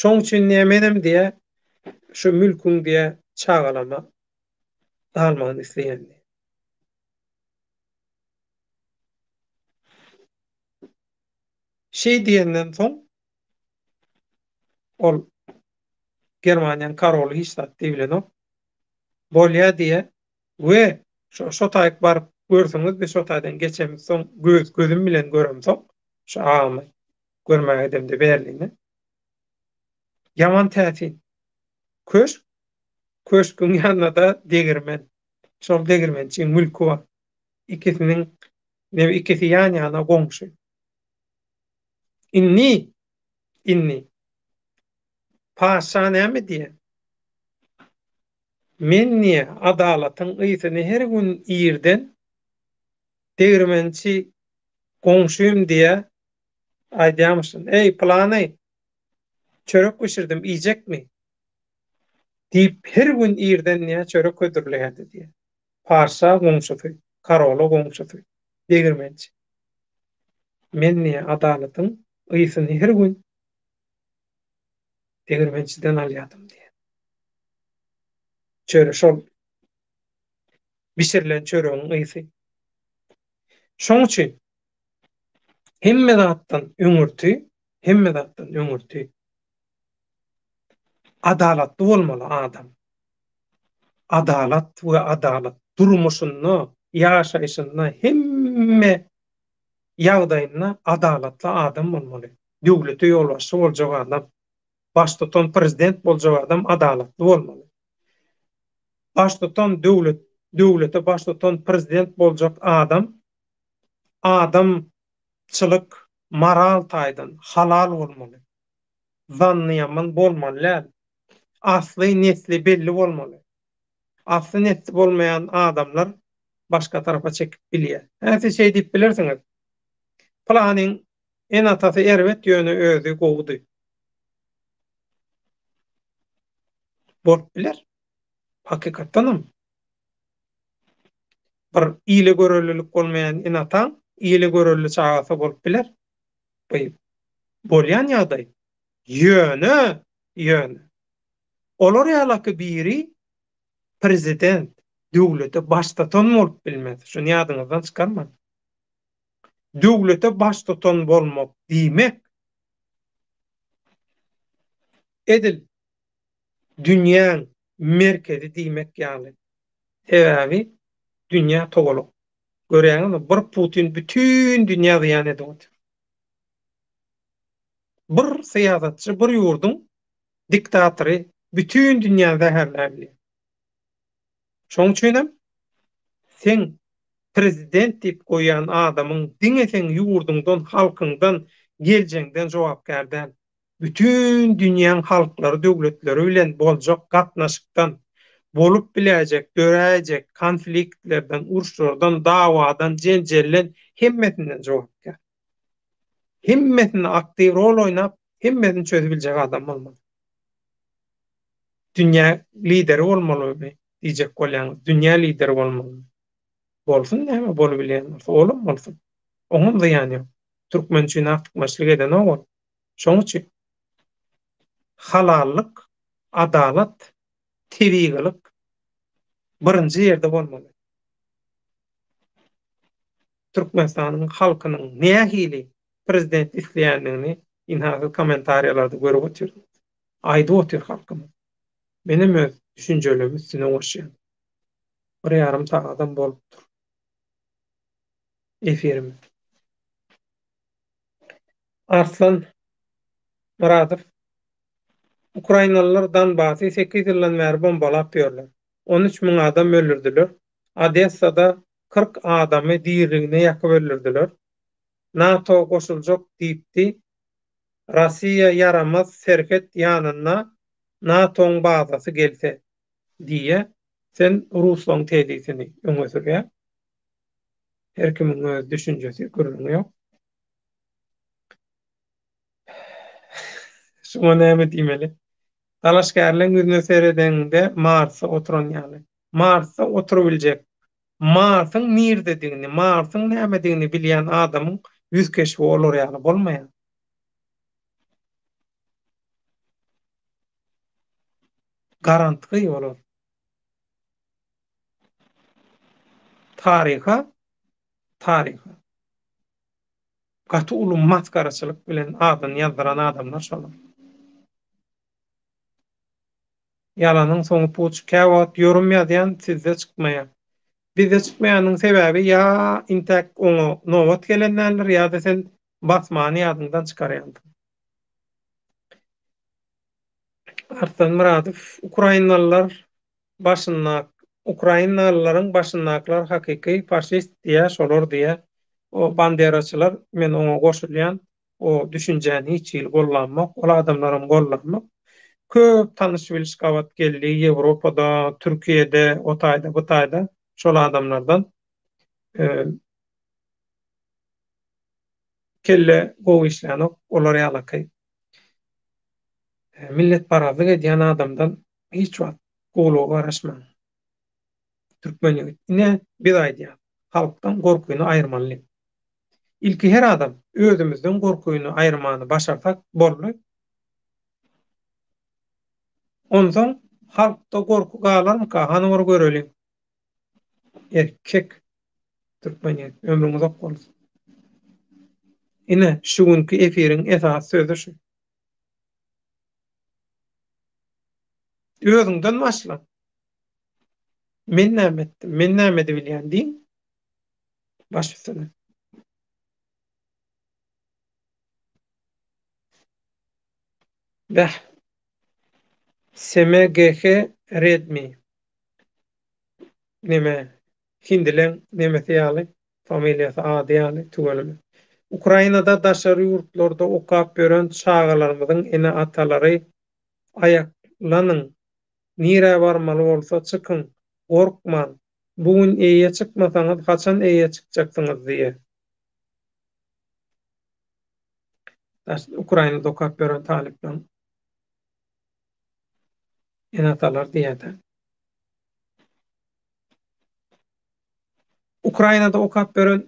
Şoň üçin diýýär menem diýýär şu mülküň diýýär çagalama galmagyny isleýän diýýär. Şeý diýenden soň ol Germaniýanyň koroly hiç zat diýibilenok. Bolýa diýýär we şo şo taýyk baryp görseňiz biz şo taýdan geçemizsoň göz gözüm bilen göremsoň şu agamy görmäge gidemde Berlinde. Ýaman täsin. Köşk Köşgüň ýanynda-da degirmen. Şol degirmençiň mülki bar. Ikisiniň neme ikisi ýan-ýana goňşy. Indi, indi patyşa näme diýýär? Men diýýär, adalatyň ysyny her gün irden degirmençi goňşym diýýär, aýdýarmyşyn, Eý, pylany, çörek bişirdim, iýjekmi? Diýip, her gün irden diýýär, çörek hödürleýärdi diýýär. Patyşa goňşusy, karola goňşusy, degirmençi. Men diýýär, adalatyň ysyny her gün degirmençiden alýardym diýýär. Çöre şol bişirilen çöregiň ysy. Şoň üçin hemme zatdan öňürti, hemme zatdan öňürti Adalatly bolmaly adam. Adalat we adalat. Durmuşynda, ýaşaýşynda hemme ýagdaýynda adalatly adam bolmaly. Döwlete ýolbaşçy boljak adam, baştutan prezident boljak adam adalatly bolmaly. Baştutan döwlet, döwlete baştutan prezident boljak adam adamçylyk, moral taýdan halal bolmaly. Zanny ýaman bolmaly däl. Asly, nesli belli bolmaly. Asly nesli bolmaýan adamlar başga tarapa çekip bilýär. Hä siz şeý diýip bilersiňiz. Pylanyň ene-atasy erbet ýöne özi gowudy. Bolup biler. Hakykatdanam. Bir ile görelilik bolmaýan ene-ataň ile göreli çagasy bolup biler. Bu bolýan ýagdaý. Ýöne, ýöne. Olar ýalaky biri prezident, döwlete baştutan bolup bilmez. Şuny ýadyňyzdan çykarmaň. Döwlete baştutan bolmak diýmek, edil dünýäň merkezi diýmek ýaly. Sebäbi dünýä togalak. Görýäňizmi, bir Putin bütin dünýä zyýan edip otyr. Bir syýasatçy bir ýurduň diktatory bütin dünýäni zäherläp bilýär. Şoň üçinem seň prezident diýip goýýan adamyň diňe seň ýurduňdan, halkyňdan, geljegiňden jogapkär däl. Bütin dünýäň halklary, döwletleri bilen boljak gatnaşykdan, bolup biläýjek, döräýjek konfliktlerden, uruşlardan, dawadan, jenjelden hemmesinden jogapkär. Hemmesinde aktiw rol oýnap, hemmesini çözübiljek adam bolmaly. Dünýä lideri bolmalymy diýjek bolýaňyz, dünýä lideri bolmalymy? Bolsun näme bolubilýän bolsa, olam bolsun. Oňam zyýany ýok. Türkmen üçin artykmaçlyk edenok ol. Şoň üçin halallyk, adalat, tebigylyk birinji ýerde bolmaly. Türkmenistanyň halkynyň nähili prezident isleýändigini ynha siz kommentariýalarda görüp otyrsyňyz. Aýdyp otyr halkymyz. Menem öz düşünjelerimi üstüne goşýan. Bir ýarym sagadam bolupdyr efirimiz. Arslan Myradow Ukrainalylar Donbasy sekiz ýyldan bäri bombalap ýörler. 13 müň adam öldürdiler. Odessada 40 adamy diriligine ýakyp öldürdiler. NATO goşuljak diýipdi. Rossiýa ýaramaz serhet ýanynda NATO-ň bazasy gelse diýýä. Sen ruslaň tezisini öňe sürýäň. Her kimiň öz düşünjesi, gürrüňi ýok. Şuňa näme diýmeli? Dalaşgärleň ýüzüne seredeňde Marsda oturan ýaly. Marsda oturybiljek, Marsyň nirdedigini, Marsyň nämedigini bilýän adamyň ýüz keşbi olar ýaly bolmaýar. Garantgy olar. Taryha, taryha. Gaty uly masgaraçylyk bilen adyny ýazdyran adamlar şolar. Ýalanyň soňy puç. Käwagt ýorum ýazýan sizde çykmaýar. Bizde çykmaýanyň sebäbi ýa intäk oňa nobat gelen däldir ýa-da sen basmany ýadyňdan çykarýansyň. Arslan Myradow, Ukrainalylar başynda Ukrainalylaryň başyndakylar hakyky faşist diýä şolar diýä. O banderaçylar men oňa goşulýan o düşünjäni hiç hili gollanmok ol adamlaram gollanmok. Köp tanyş biliş gabat geldi Ýewropada, Türkiýede o taýda bu taýda şol adamlardan. Kelle gowy işlänok olar ýalaky. Milletparazlyk edýän adamdan hiç wagt gowulyga garaşmaň. Türkmen ýigit. Ine, biz aýdýas, halkdan gorkyny aýyrmaly diýip. Ilki her adam özümizden gorkyny aýyrmany başarsak boldy. Onsoň halkda gorky galarmyka, hany bir göreliň. Erkek türkmen ýigit, ömrüň uzak bolsun. Ine, şu günki efiriň esasy sözi şu. Özüňden başla. Men näme etdim? Men näme edibilýän diýiň. Baş üstüne. Bäh. SMGH Redmi. Neme? Hindileň nemesi ýaly, familiýasy, ady ýaly tüweleme. Ukrainada daşary ýurtlarda okap ýören çagalarymyzyň ene-atalary aýaklanyň, nirä barmaly bolsa çykyň, gorkmaň, bu gün eýe çykmasaňyz haçan eýe çykjaksyňyz diýe. Daş Ukrainada okap ýören talyplaryň ene-atalary diýýär-dä. Ukrainada okap ýören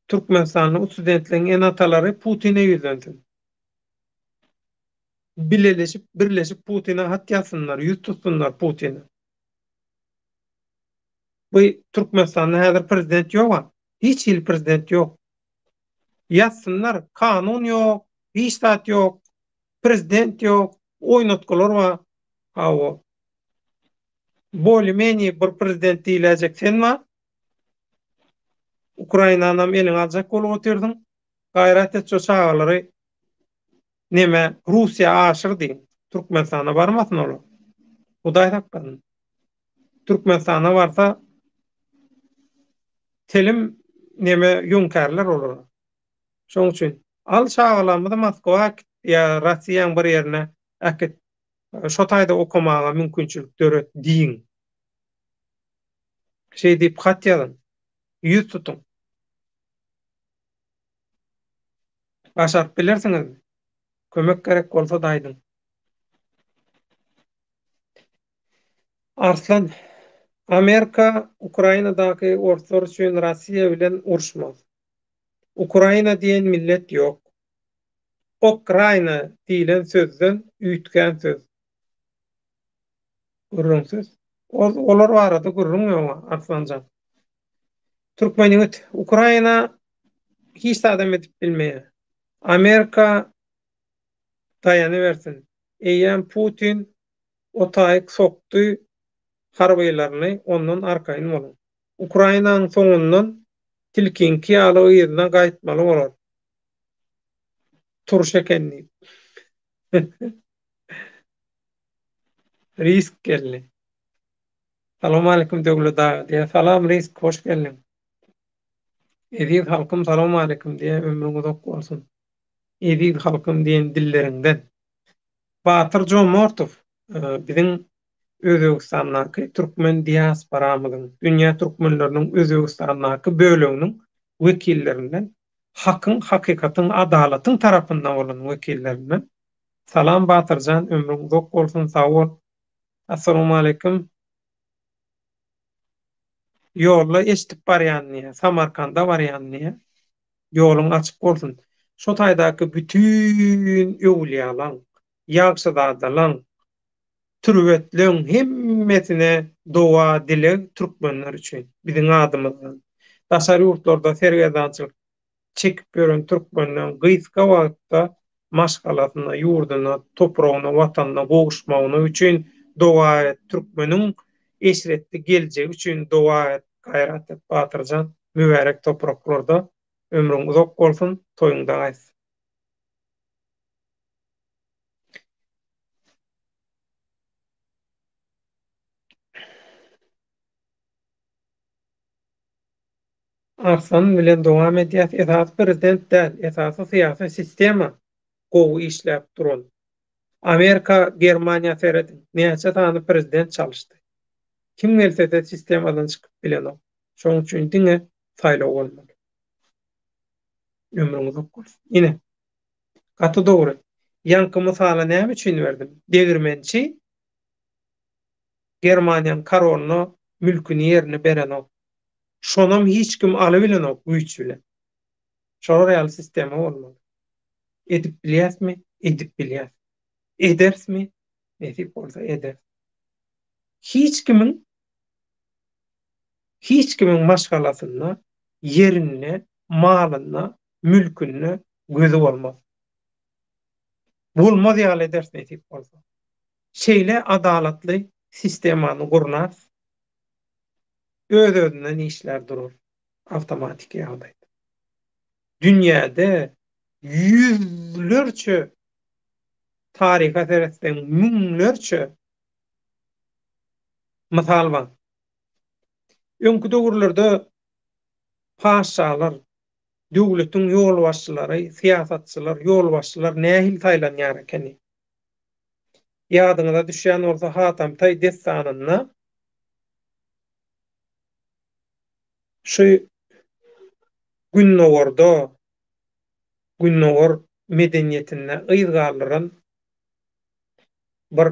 türkmenistanly studentleriň ene-atalary Putine ýüzlensin. Bileleşip, birleşip Putine hat ýazsynlar, ýüz tutsunlar Putine. Bu Türkmenistanda häzir prezident ýok-a. Hiç hili prezident ýok. Ýazsynlar, kanun ýok, hiç zat ýok, prezident ýok, oýnatgylar bar. Hawa. Bolýa-menýe bir prezident diýiläýjek sen bar. Ukrainanam eliňe aljak bolup otyrsyň. Gaýrat et şo çagalary neme Russiýa aşyr diýiň. Türkmenistana barmasyn olar. Hudaý saklasyn. Türkmenistana barsa telim neme ýöňkärler olara. Şoň üçin al çagalarymyzy Moskwa äkit ýa Rossiýaň bir ýerine äkit. Şo taýda okamaga mümkinçilik döret diýiň. Şeý diýip hat ýazyň. Ýüz tutuň. Başaryp bilersiňizmi? Kömek gerek bolsa-da aýdyň. Arslan, Amerika Ukrainadaky orslar üçin Rossiýa bilen uruşmaz. Ukraina diýen millet ýok. Okraina diýlen sözden üýtgän söz. Gürrüňsiz. Olar barada gürrüň ýoga Arslanjan. Türkmen ýigit Ukraina hiç zadam edip bilmeýär. Amerika daýanybersin. Eýýäm Putin o taýyk sokdy harbylaryny ondan arkaýyn boluň. Ukrainanyň soňundan tilkiňki ýaly yzyna gaýtmaly bolar. Turş eken diýip. Risk geldi. Salowmaleýkim Döwlet aga diýýär. Salam Risk, hoş geldiň. Eziz halkym salowmaleýkim diýýär, ömrüň uzak bolsun. Eziz halkym diýen dilleriňden. Batyr Jomortow biziň Özbegistandaky türkmen diasporamyzyň, dünýä türkmenleriniň Özbegistandaky böleginiň wekillerinden, hakyň, hakykatyň, adalatyň tarapynda bolan wekillerinden. Salam Batyrjan ömrüň uzak bolsun sag bol. Assalamualeýkum. Ýolda eşidip barýan diýýär, Samarkanda barýan diýýär. Ýoluň açyk bolsun. Şo taýdaky bütin öwlüýalaň, ýagşyzadalaň, türbetleň hemmesine doga-dileg türkmenler üçin, biziň adymyzdan. Daşary ýurtlarda sergezdançylyk çekip ýören türkmenleň gysga wagtda maşgalasyna, ýurduna, topragyna, watanyna gowuşmagyny üçin doga et, türkmeniň eşretli geljegi üçin doga et, gaýrat et Batyrjan, mübärek topraklarda ömrüň uzak bolsun, toýuňda gaýtsyn. Arslan bilen dowam edýäs esasy prezident däl esasy syýasy sistema gowy işläp duran Amerika Germaniýa serediň näçe sany prezident çalyşdy kim gelsede sistemadan çykyp bilenok şoň üçin diňe saýlaw bolmaly ömrüň uzak bolsun ine gaty dogry ýaňky mysaly näme üçin berdim degirmençi Germaniýanyň korolyna mülküni ýerini berenok. Şonam hiç kim alybilenok güýç bilen. Şolar ýaly sistema bolmaly. Edip bilýäsmi? Edip bilýäs. Ederismi? Nesip bolsa ederis. Hiç kimiň hiç kimiň maşgalasynda, ýerinde, malynda, mülkünde gözi bolmaz. Bolmaz ýaly ederis nesip bolsa. Şeýle adalatly sistemany gurnarys. Öz-özünden işlär durar awtomatiki ýagdaýda. Dünýäde ýüzlerçe taryha seretseň müňlerçe mysal bar. Öňki döwürlerde paşalar, döwletiň ýolbaşçylary, syýasatçylar, ýolbaşçylar nähili saýlanýar ekeni? Ýadyňyza düşýän bolsa Hatamtaý dessanynda şu gündogarda, gündogar medeniýetinde yz galdyran bir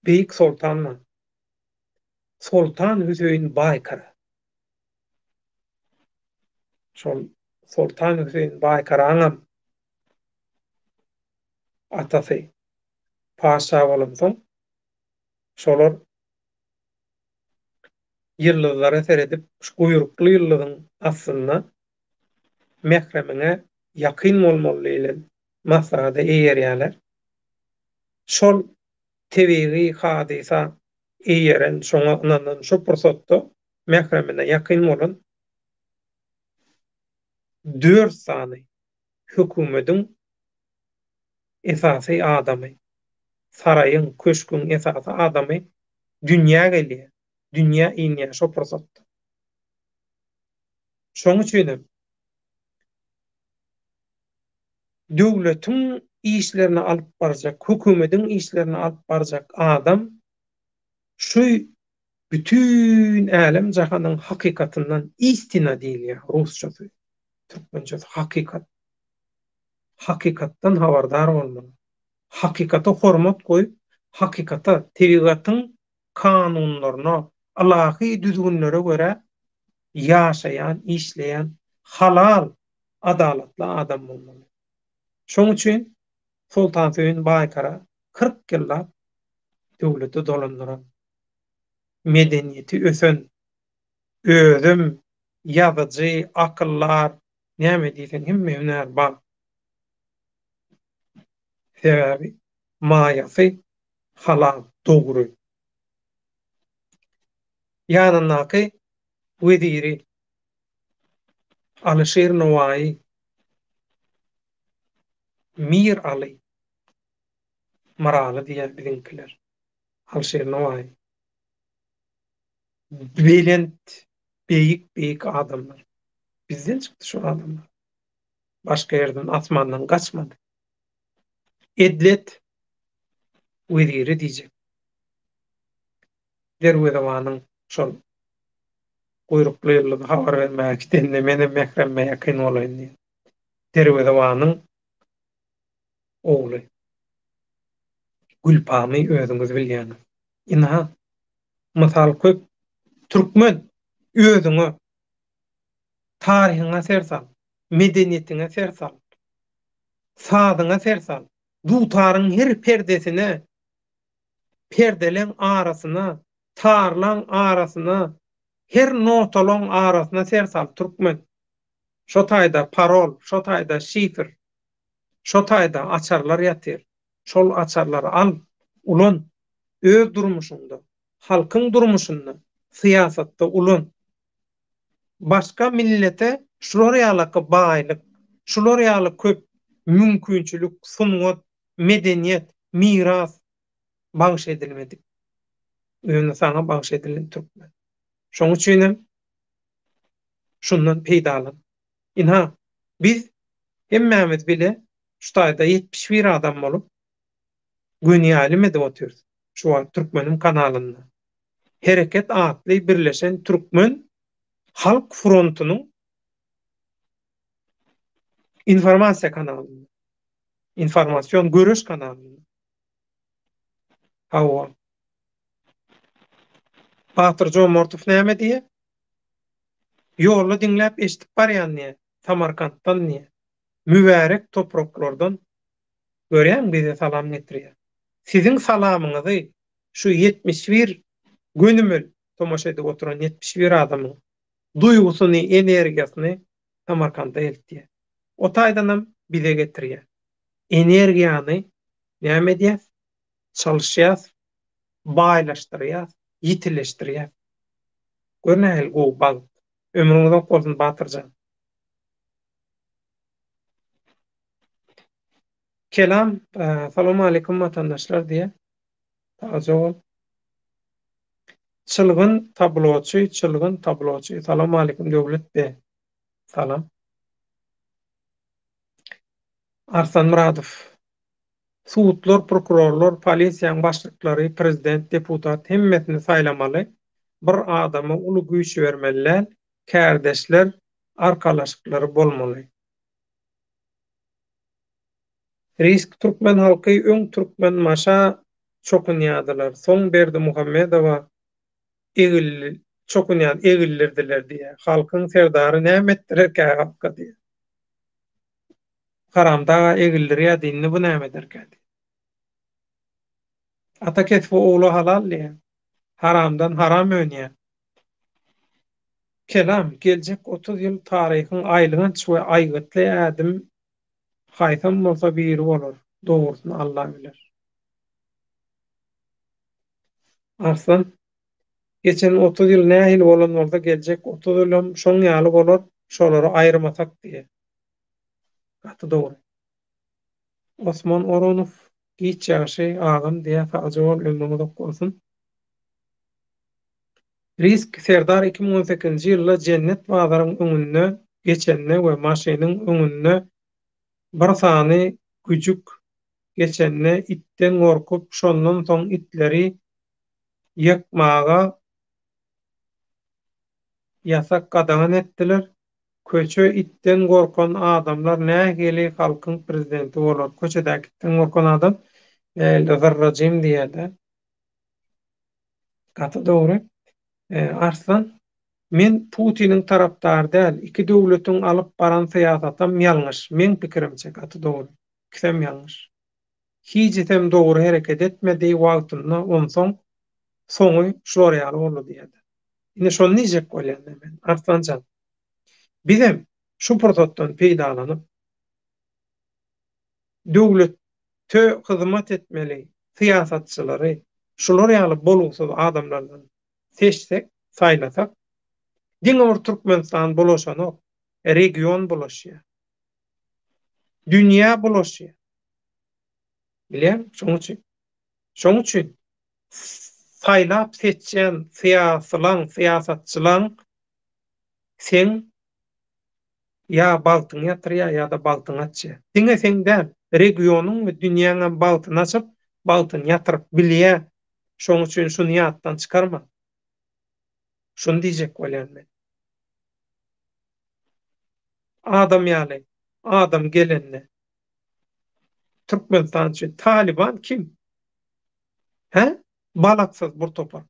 beýik soltan bar. Soltan Hüseýin Baýkara. Şol Soltan Hüseýin Baýkaraňam atasy patyşa bolansoň, şolar ýyldyzlara seredip, şu guýrukly ýyldyzyň astynda mähremiňe ýakyn bolmaly diýlen maslahata eýerýärler. Şol tebigy hadysa eýeren, şoňa ynanan şo pursatda mähremine ýakyn bolan dört sany hökümediň esasy adamy, saraýyň, köşgüň esasy adamy dünýä gelýär, dünýä inýär şo pursatda. Şoň üçin hem döwletiň işlerini alyp barjak, hökümediň işlerini alyp barjak adam şu bütin älem-jahanyň hakykatyndan, istina diýilýär rusçasy, türkmençesi hakykat, hakykatdan habardar bolmaly. Hakykata hormat goýup, hakykata, tebigatyň kanunlaryna, ylahy düzgünlere görä ýaşaýan, işleýän halal, adalatly adam bolmaly. Şoň üçin Soltansöýün Baýkara 40 ýyllap döwleti dolandyran, medeniýeti ösen, özem ýazyjy, akyldar, näme diýseň hemme hünär bar. Sebäbi maýasy halal, dogry. Ýanyndaky weziri Alyşir Nowaýy, Mir Aly, Myraly diýýär biziňkiler. Alyşir Nowaýy. Belent, beýik-beýik adamlar. Bizden çykdy şu adamlar. Başga ýerden, asmandan gaçmady. Edlet weziri diýjek. Derwezebanyň şol guýrukly ýyldyzy habar bermäge gidende menem mähremme ýakyn bolaýyn diýen. Derwezebanyň ogly. Gülpamy özüňiz bilýäňiz. Ynha, mysal köp. Türkmen, özüňe, taryhyňa ser sal, medeniýetiňe ser sal, sazyňa ser sal, dutaryň her perdesine, perdeleň arasyna, tarlaň arasyna, her notalaň arasyna ser sal, türkmen. Şo taýda parol, şo taýda şifr, şo taýda açarlar ýatyr. Şol açarlary al, ulan, öz durmuşyňda, halkyň durmuşynda, syýasatda ulan. Başga millete şular ýalaky baýlyk, şular ýaly köp mümkinçilik, sungat, medeniýet, miras bagyş edilmedik. Ýöne saňa bagyş edilen türkmen. Şoň üçinem şundan peýdalan. Ynha, biz hemmämiz bile şu taýda 71 adam bolup göni ýaýlym edip otyrys. Şu wagt Türkmenim kanalynda. Hereket atly birleşen türkmen halk frontunyň informasiýa kanalynda. Informasion göreş kanalynda. Hawa. Batyr Jomortow näme diýýär? Ýolda diňläp eşidip barýan diýýär. Samarkantdan diýýär. Mübärek topraklardan görýäňmi bize salam getirýär. Siziň salamyňyzy şu 71 gönümel tomaşa edip oturan 71 adamyň duýgusyny, energiýasyny Samarkanda eltýär. O taýdanam bize getirýär. Energiýany näme edýäs? Çalyşýas, baýlaşdyrýas, ýitileşdirýäs. Gör nähili gowy bagt. Ömrüň uzak bolsun Batyrjan. Kelam, Salowmaleýkum watandaşlar diýýär. Sagja bol. Çylgyn tabloçy, çylgyn tabloçy. Salowmaleýkum Döwlet be. Salam. Arslan Myradow. Sudlar, prokurorlar, polisiýaň başlyklary, prezident, deputat hemmesini saýlamaly. Bir adama uly güýç bermeli däl, kärdeşler arkalaşyklary bolmaly. Risk türkmen halky öň Türkmenbaşa çokunýadylar, soň Berdimuhamedowa egil çokunýan egildirdiler diýýär. Halkyň serdary näme etdirerkä halka diýýär. Haramdag-a egildirýärdi, indi bu näme ederkä diýýär. Ata kesbi ogla halal diýýär. Haramdan haram önýär. Kelam, geljek 30 ýyl taryhyň aýylganç we aýgytly ädim haýsam bolsa biri bolar, dogrusyny Alla biler. Arslan, geçen 30 ýyl nähili bolan bolsa geljek 30 ýylam şoň ýaly bolar, şolary aýyrmasak diýýär. Gaty dogry. Osman Orunow, giç ýagşy agam diýýär, sagja bol, ömrüň uzak bolsun. Risk Serdar 2018-nji ýylda Jennet bazaryň öňünde geçende we maşynyň öňünde bir sany güjük geçende itden gorkup şondan soň itleri ýykmaga ýasak gadagan etdiler. Köçe itden gorkan adamlar nähili halkyň prezidenti bolar? Köçedäki itden gorkan adam nähili zyrrajym diýýärde. Gaty dogry. Arslan, men Putiniň tarapdary däl, iki döwletiň alyp baran syýasatam ýalňyş, meň pikirimçe, gaty dogry. Ikisem ýalňyş. Hijisem dogry hereket etmedi wagtynda onsoň soňy şular ýaly boldy diýýärdi. Indi şony diýjek bolýan men, Arslanjan. Bizem şu pursatdan peýdalanyp, döwlete hyzmat etmeli syýasatçylary şular ýaly bolgusyz adamlardan seçsek, saýlasak, diňe bir Türkmenistan bulaşanok, region bulaşýar. Dünýä bulaşýar. Bilýäňmi? Şonuň üçin. Şonuň üçin saýlap seçýän syýasylaň, syýasatçylaň seň ýa bagtyňy ýatyrýar, ýa-da bagtyňy açýar. Diňe seň däl, regionyň we dünýäňem bagtyny açyp, bagtyny ýatyryp bilýär. Şonuň üçin şuny ýatdan çykarma. Şuny diýjek bolýan men. Adam ýaly adam gelende Türkmenistan üçin Talyban kim? Hä? Balaksyz bir topar.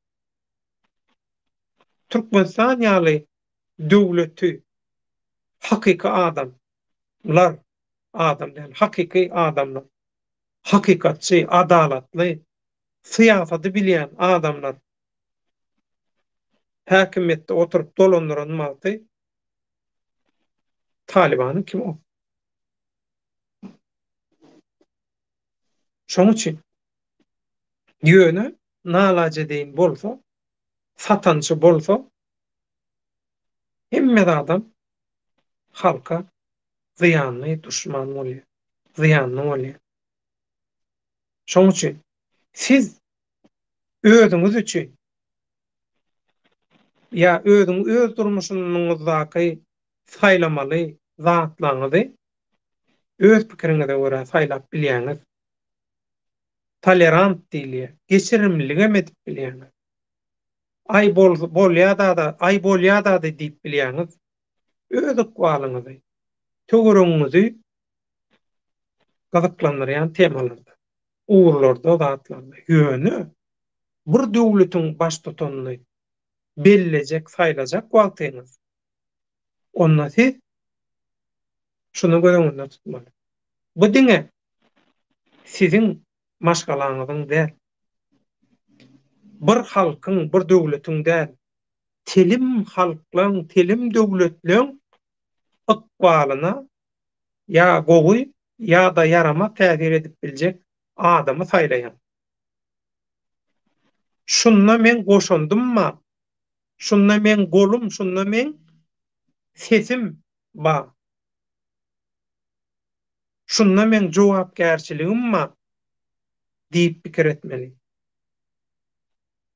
Türkmenistan ýaly döwleti hakyky adamlar, adam däl, hakyky adamlar, hakykatçy, adalatly, syýasaty bilýän adamlar häkimiýetde oturyp dolandyran wagty Talybanyň kim o? Şoň üçin ýöne nalajedeýin bolsa, satançy bolsa hemme zadam halka zyýanly duşman bolýar, zyýanly bolýar. Şoň üçin siz özüňiz üçin ýa özüň öz durmuşyňyzdaky saýlamaly zatlaryňyzy öz pikiriňize görä saýlap bilýäňiz. Tolerant diýilýär. Geçirimliligem edip bilýäňiz. Aý bolýa-da, aý bolýa-da diýip bilýäňiz. Öz ykbalyňyzy, töweregiňizi gyzyklandyrýan temalarda, ugurlarda, zatlarda. Ýöne bir döwletiň baştutanyny bellejek, saýlajak wagtyňyz, onda siz şuny göz öňünde tutmaly. Bu diňe siziň maşgalaňyzyň däl, bir halkyň, bir döwletiň däl, telim halklaň, telim döwletleň ykbalyna ýa gowy, ýa-da ýaramaz täsir edip biljek adamy saýlaýaň. Şunda meň goşandym bar. Şunda meň golum, şunda meň sesim bar. Şunda meň jogapkärçiligim bar diýip pikir etmeli.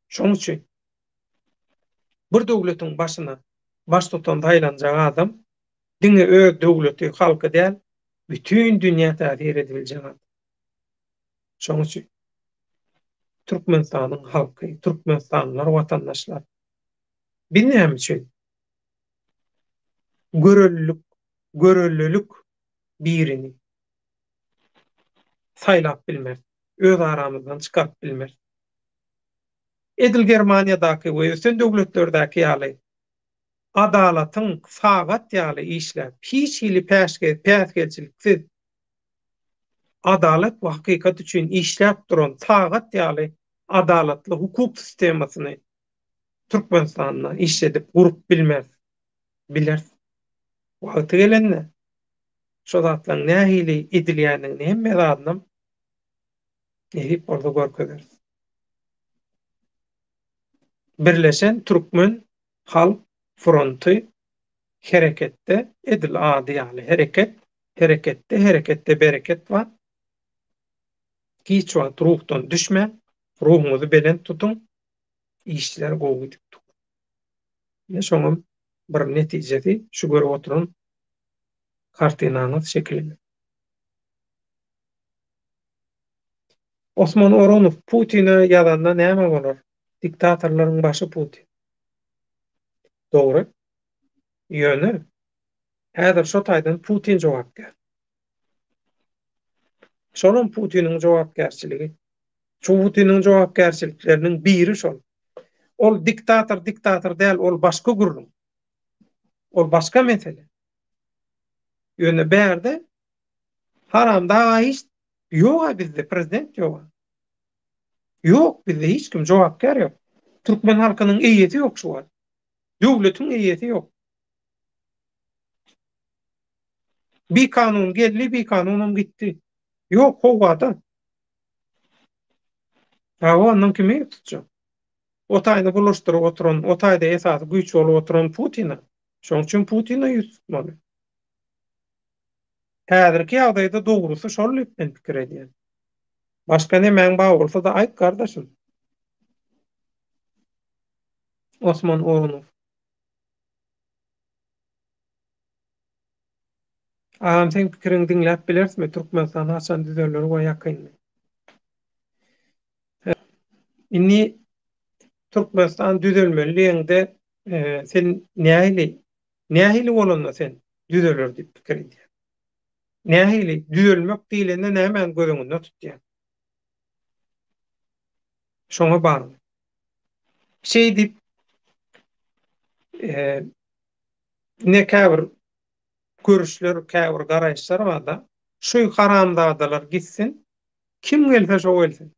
Şoň üçin bir döwletiň başyna baştutan saýlanjak adam diňe öz döwleti, halky däl, bütin dünýä täsir edibiljek adam. Şoň üçin Türkmenistanyň halky, türkmenistanlylar, watandaşlar, biz näme üçin görelilik, görelilik birini saýlap bilmeris, öz aramyzdan çykaryp bilmeris? Edil Germaniýadaky we ösen döwletlerdäki ýaly adalatyň sagat ýaly işläp, hiç hili päsgelçiliksiz adalat we hakykat üçin işläp duran sagat ýaly adalatly hukuk sistemasyny Türkmenistanda işledip gurup bilmeris. Bileris. Wagty gelende şo zatlaryň nähili edilýändigini hemme zadynam nesip bolsa görkezeris. Birleşen Türkmen Halk Fronty hereketde edil ady ýaly hereket hereketde hereketde bereket bar. Hiç wagt ruhdan düşmäň ruhuňyzy belent tutuň işler gowy gidip dur. Ine şoňam bir netijesi şu görüp oturan kartinaňyz şekiliňiz. Osman Orunow Putine ýazanda näme bolar? Diktatorlaryň başy Putin. Dogry. Ýöne häzir şo taýdan Putin jogapkär. Şolam Putiniň jogapkärçiligi. Şu Putiniň jogapkärçilikleriniň biri şol. Ol diktator diktator däl, ol başga gürrüň. Ol başga mesele. Ýöne bärde haramdag hiç ýog-a bizde prezident ýog-a. Ýok bizde hiç kim jogapkär ýok. Türkmen halkynyň eýesi ýok şu wagt. Döwletiň eýesi ýok. Bikanun geldi, bikanunam gitdi. Ýok, howada. Hawa, ondan kimi ýüz tutjak? O taýda bulaşdyryp oturan, o taýda esasy güýç bolup oturan Putina. Şonuň üçin Putina ýüz tutmaly. Häzirki ýagdaýda dogrusy şol diýip men pikir edýän. Başga nemäň bar bolsa-da aýt gardaşym. Osman Orunow. Agam seň pikiriňi diňläp bilerismi Türkmenistan haçan düzeler we ýakynmy? Indi Türkmenistan düzelmeli diýeňde sen nähili nähili bolanda sen düzeler diýip pikir edýäň? Nähili düzelmek diýlende nämäni göz öňünde tutýaň? Şoňa bagly. Şeýdip ine käbir görüşler, käbir garaýyşlar barda, şu haramzadalar gitsin, kim gelse şo gelsin.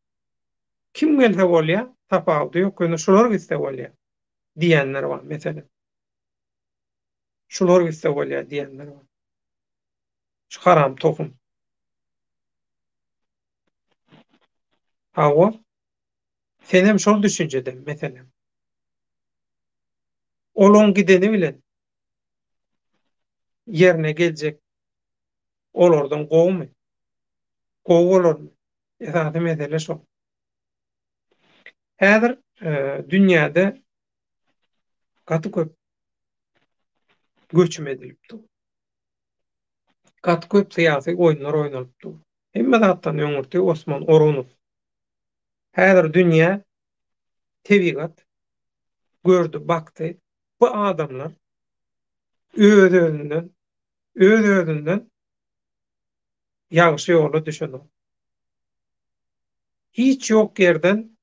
Kim gelse bolýa, tapawudy ýok, ýöne şular gitse bolýa diýenler bar, meselem. Şular gitse bolýa diýenler bar. Şu haram tohum. Hawa. Senem şol düşünjeden, meselem. Olaň gideni bilen ýerine geljek olardan gowumy? Gowy bolarmy? Esasy mesele şol. Häzir dünýäde gaty köp göçüm edilip dur. Gaty köp syýasy oýunlar oýnalyp dur. Hemme zatdan öňürti Osman Orunow. Häzir dünýä, tebigat gördi, bakdy, bu adamlar öz-özünden, öz-özünden ýagşy ýola düşenok. Hiç ýok ýerden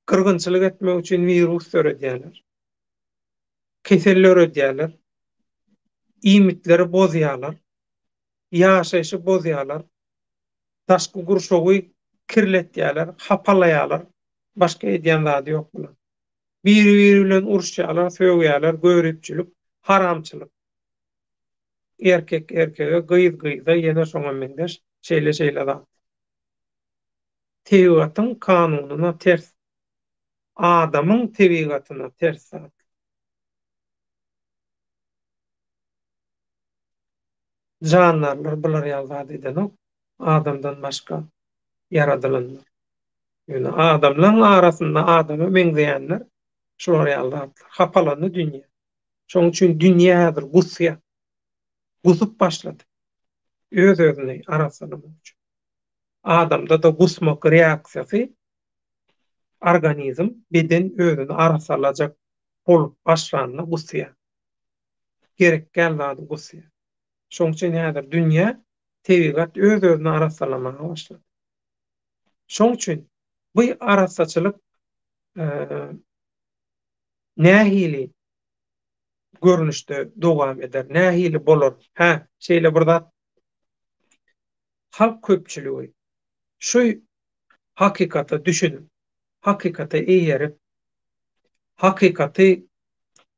gyrgynçylyk etmek üçin wirus döredýärler. Kesel döredýärler. Iýmitleri bozýarlar. Ýaşaýşy bozýarlar. Daşky gurşawy kirletýärler, hapalaýarlar. Başga edýän zady ýok bular. Biri-biri bilen uruşýarlar, sögýärler, göripçilik, haramçylyk. Erkek erkege, gyz gyza, ýene şoňa meňzeş şeýle-şeýle zatlar. Tebigatyň kanunyna ters. Adamyň tebigatyna ters zat. Jandarlar bular ýaly zat edenok, adamdan başga ýaradylanlar. Ýöne adamlaň arasynda adama meňzeýänler şular ýaly zatlar. Hapalandy dünýä. Şonuň üçin dünýä häzir gusýar. Gusup başlady. Öz-özüni arassalamak üçin. Adamda-da gusmak reaksiýasy organizm, beden özüni arassalajak bolup başlanda gusýar. Gerek däl zady gusýar. Şonuň üçin häzir dünýä, tebigat öz-özüni arassalamaga başlady. Şonuň üçin bu arassaçylyk nähili görnüşde dowam eder, nähili bolar? Hä, şeýle bir zat halk köpçüligi şu hakykata düşünip, hakykata eýerip, hakykaty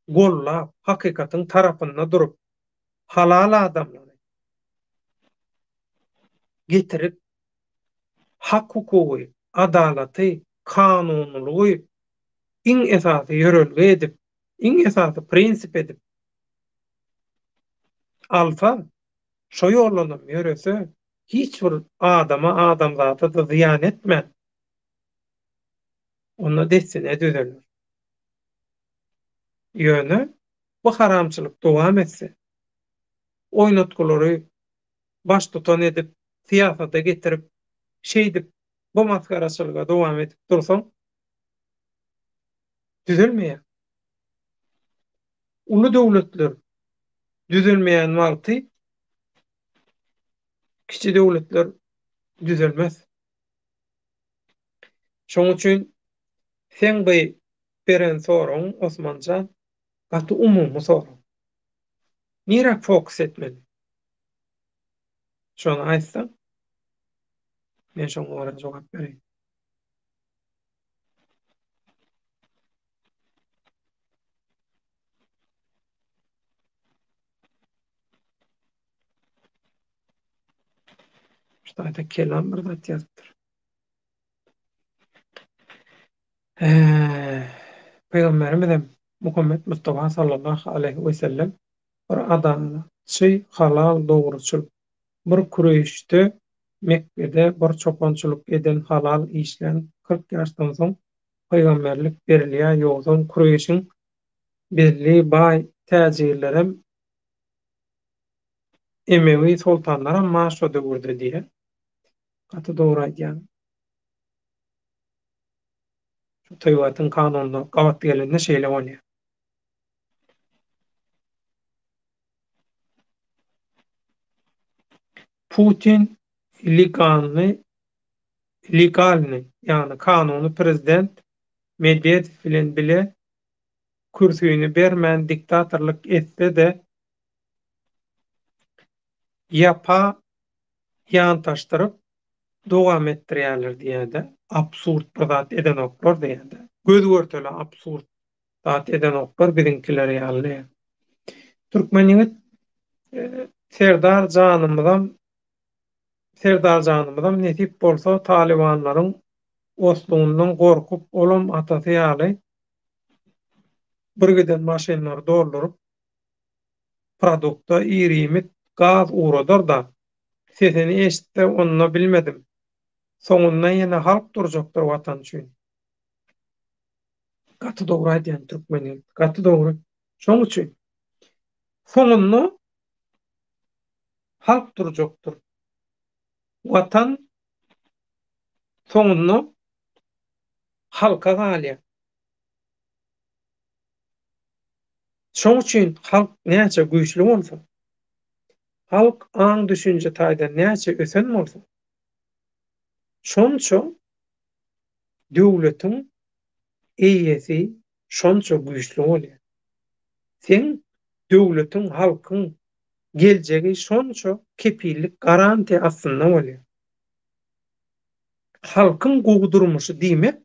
gollap, hakykatyň tarapynda durup, halal adamlary getirip, hak-hukugy, adalaty, kanunylygy iň esasy ýörelge edip, iň esasy prinsip edip alsa, şo ýoldanam ýörese, hiç bir adama, adamzada-da zyýan etmän, onda dessine düzeler. Ýöne bu haramçylyk dowam etse, oýnatgylary baştutan edip, syýasata getirip, şeýdip bu masgaraçylyga dowam edip dursaň, düzelmeýär. Uly döwletler düzelmeýän wagty kiçi döwletler düzelmez. Şoň üçin seň by beren soragyň Osmanjan gaty umumy sorag. Nirä fokus etmeli? Şony aýtsaň men şoňa görä jogap bereýin. Şu taýda kelam bir zat ýazypdyr. Pygamberimiz hem Muhammet Mustafa sallallahu aleýhi we sellem bir adalatçy, halal, dogruçyl, bir Kureýşde Mekgede bir çopançylyk eden halal işlän 40 ýaşdan soň pygamberlik berilýär ýogsam Kureýşiň belli baý täjirlerem Emewi soltanlaram bar şo döwürde diýýär. Gaty dogry aýdýaň. Şu tebigatyň kanunyna gabat gelende şeýle bolýar. Putin legalny legalny ýagny kanuny prezident Medwedew bilen bile kürsüni bermän diktatorlyk etse-de ýapa ýantaşdyryp dowam etdirýärler diýýärde. Absurd bir zat edenoklar diýýärde. Göz görtele absurd zat edenoklar biziňkiler ýaly diýýär. Türkmen ýigit Serdar janymyzam Serdar janymyzam nesip bolsa talybanlaryň oslugyndan gorkup olam atasy ýaly birgiden maşynlary dolduryp produkta ir-iýmit gaz ugradar-da, sesini eşitse onda bilmedim. Soňunda ýene halk durjakdyr watan üçin. Gaty dogry aýdýaň türkmen ýigit, gaty dogry. Şoň üçin soňunda halk durjakdyr. Watan soňunda halka galýar. Şoň üçin halk näçe güýçli bolsa, halk aň-düşünje taýdan näçe ösen bolsa, şonça döwletiň eýesi şonça güýçli bolýar. Seň döwletiň, halkyň geljegi şonça kepillik, garantiýa astynda bolýar. Halkyň gowy durmuşy diýmek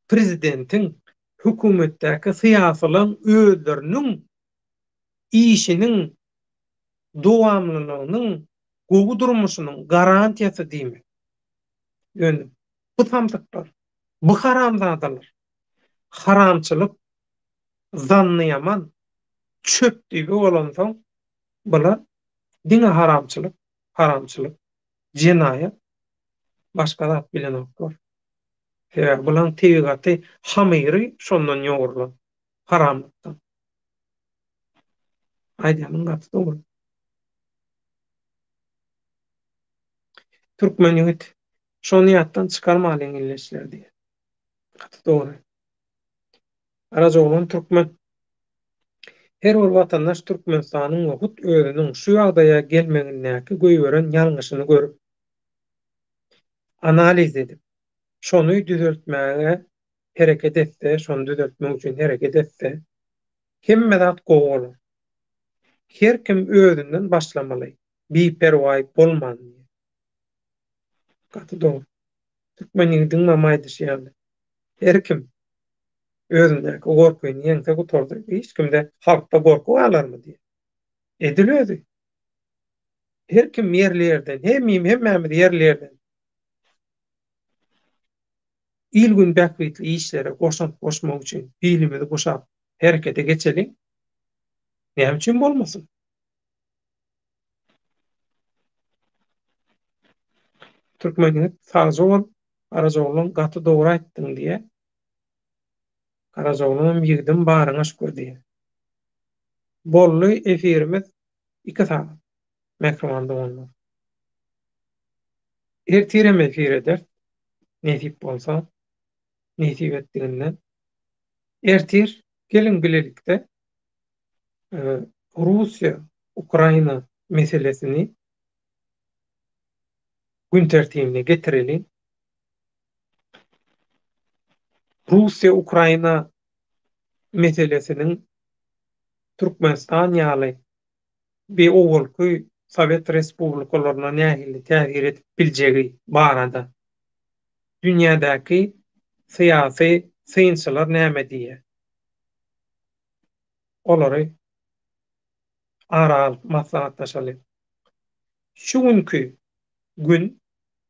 prezidentiň, hökümetdäki syýasylaň özleriniň işiniň dowamlylygynyň, gowy durmuşynyň garantiýasy diýmek. Ýöne bu samsyklar. Bu haramzadalar haramçylyk zanny ýaman çöp düýbi bolansoň bular diňe haramçylyk, haramçylyk, jenaýat başga zat bilenoklar. Sebäbi bulaň tebigaty hamyry şondan ýogrulan, haramlykdan. Aýdýanyň gaty dogry. Türkmen ýigit, şony ýatdan çykarmalyň illeşler diýýär. Gaty dogry. Garajaoglan türkmen. Her bir watandaş Türkmenistanyň we hut özüniň şu ýagdaýa gelmegindäki goýberen ýalňyşyny görüp, analiz edip, şony düzeltmäge hereket etse, şony düzeltmek üçin hereket etse, hemme zat gowy bolar. Her kim özünden başlamaly, biperwaý bolman diýýär. Gaty dogry. Türkmen ýigidiňem aýdyşy ýaly, her kim özündäki gorkyny ýeňse gutardy, hiç kimde halkda gorky galarmy diýýär. Edil özi. Her kim ýerli ýerden, hemim hemmämiz ýerli ýerden il-gün bähbitli işlere goşant goşmak üçin bilimizi guşap herekete geçeliň. Näme üçin bolmasyn? Türkmen ýigit sagja bol Garajaoglan gaty dogry aýtdyň diýýä. Garajaoglanam ýigidim baryňa şükür diýýä. Boldy efirimiz 2 sagat mähriban doganlar. Ertirem efir ederis nesip bolsa nesip etdiginden. Ertir geliň bilelikde Russiýa, Ukraina meselesini gün tertibine getireliň. Russiýa, Ukraina meselesiniň Türkmenistan ýaly bir owalky sowet respublikalaryna nähili täsir edip biljegi barada dünýädäki syýasy synçylar näme diýýär? Olary ara alyp maslahatlaşalyň. Şu günki gün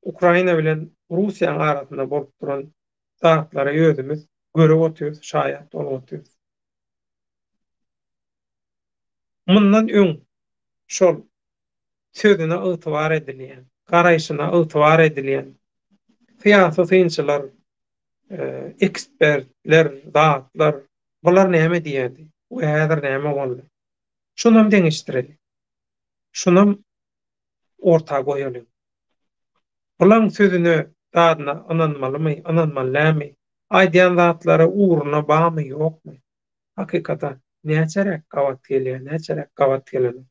Ukraina bilen Russiýanyň arasynda bolup duran zatlary özümiz görüp otyrys, şaýat bolup otyrys. Mundan öň şol sözüne ygtybar edilýän, garaýşyna ygtybar edilýän syýasy synçylar, ekspertler, zatlar, bular näme diýerdi we häzir näme boldy? Şunam deňeşdireliň. Şunam orta goýalyň. Bulaň sözüne, zadyna ynanmalymy, ynanmaly dälmi? Aýdýan zatlary ugruna barmy, ýokmy? Hakykata näçeräk gabat gelýär, näçeräk gabat gelenok?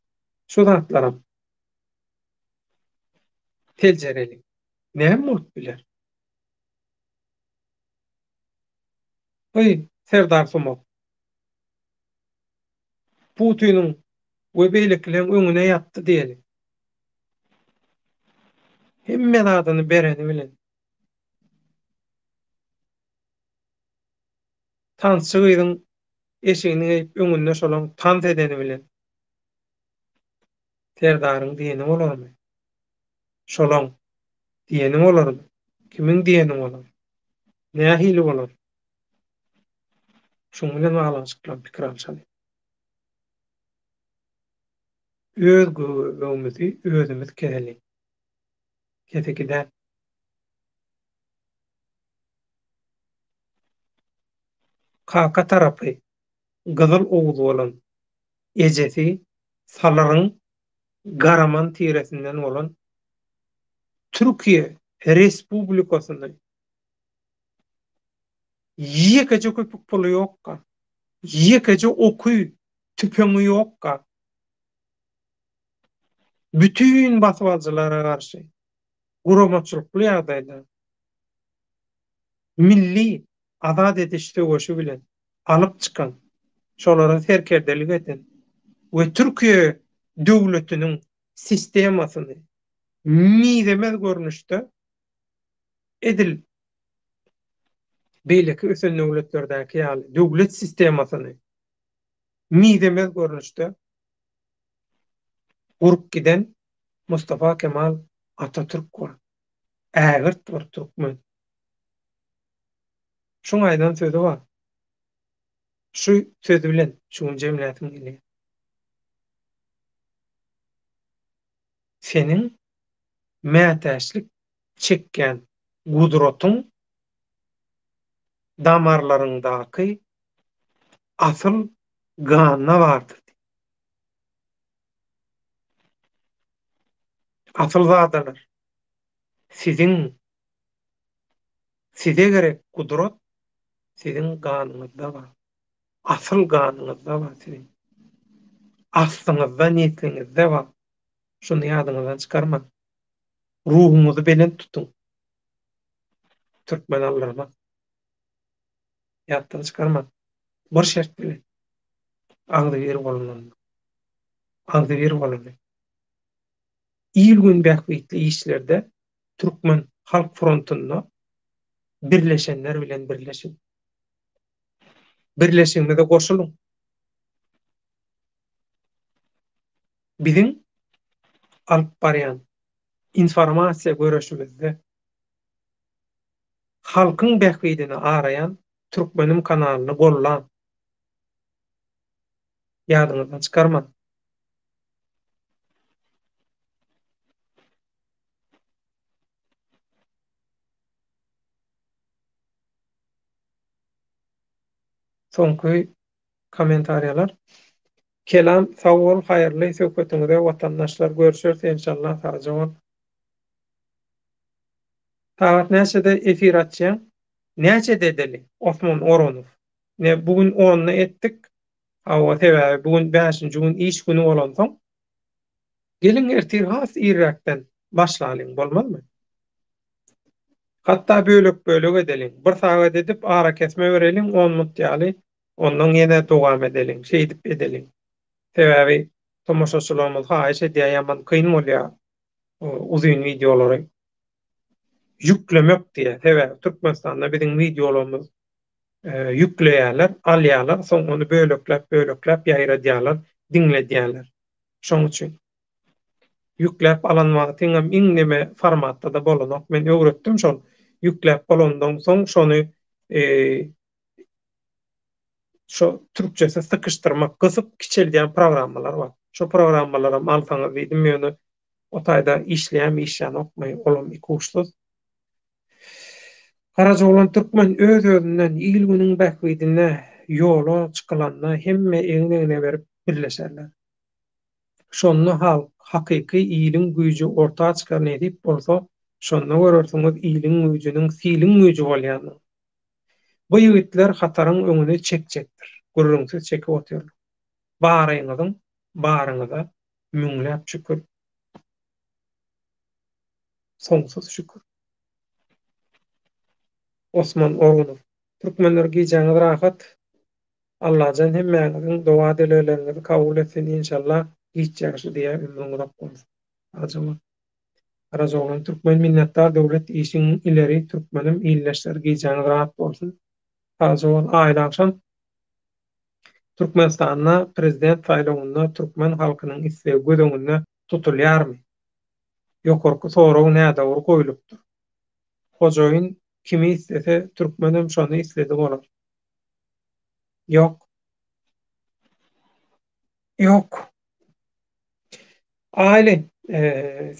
Şu zatlaram seljereliň. Näme bolup biler? Heý, Serdar sumak. Putiniň we beýlekileň öňüne ýatdy diýeli. Hemme zadyny bereni bilen. Tansçy gyzyň eşigini geýip öňünde şolaň tans edeni bilen. Serdaryň diýeni bolarmy? Şolaň diýeni bolarmy? Kimiň diýeni bolar? Nähili bolar? Şuň bilen baglanyşykly pikir alşalyň. Öz göbegimizi özümiz keseliň. Keseki däl. Kaka tarapy gyzyl oguz bolan ejesi Salyryň Garaman tiresinden bolan Türkiýe Respublikasyny ýekeje köpük puly ýokka, ýekeje oky, tüpeňi ýokka, bütin basybalyjylara garşy guramaçylykly ýagdaýda milli azat ediş söweşi bilen alyp çykan, şolara serkerdelik eden we Türkiýe döwletiniň sistemasyny mizemez görnüşde edil beýleki ösen döwletlerdäki ýaly döwlet sistemasyny mizemez görnüşde gurup giden Mustafa Kemal Atatürk bar. Ägirt bir türkmen. Şuň aýdan sözi bar. Şu sözi bilen şu gün jemläsim gelýär. Seniň mätäçlik çekýän gudratyň damarlaryňdaky asyl ganda bardyr diýip. Asylzadalar, siziň size gerek gudrat siziň ganyňyzda bar. Asyl ganyňyzda bar siziň. Aslyňyzda, nesliňizde bar. Şuny ýadyňyzdan çykarmaň. Ruhuňyzy belent tutuň. Türkmen aldyrmaz. Ýatdan çykarmaň. Bir şert bilen. Agzybir bolunanda. Agzybir bolaly. Il-gün bähbitli işlerde Türkmen halk frontunda birleşenler bilen birleşiň. Birleşigimize goşulyň. Biziň alyp barýan informasiýa göreşimizde halkyň bähbidini araýan Türkmenim kanalyny gollaň. Ýadyňyzdan çykarmaň. Soňky kommentariýalar. Kelam sag bol haýyrly söhbetiňize watandaşlar görüşeris enşallah sagja bol. Sagat näçede efir açýaň? Näçede edeli Osman Orunow? Ne bu gün onda etdik. Hawa sebäbi bu gün bäşinji gün iş güni bolansoň. Geliň ertir has irräkden başlalyň bolmazmy? Hatda bölek-bölek edeliň. Bir sagat edip arakesme bereliň on munt ýaly, ondan ýene dowam edeliň. Şeýdip edeliň. Sebäbi tomaşaçylarymyz haýyş edýär ýaman kyn bolýar uzyn wideolary ýüklemek diýýär. Sebäbi Türkmenistanda biziň wideolarymyz ýükleýärler, alýarlar, soň ony bölekläp-bölekläp ýaýradýarlar, diňledýärler. Şoň üçin. Ýükläp alan wagtyňam iň neme formatda-da bolanok. Men öwretdim şol ýükläp bolandan soň şony şo türkçesi sykyşdyrmak, gysyp kiçeldýän programmalar bar. Şo programmalaram alsaňyz diýdim, ýöne o taýda işleýärmi, işlänokmy, olam ikuçsuz. Garajaoglan türkmen öz-özünden il-günüň bähbidine ýola çykylanda hemme egin-egne berip birleşerler. Şonda halk, hakyky iliň güýji orta çykar nesip bolsa, şonda görersiňiz iliň güýjüniň siliň güýji bolýanyny. Bu ýigitler hataryň öňüni çekjekdir. Gürrüňsiz çekip otyrlar. Baryňyzyň baryňyza müňläp şükür. Soňsuz şükür. Osman Orunow. Türkmenler gijäňiz rahat. Allajan hemmäňiziň doga dilegleriňizi kabul etsin inşallah giç ýagşy diýä ömrüň uzak bolsun. Agajygym. Garajaoglan Türkmen minnetdar döwlet işiň ileri Türkmenim ildeşler gijäňiz rahat bolsun. Sagja bol aýly agşam. Türkmenistanda prezident saýlawynda türkmen halkynyň islegi göz öňünde tutulýarmy? Ýokarky sorag nädogry goýlupdyr. Hojaýyn kimi islese türkmenem şony isledi bolar. Ýok. Ýok. Aýly,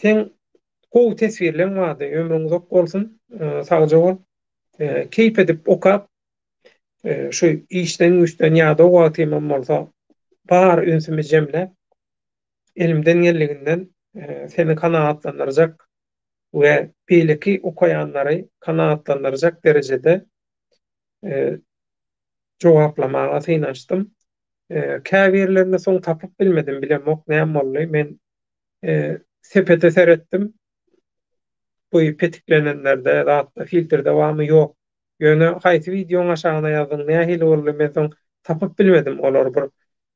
seň gowy teswirleň bardy. Ömrüň uzak bolsun. Sagja bol. Keýp edip okap, şu işden-güýçden ýadaw wagtymam bolsa, bar ünsümi jemläp, elimden geldiginden seni kanagatlandyrjak we beýleki okaýanlary kanagatlandyrjak derejede jogaplamaga synanyşdym. Käbirlerini soň tapyp bilmedim, bilemok näme boldy. Men sepete seretdim. Bu petiklenenlerde zatda filtrde barmy ýok. Ýöne haýsy wideoň aşagyna ýazdyň, nähili boldy men soň tapyp bilmedim olary bir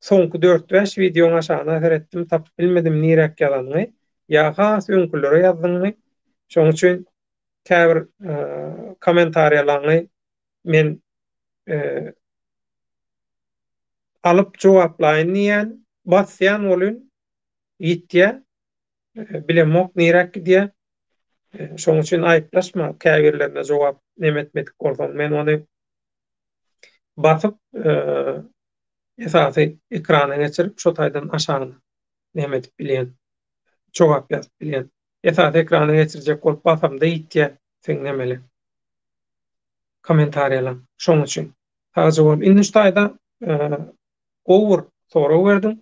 soňky dört-bäş wideoň aşagyna seretdim, tapyp bilmedim niräk ýazanyňy ýa has öňkülere ýazdyňmy. Şoň üçin käbir kommentariýalaňy men alyp jogaplaýyn diýýän, basýan welin ýitýär. Bilemok niräk gidýär. Şoň üçin aýyplaşma käbirlerine jogap neme etmedik bolsaň. Men ony. Basyp esasy ekrana geçirip şo taýdan aşagyna näme edip bilýän, jogap ýazyp bilýän. Esasy ekrana geçirjek bolup basamda ýitýär seň nemeli kommentariýalaň. Şoň üçin. Sagja bol. Indi şu taýda gowy bir sorag berdiň.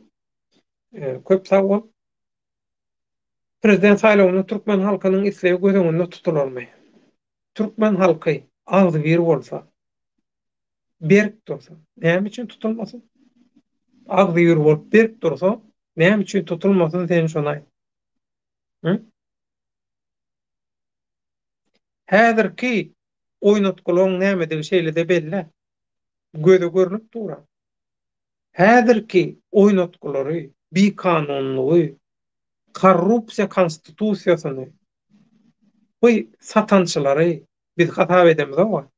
Köp sag bol. Prezident saýlawynda türkmen halkynyň islegi göz öňünde tutularmy? Türkmen halky agzybir bolsa, berk dursa, näme üçin tutulmasyn? Agzybir bolup berk dursa, näme üçin tutulmasyn sen şony aýt. Hı? Häzirki oýnatgylaryň nämedigi şeýle-de belli. Göze görnüp dur. Häzirki oýnatgylary, bikanunlygy, korrupsiýa konstitusiýasyny bu satançylary biz hasap edemizok-a.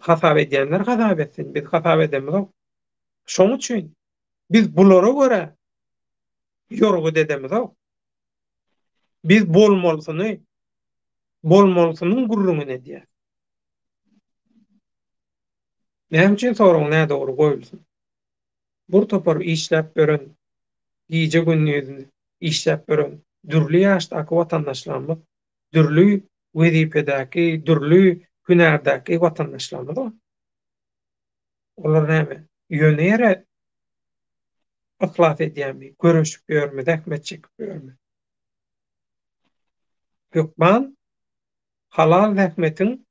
Hasap edýänler hasap etsin, biz hasap edemizok. Şoň üçin biz bulara görä ýorgut edemizok. Biz bolmalysyny, bolmalysynyň gürrüňini edýäs. Näme üçin sorag nädogry goýulsyn? Bir topar işläp ýören, gije-gündiz işläp ýören dürli ýaşdaky watandaşlarymyz, dürli wezipedäki, dürli hünärdäki watandaşlarymyz bar. Olar näme, ýöne ýere yhlas edýärmi, göreşip ýörmi, zähmet çekip ýörmi? Hökman halal zähmetiň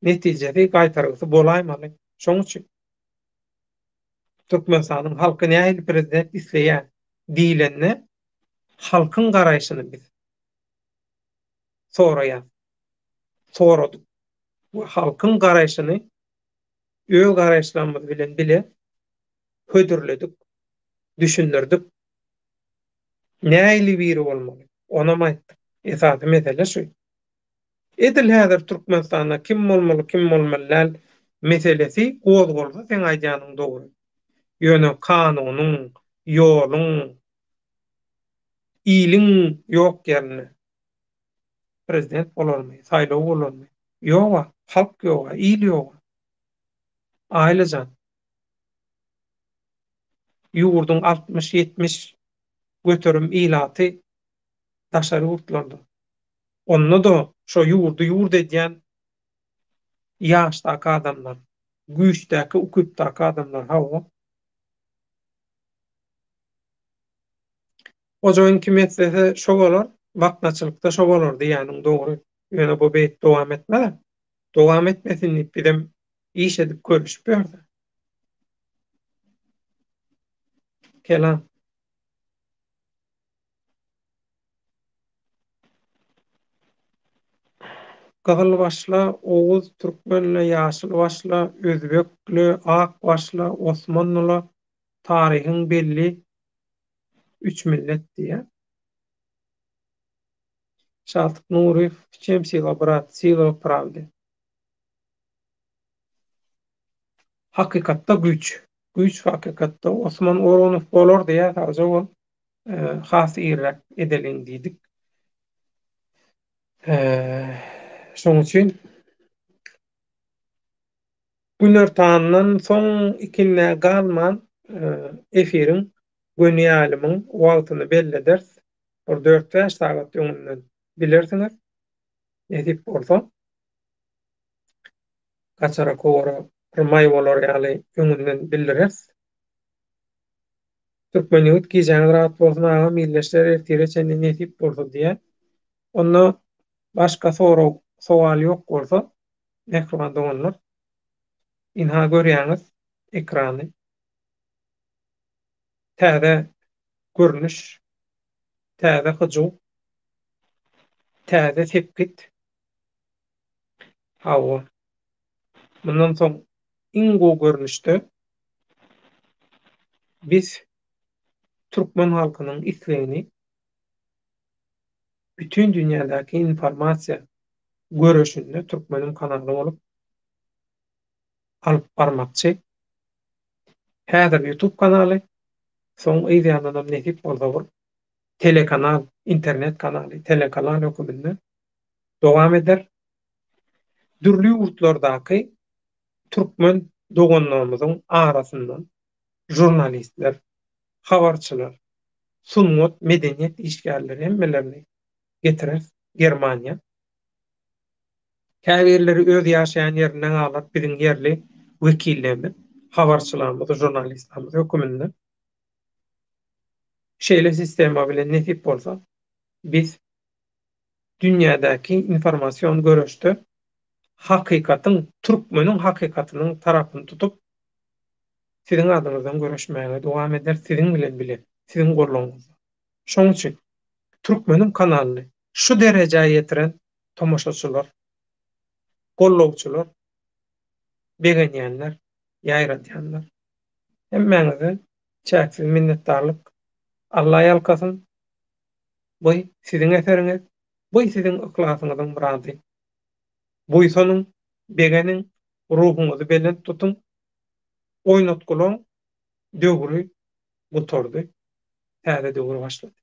netijesi, gaýtargysy bolaýmaly. Şoň üçin Türkmenistanyň halky nähili prezident isleýär diýlende, halkyň garaýşyny biz soraýas, soradyk we halkyň garaýşyny öz garaýyşlarymyz bilen bile hödürledik, düşündirdik. Nähili biri bolmaly, onam aýtdyk. Esasy mesele şu. Edil häzir Türkmenistanda kim bolmaly kim bolmaly däl meselesi gozgalsa seň aýdýanyň dogry. Ýöne kanunyň, ýoluň, iliň ýok ýerinde prezident bolarmy, saýlaw bolarmy? Ýoga, halk ýoga, il ýoga. Aýly jan. Ýurduň 60-70 göterim ilaty daşary ýurtlarda. Onda-da şo ýurdy ýurt edýän ýaşdaky adamlar, güýçdäki, ukypdaky adamlar, hawa. Hojaýyn kim etsese şo bolar, baknaçylykda şo bolar diýýäniň dogry. Ýöne bu beýik dowam etmez-ä. Dowam etmesin diýip bizem iş edip görüşip ýörse. Kelam. Gyzyl başla, oguz türkmenle, ýaşyl başla, özbekle, ak başla, osmanlyla taryhyň belli üç millet diýýär. Şatyk Nuryýew w çem sila brat, sila w prawde. Hakykatda güýç. Güýç hakykatda. Osman Orunow bolar diýýär, sagja bol. Has irräk edeliň diýdik. Şoň üçin günortandan soň ikindä galman efiriň göni ýaýlymyň wagtyny belli ederis. Bir dört-bäş sagat öňünden bilersiňiz. Nesip bolsa. Gaçara kowara bir maý bolar ýaly öňünden bildireris. Türkmen ýigit gijäňiz rahat bolsun agam ildeşler ertire çenli nesip bolsa diýýär. Onda başga sorag sowal ýok bolsa mähriban doganlar ynha görýäňiz ekrany täze görnüş täze hyjuw täze sepgit hawa mundan soň iň gowy görnüşde biz türkmen halkynyň islegini bütin dünýädäki informasiýa göreşinde türkmeniň kanaly bolup alyp barmakçy. Häzir YouTube kanaly, soň yz ýanynam nesip bolsa bir telekanal, internet kanaly, telekanal höküminde dowam eder. Dürli ýurtlardaky. türkmen doganlarymyzyň arasyndan žurnalistler, habarçylar, sungat, medeniýet işgärleri hemmelerini getireris Germaniýa. Käbirleri öz ýaşaýan ýerinde galar biziň ýerli wekillerimiz, habarçylarymyz, žurnalistlerimiz höküminde. Şeýle sistema bilen nesip bolsa biz dünýädäki informasion göreşde hakykatyň, türkmeniň hakykatynyň tarapyny tutup, siziň adyňyzdan göreşmäge dowam ederis, siziň bilen bile, siziň goldawyňyzda. Şonuň üçin Türkmeniň kanalyny şu derejä ýetiren tomaşaçylar, gollawçylar, begenýänler, ýaýradýanlar, hemmäňize çäksiz minnetdarlyk. Alla ýalkasyn. Bu siziň eseriňiz, bu siziň yhlasyňyzyň myrady. Buýsanyň, begeniň, ruhuňyzy belent tutuň. Oýnatgylaň döwri gutardy, täze döwür başlady.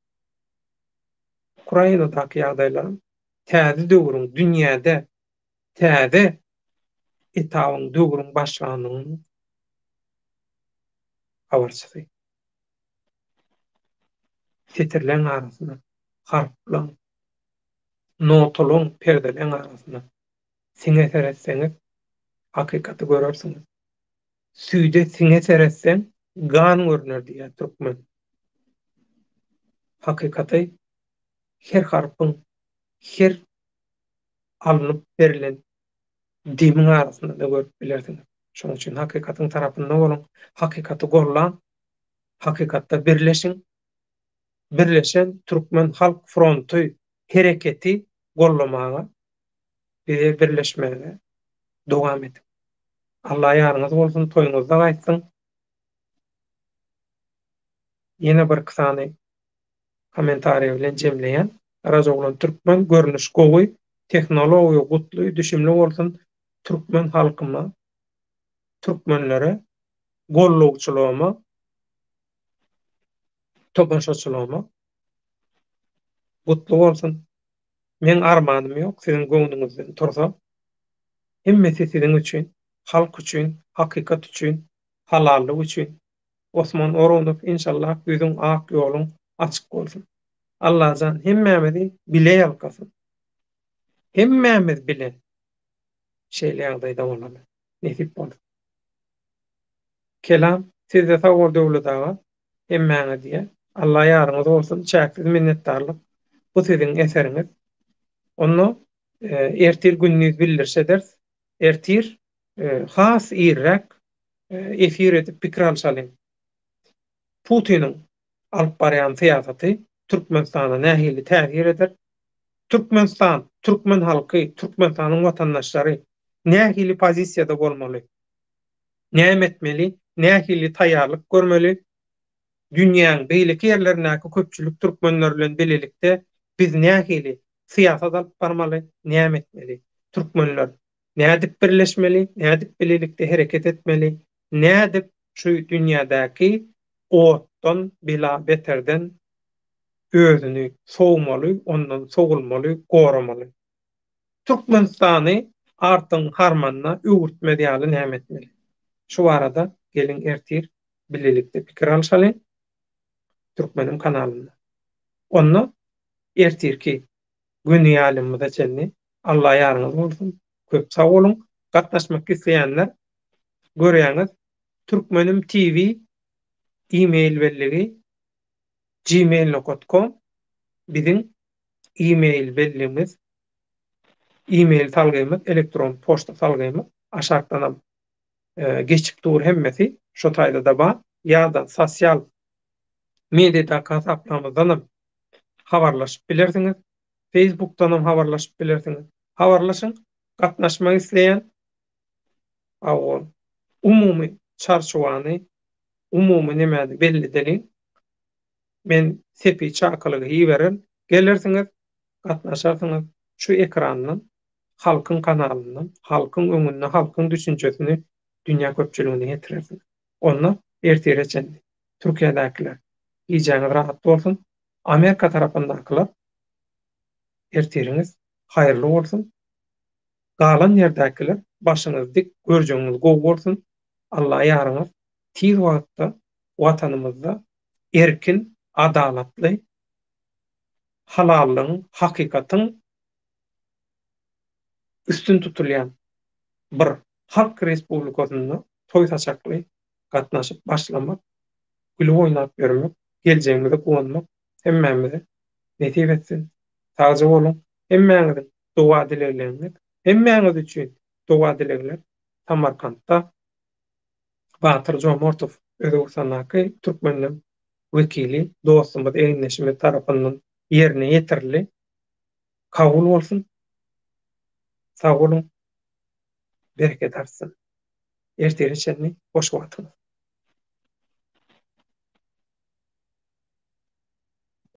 Ukrainadaky ýagdaýlaryň täze döwrüň dünýäde täze etabyň döwrüň başlanynyň habarçysy. Setirleň arasynda, harplaň, notalaň, perdeleň arasynda siňe seretseňiz, hakykaty görersiňiz. Süýde siňe seretseň, gan görner diýýär türkmen. Hakykaty her harpyň, her alnyp berlen demiň arasynda-da görüp bilersiňiz. Şonuň üçin hakykatyň tarapynda boluň, hakykaty gollaň, hakykatda birleşiň. Birleşen Türkmen Halk Fronty hereketi gollamaga, bize birleşmäge dowam ediň. Alla ýaryňyz bolsun, toýuňyzda gaýtsyn. Ýene birki sany kommentariýa bilen jemleýän. Garajaoglan Türkmen görnüş gowy, tehnologiýa gutly, düşümli bolsun Türkmen halkyma, türkmenlere gollawçylygyma, tomaşaçylygyma gutly bolsun. Meň armanym ýok siziň göwnüňizden tursa. Hemmesi siziň üçin, halk üçin, hakykat üçin, halallyk üçin. Osman Orunow inşallah ýüzüň ak ýoluň açyk bolsun. Allajan hemmämizi bile ýalkasyn. Hemmämiz bile şeýle ýagdaýda bolaly. Nesip bolsa. Kelam sizde sag bol Döwlet aga. Hemmäňe diýýän. Alla ýaryňyz bolsun. Çäksiz minnetdarlyk. Bu siziň eseriňiz. Onda ertir gündiz bildiriş ederis. Ertir has irräk efir edip pikir alşalyň. Putiniň alyp barýan syýasaty Türkmenistana nähili täsir eder? Türkmenistan, türkmen halky, Türkmenistanyň watandaşlary nähili pozisiýada bolmaly? Näme etmeli? Nähili taýýarlyk görmeli? Dünýäň beýleki ýerlerindäki köpçülik türkmenler bilen bilelikde biz nähili syýasat alyp barmaly, näme etmeli? Türkmenler nädip birleşmeli, nädip bilelikde hereket etmeli, nädip şu dünýädäki otdan, bela-beterden özüni sowmaly, ondan sowulmaly, goramaly? Türkmenistany artyň harmanyna öwürtmez ýaly näme etmeli? Şu barada geliň ertir bilelikde pikir alşalyň Türkmenim kanalynda. Onda ertirki göni ýaýlymymyza çenli Alla ýaryňyz bolsun. Köp sag boluň. Gatnaşmak isleýänler görýäňiz Türkmenim TV e-mail belligi gmail nokat kom biziň e-mail belligimiz e-mail salgymyz elektron poçta salgymyz aşakdanam geçip dur hemmesi şo taýda-da bar ýa-da sosial mediadaky hasaplarymyzdanam habarlaşyp bilersiňiz. Facebookdanam habarlaşyp bilersiňiz. Habarlaşyň, gatnaşmak isleýän hawa umumy çarçuwany, umumy nemäni belli edeliň. Men sepi çakylygy ibererin. Gelersiňiz, gatnaşarsyňyz şu ekrandan, halkyň kanalyndan, halkyň öňünde halkyň düşünjesini dünýä köpçüligine ýetirersiňiz. Onda ertire çenli Türkiýedäkiler gijäňiz rahat bolsun. Amerika tarapyndakylar ertiriňiz haýyrly bolsun. Galan ýerdäkiler. Başyňyz dik, görjegiňiz gowy bolsun. Alla ýaryňyz. Tiz wagtda Watanymyzda erkin, adalatly, halallygyň, hakykatyň üstün tutulýan bir halk respublikasynda toý saçakly gatnaşyp başlamak, gülüp oýnap ýörmek, geljegimize guwanmak hemmämize nesip etsin. Sagja boluň. Hemmäňiziň doga-dilegleriňiz, hemmäňiz üçin doga-dilegler Samarkantda Batyr Jomortow Özbegistandaky türkmenleň wekili dostumyz, egindeşimiz tarapyndan ýerine ýetirildi. Kabul bolsun. Sag boluň. Bereket artsyn. Ertire çenli hoş wagtyňyz.